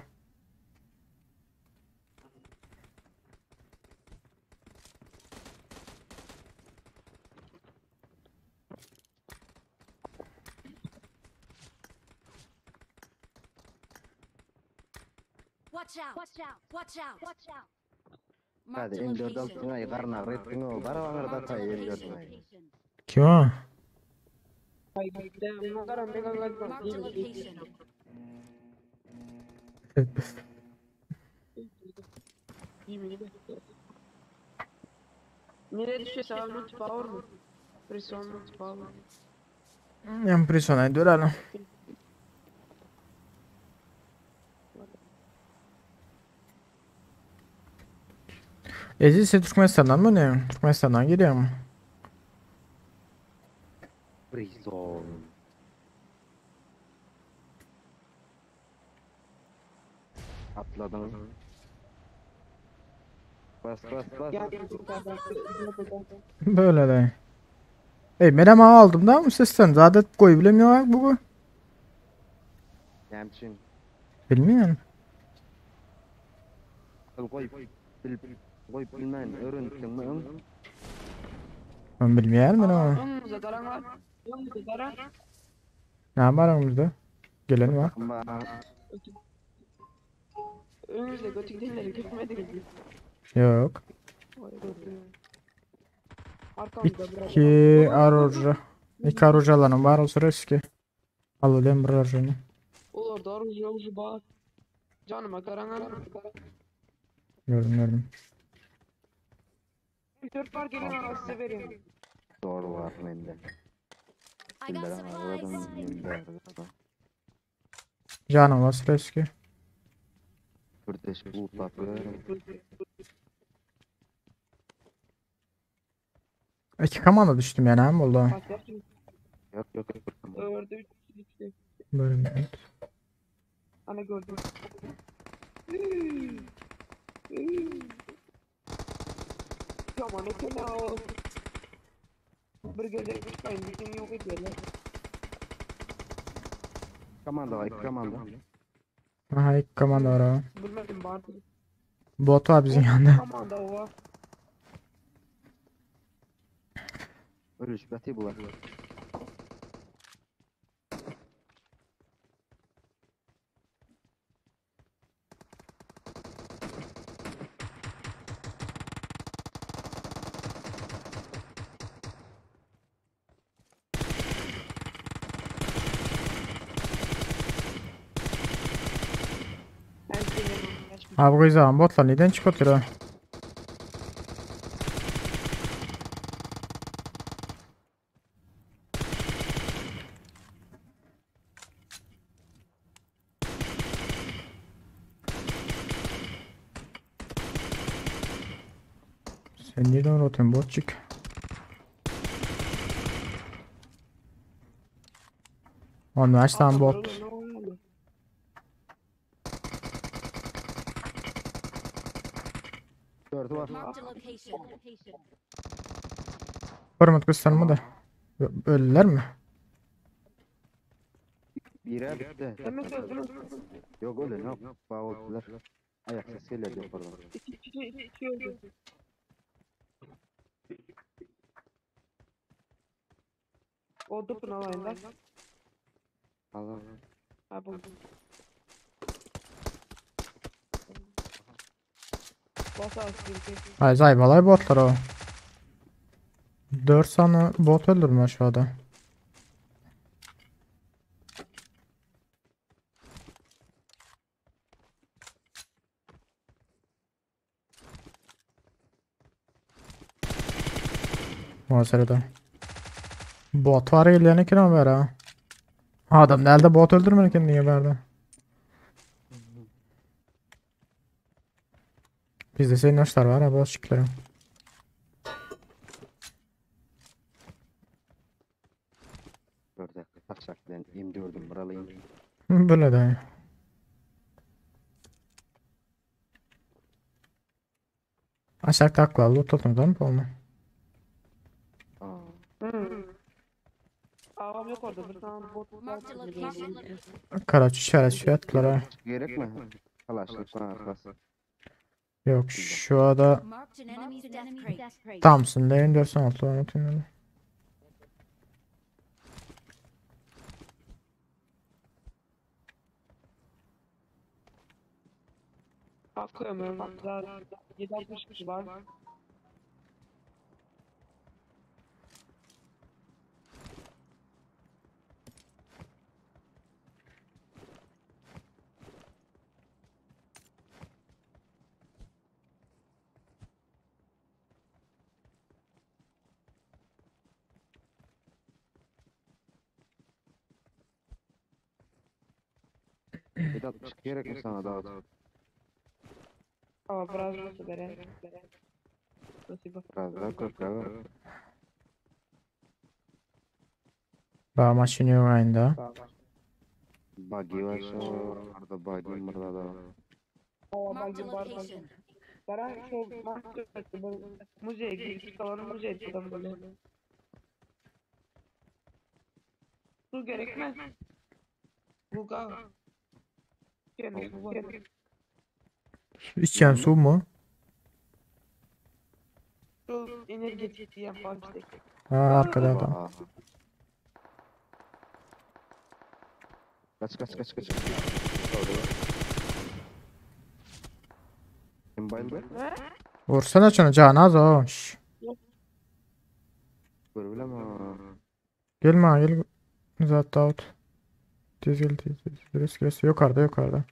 Watch out! Watch out! Watch out! Watch out! Marked Hadi a M4 location. altın ay karna rettin o. Bara Marked da a tay M4 location. ay. Kim o? Marked a location. Nereye düşüyorsa multipower mı? Prison multipower. En prison dörelim. Eziz sen Türkmenistan'dan mı ne? Türkmenistan'dan geliyor mu? Prison. Atladım. Bas bas bas. Böyle de. Ey merhaba aldım da mı sesten? Zaten koy bilemiyor bu. Nämçin? Bilmiyorum. Koy bil koy bilmen öğrendin mi? Ben bilmiyorum ben ama. Önümüzde daran var. Önümüzde daran. Ne var önümüzde? Gelen var. Önümüzde götü gidenleri görmedik. Yok. Vay be. Arkamda bir adam. İki aruja. İki arujalarım var olsa riski. Alalım bir arujunu. Olar da orucu orucu bar. Canıma garangan. Gördüm gördüm. 4 var gelin ana size vereyim. Doğru var mende. I got Bildiren supplies. aradım mende. Canım var riski. Kürdeş bulutlatı. İki kamanda düştüm yani hem oldu. Başlarsın. Yok yok yok. Ördü 3 2. Bölüm evet. Ana gördüm. Yaman ekene o. Bir gece çıkayım bütün yok ediyorlar. Komanda var, iki komanda. Aha iki komanda var ha. Bilmedim vardı. Bot var bizim yanında. Aman da o var. Ölüş beti bular. Ben senin Abi bu zaman botlar neden çıkıyor ha? Sen nereden uğratıyorsun botçuk? Oğlum kaç tane bot? Dördü var. Marked a location. Format gösterme de. Öldüler mi? Bire bitti. Demek öldünüz. Yok öyle yok. Bağ oldular. Ayak sesi geliyor yukarıdan. İki kişi iki kişi öldü. O da bunu alayım da. Allah. Ha buldum. Bas az bir Ay zaybalay botlar o. 4 tane bot öldürdüm aşağıda. Muhasebede. Bot var gelýän eken o bära. Adam nerede bot öldürmeli eken diye bärde. Bizde senin hoşlar var ha bot şıkları. Dörde. Kaçak ben M4'üm buralıyım. Böyle de. Aşağı takla loot tutmadan polny. Aa. Hmm. Ağam yok orada bir tane bot var. Marked a location. Karaç işaret fiyatlara. Gerek mi? Kalaşlık bana arkası. Yok şu ada Marked an enemy's death crate. Thompson Lane 416 unutayım öyle. Bakıyorum daha 760 kişi var. 762 gerek mi sana daha? Ama biraz nasıl veren? Nasıl bak? Biraz daha köprü var. Daha maçın yok ayında. Buggy var şu. Orada buggy burada da. Aa Marked bak a var bak. location. Bana şu mahcup bu müzeye gidip kalanı müzeye tutalım böyle. Su gerekmez. Buga. Gene su var. İçen su mu? Su energetik diyen parçadaki. Ha arkada adam. Aa. Kaç kaç kaç kaç. Kim bayıldı? Ne? Vursana şunu can az o. Şş. Gör bilem ha. Gelme ha, gel. Zat Davut. Tez gel tez tez. Biraz biraz yukarıda yukarıda.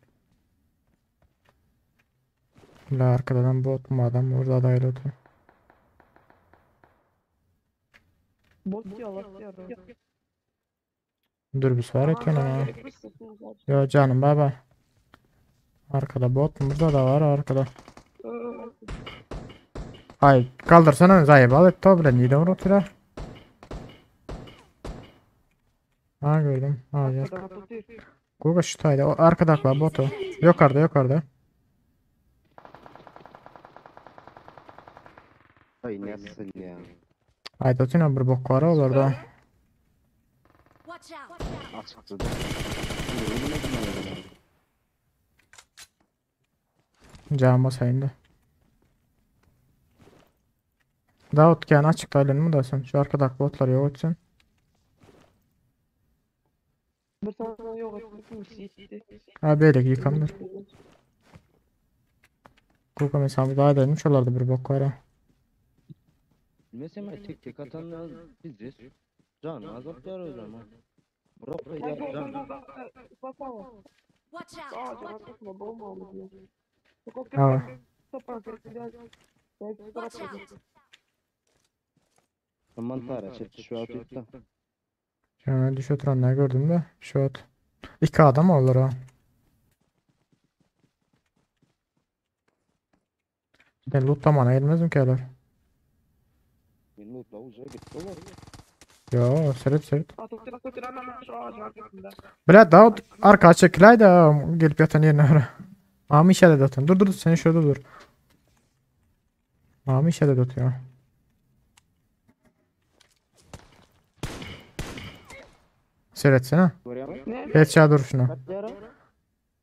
La arkadan bot mu adam orada dahil otu. Bot diyor, bot diyor. Dürbüs var eken Aman, ama. gerek yok, zaten. Yo canım baba. Arkada bot mu? Burada da var arkada. Ay kaldırsana zayıf al et to bilen neden unutuyor? Ha gördüm. Ha gel. Arkadan tutuyor. Google şu tayda. O arkadaklar botu. Yukarıda yukarıda. Ay nasıl ya? Ay da bir bok var olarda. Watch out! Açıktı da. Bilmedim ben öyle. Can basayım da. Davut gel açık taylanı mı da sen? Şu arkadaki botları yok etsin. Bir tane yok etmiş gitti. Ha böyle yıkanır. Google mesela bir daha demiş oralarda bir bok var ha. Mesela tek tek atanlar biziz. Can azap der o zaman. Bırak ya can. Bak bak. Watch out! Ağacın arkasında bomba oldu diyor. Ha. Watch out! Aman tara çekti şu atı da. Şimdi düş oturanlar gördüm de şu at. İki adam olur ha. Ben lootlamana gelmez mi ki herhalde? Benim mutlu uzağa gitti olur. Yo seret seret. Atatürk Atatürk hemen şu ağacın arkasında. Bile Davut arka çekilay da gelip yatan yerine ara. Mami işaret atın. Dur dur sen şurada dur. Mami işaret atıyor. Seyretsene. Görüyor musun? Ne? Headshot dur şuna. Kaç yara?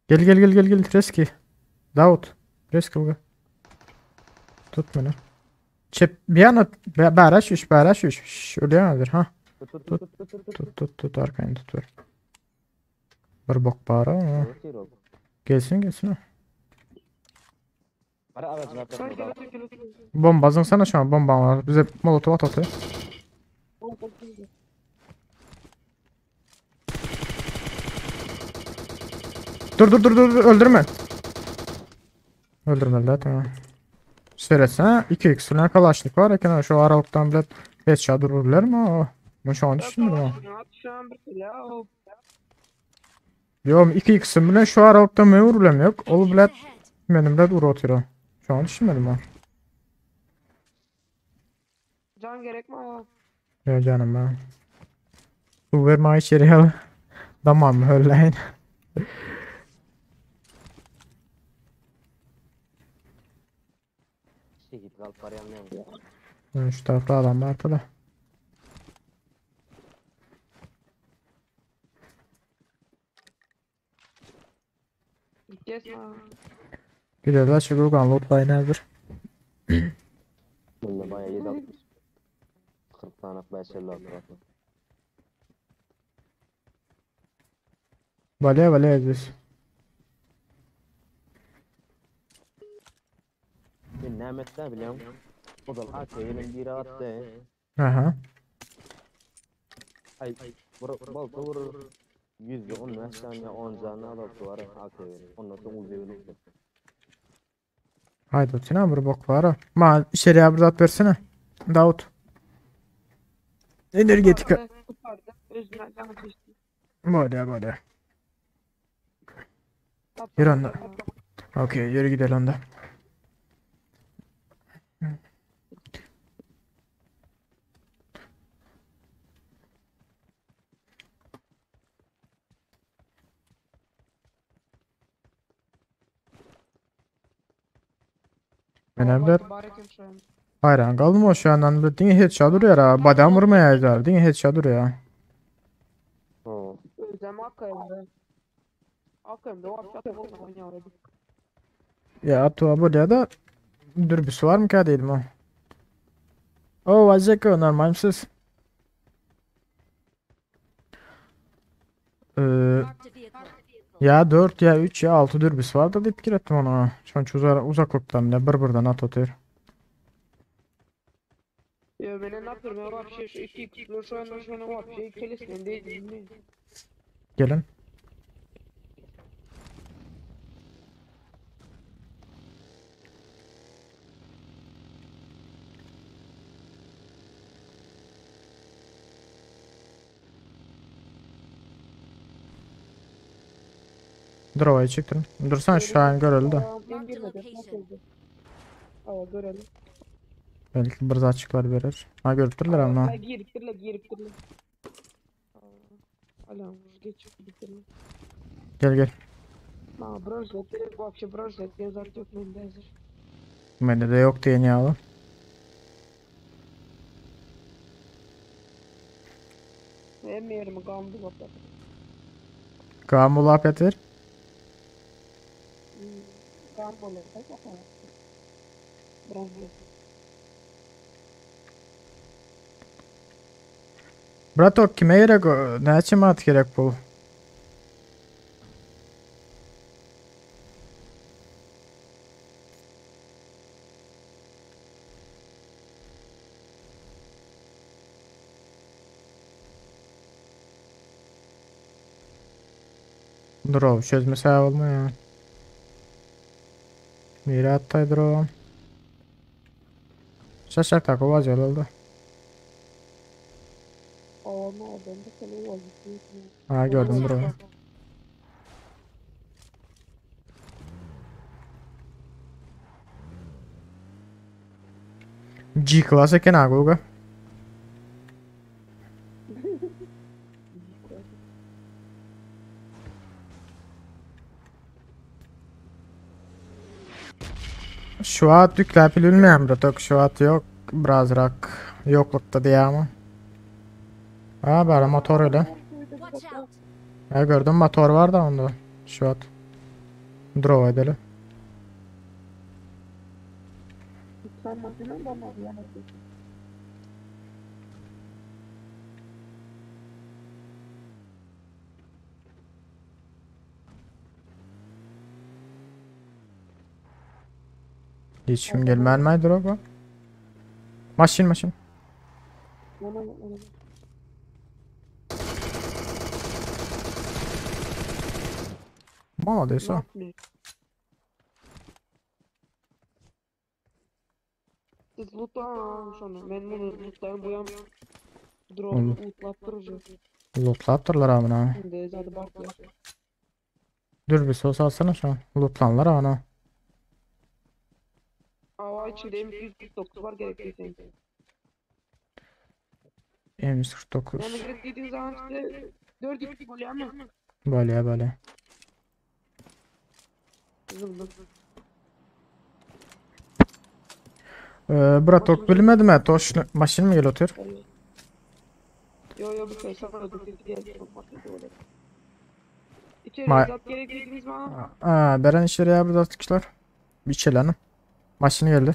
Gel gel gel gel gel Reski. Davut. Reski bu. Tut beni. Çep bir yana be- beraş üç beraş üç. Şş, Öyle ha. Tut tut Tut tut tut tut. tut tut tut arkayı tut ver. Bir bok bağır ama. Tut. Gelsin gelsin. Ara ağacın arkasında. Bomba sana şu an bomba var. Bize molotof at atıyor. Dur dur dur dur dur, öldürme. Öldürme la tamam. Seyretsene 2x falan kalaşlık var eken şu aralıktan bile headshot dururlar mı? Ben şu an düşünmüyorum ha. Şu an bir silah o. Yo 2x'im bile şu aralıkta ne vurulam yok. Ol bile benim bile ur atıyor. Şu an düşünmedim ha. Can gerek mi ya? Ya canım ben. Su verme içeri al. Tamam öyle. Çekip kalıp arayan ne? Yani şu tarafta adam var da. Kesme. Giderler şu Google lootlayın hazır. Bunda bayağı 760. 40 tane 556 var. Valya valya aziz. Ben Mehmet biliyorum. O da AK'nin biri attı. Aha. Ay vur balta vurur. %15 tane 10 tane alıp var AK'nin. Ondan sonra uzuyor. Haydi otina bir bok var ha. Ma içeriye bir zat versene. Davut. Energetika. Özüne can çeşitli. Böyle böyle. Yürü onda. Okey yürü gidelim onda. Önemli. Hayran kaldım o şu andan bir diňe headshot duruyor ha. Badem vurmayacaklar. Diňe headshot duruyor. Özlem Akkaya'da. Akkaya'da o akşam oynuyor. Ya Atua buraya da dürbüsü var mı ki değilim o. O Vazeko normalsiz. Ee, ya 4 ya 3 ya 6 dürbüsü var da deyip fikir ettim ona. Şu an uzaklıktan bile bir birden at atıyor. Yo men ne yapıyorum ya vapşe şu iki kutular şu anda şu anda vapşe kelesinden değil mi? Gelin. Dur ovayı çektirin. Dursana şu an görüldü. Tamam ben girmedim. Nasıl oldu? Aa görelim. Belki bir açıklar verir. Ha görüptürler ama. Ha giriptirler giriptirler. Hala geçip bitirler. Gel gel. Ma bronzlet gerek vapşe bronzlet diye zart yok bende hazır. Bende de yok diye niye alın? Hem yerimi gambu kapatır. Gamulap yatir. Gambu kapatır. Bronzlet. Bratok kime gerek o? Ne için mat gerek bu? Dur o çözmese olmuyor. Mira attaydır o. Şaşak tak o vaziyet oldu. Aa ne ben de seni vazgeçtim. Ha gördüm bro. G class eken agoga. Şu at yükläp bilmeýän bratok şu at yok birazrak yoklukta diye ama. Ha bari motor öyle. Watch out! Ha gördüm motor var da onda. Şu at. Drove edelim. Sen makine bana yani. Hiç kim gelmän mi drove? Maşin maşin. Ona ona. Молодец. Ne yapmıyor? Siz lootlan şunu. Ben bunu lootlayayım bu yan. Drone Olur. lootlaptırıcı. Lootlapdyrlar amına. Şimdi zaten bak ya. Dur bir sos alsana şu an. Lootlanlar ana. Aa içinde M249 var gerekliyse. M149. Yani gerek dediğin zaman işte 4 2 oluyor ama. Böyle böyle. Zıldım. Bratok bilmedim ha. Toş maşin mi gel otur? Yo yo bu şey sana da geldi. İçeri Ma zat gerek dediğiniz bana. Aa, beren işleri ya burada kişiler. Bir çelenim. Maşin geldi.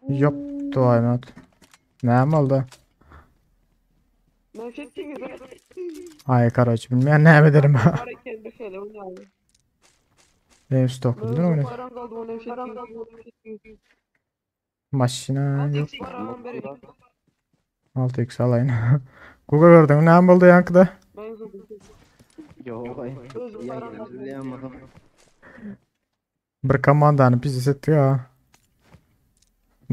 Yok dua et. Ne oldu? Ben şey gibi. Ay karaç bilmeyen ne ederim ha. Varken bir şeyle oynayalım. Benim stok bildin Ben oyunu. param kaldı onu şey gibi. Maşina yok. Param beri. 6x alayın. Google gördün ne oldu yankıda? Ben zıldım. Yok ay. Özüm Ya param kaldı. bilýän Bir komandany pizdes etdi ya.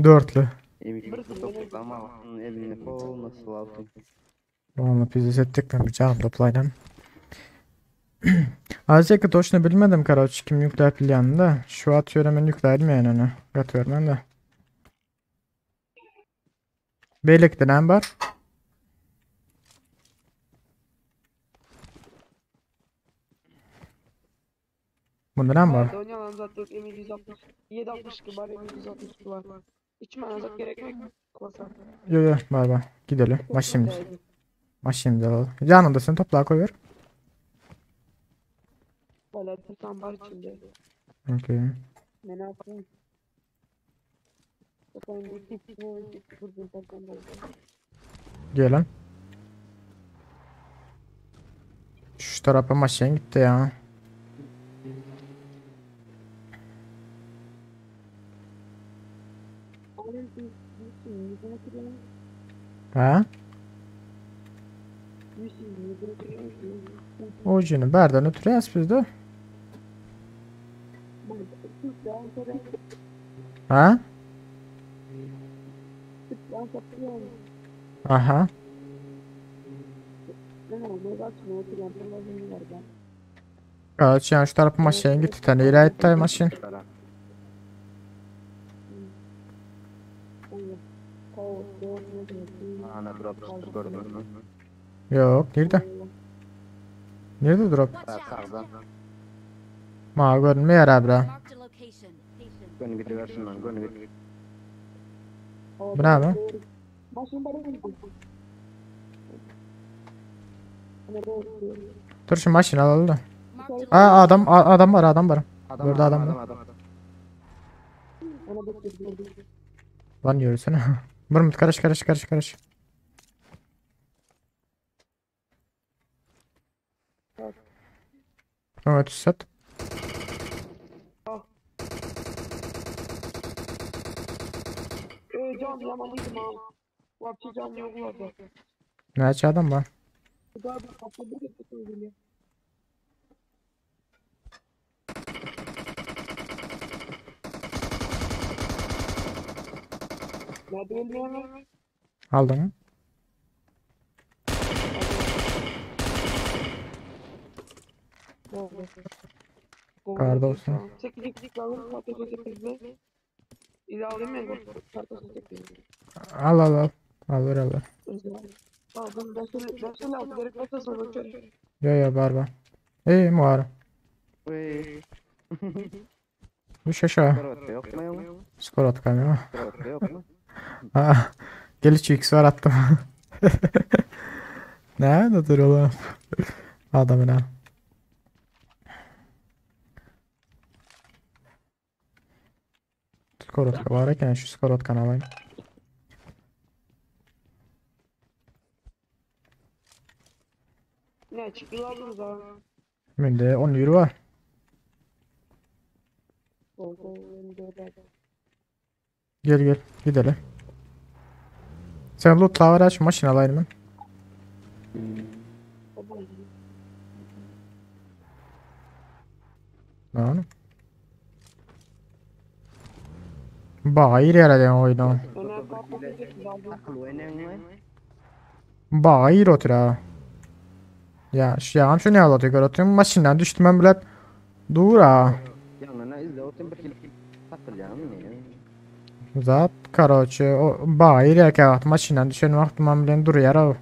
Dörtlü. M249 ama elinde kol nasıl altın. Vallahi pizdes ettik ben bir canım toplaydım. Azıcık точно bilmedim короче kim yükler planını Şu at hemen yükledim yani onu. Gat vermem de. Beylikte ne var? Bunda ne var? Oynayalım zaten M260. 762 var M262 var. İçme azat gerek yok. Klasa. Yo yo bay bay. Gidelim. Başlayalım. Başlayalım alalım. Yanında sen toplağa koy ver. Valla tutan var içinde. Okey. Ne yapayım? Zaten bu bu bu Gelin. Şu tarafa maşin gitti ya. Ha? Ujunu bärden ötürýäs biz de. Ha? Aha. Evet yani şu tarafı maşın git tane ileride maşın. Ana drop çıktı gördün mü? Yok nerede? Nerede drop? Ha, sağdan. Ma görünmeýär abra. Marked a location. Gön gidiversin lan gön git. Bu ne abi? Dur şu maşını alalım da. Marked a Aa adam adam var adam var. Adam Burada adam adam adam var. adam. Lan yürüsene. Mırmıt karış karış karış karış. Evet sat. Can yamalıydım ha. Vapçı can yok orada. Näçe adam var? Bu da bir kapı bir de Nerede öldürüyorlar? Aldın mı? Karda olsun. 8 aldım, 8'de. İlla alayım ben kartı 8. Al al al. Al ver al ver. Aldım, 5 aldım, gerek yoksa sonra bakıyorum. Yo yo bar bar. Ey muara. Uy. Düş aşağı. Skor yok mu ya? Skor at kamera. Skor yok mu? Aa, gel 3x var attım. Nerede dur oğlum? Adamın ha. Skor at var eken şu skor at alayım. Ne çıktı aldınız ha? Mende 10 euro var. Oldu, oldu, Gel gel gidelim. Sen lootla var aç maşın alayım ben. Lan. Bayır yere oyunu. Akıl oynayan mı? Bayır otur ha. Ya şu ya şu ne alatıyor görüyorum maşından düştüm ben bilet. Dur ha. Yanına izle otur bir kilip takılacağım ne? Zat karoçe o bayır ya ki maşından düşen vaktim ben bilen duruyor ha.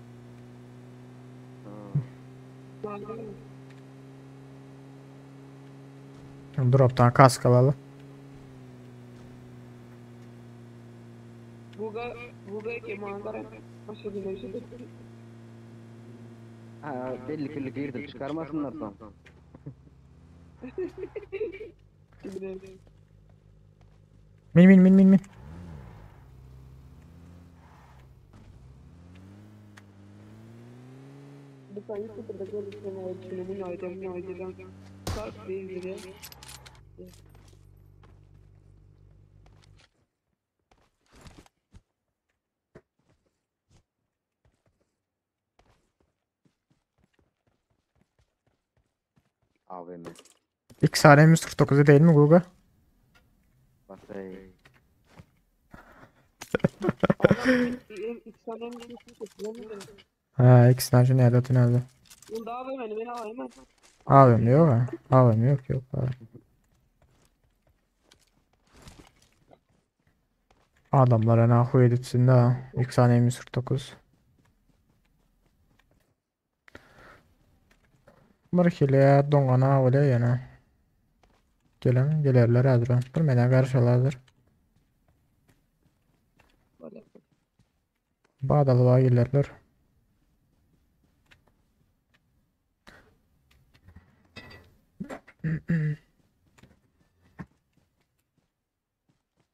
Drop'tan kask alalım. Buga, buga ki manzara başladı şey. Ha belli kirli girdim çıkarmasınlar son. Min min min min min. Bu sen YouTube'da görürsen o filmin aydın aydın. Sarp değil AVM. XR 149'u değil mi Google? Basay. Ha ikisinden şu nerede tünelde. Daha beni beni alayım ben. AVM yok ha. AVM yok yok. Abi. Adamlara ne huy edipsin de XR 149. Bir kile dongana öyle yana. Gelen gelerler hazır. Bir menen karşılardır. Bağdalığa gelirler.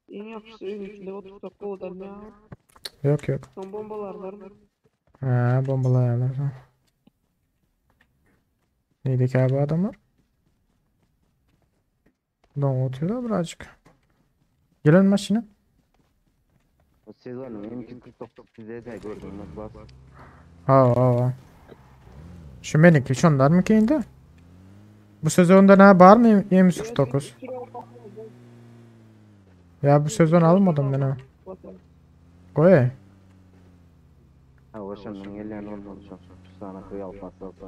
En yaxşısı öyün içinde otursak o ya. Yok yok. Son bombalar var mı? Ha bombalayarlar. Ha. Neydi ki abi adamlar? Don oturuyorlar birazcık. Gelen maşına. Sezonyň M249 sizde de gördüňmi klas? Hawa hawa. Şu meniki şondarmyky indi? Bu sezonda ne bar mı M249? Ya bu sezon almadım men ha. Goý. Hawa şondan gelýän bolmaly şo. Sana hyýal paslasa.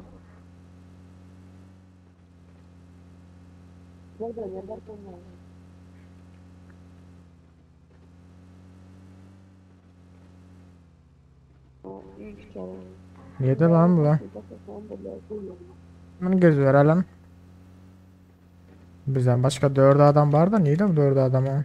Nirede lan bu lan? Bunu göz verelim. Bizden başka 4 adam var da neydi bu 4 adam o?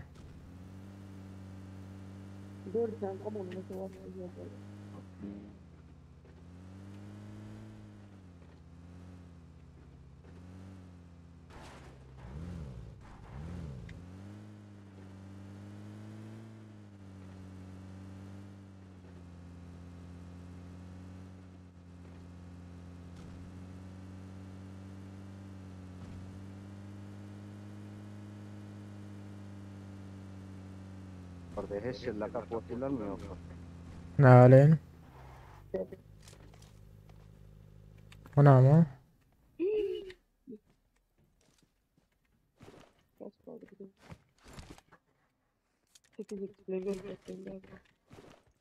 Orada hiç ýyllaka otyrlarmy ýokmy? Näleýin? O näme?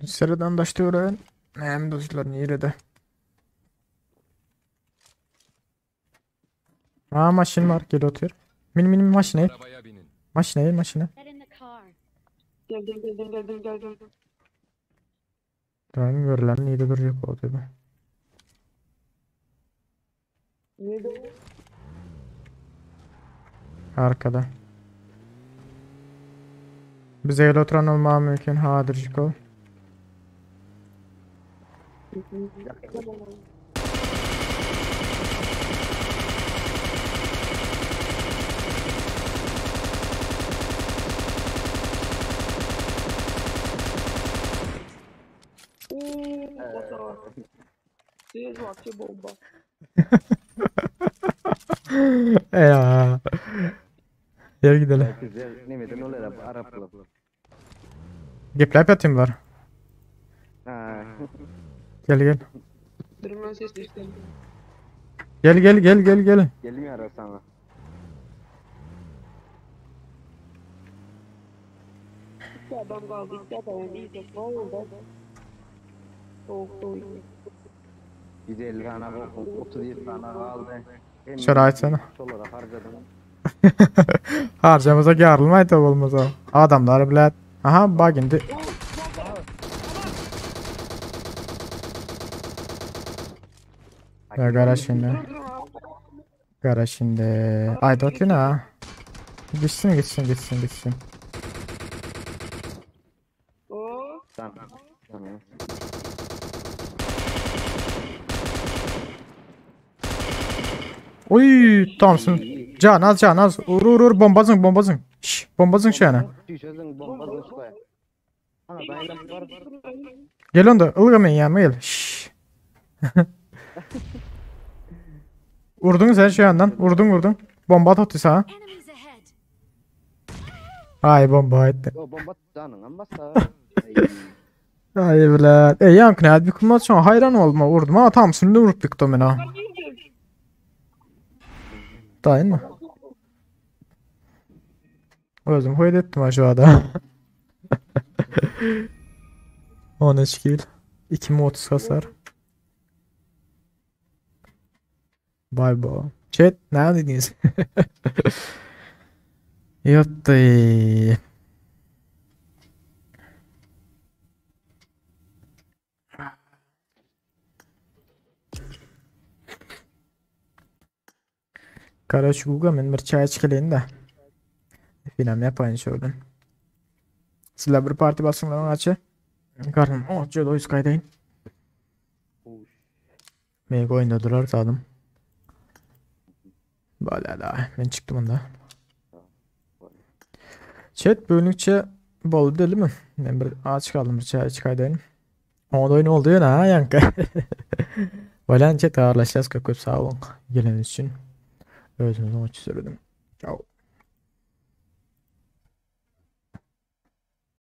Sereden daşda öwren. Näme dostlar nirede? Aa maşyn bar gel otur. Min min maşyna. Arabaya binin. Maşyna in maşyna. Get in the car. Geldim geldim geldim geldim. Tamam görülen nirede duracak o tabi. Nerede o? Arkada. Bize gel oturan olmağı mümkün. Hadircik ol. Oo, bata. Siz var bomba. Ya. Gel gidelim. Güzel nemeden olar Araply. Gepläp ýatym bar. Ha. Gel gel. Durma ses düştüm. Gel gel gel gel gel. Gelmiyor sana. İki adam kaldı. İki adam. İyi de ne oldu? Soğuk soğuk. 150 tane 37 tane kaldı. Hem Şöyle açsana. Şolara harcadım. Harcamıza garylmaý da bolmasa. Adamlar bilet. Aha bak indi. Ya gara şimdi. Gara şimdi. Ay dot ha. Gitsin gitsin gitsin gitsin. Tamam. Tamam. Oy tamsın. Can az can az. Ur ur ur bomba zıng bomba zıng. Şş, bomba zıng şana. Düşözün bomba zıng Ha daýlam bar. Gel onda ılga men ýanyma gel. Şş. Vurdun sen şu yandan. Vurdun vurdun. Bomba tuttu sana. Ay bomba etti. O bomba canın amma sağ. Ay bilet. Ey yankı ne bir kumaz şu an hayran olma vurdum ama tam şimdi vurup yıktım ben ha. Dayın mı? Özüm hoyd ettim aşağıda. 13 kill. 2030 hasar. Bay bay. Chat ne dediniz? Yattı. Karaçuga men bir çay içkeleyin de. Finam yapayın şuradan. Sizler bir parti basınlar açı. Karnım oh şöyle oyuz kaydayın. Meg oyunda durar tadım. Böyle da ben çıktım onda. Chat bölünükçe bol değil mi? Ben bir aç kaldım bir çay çıkaydayım. Onda oyun oldu ya ha yankı. Böyle chat ağırlaşacağız köp köp sağ olun. Gelen için. Özünüzü söyledim.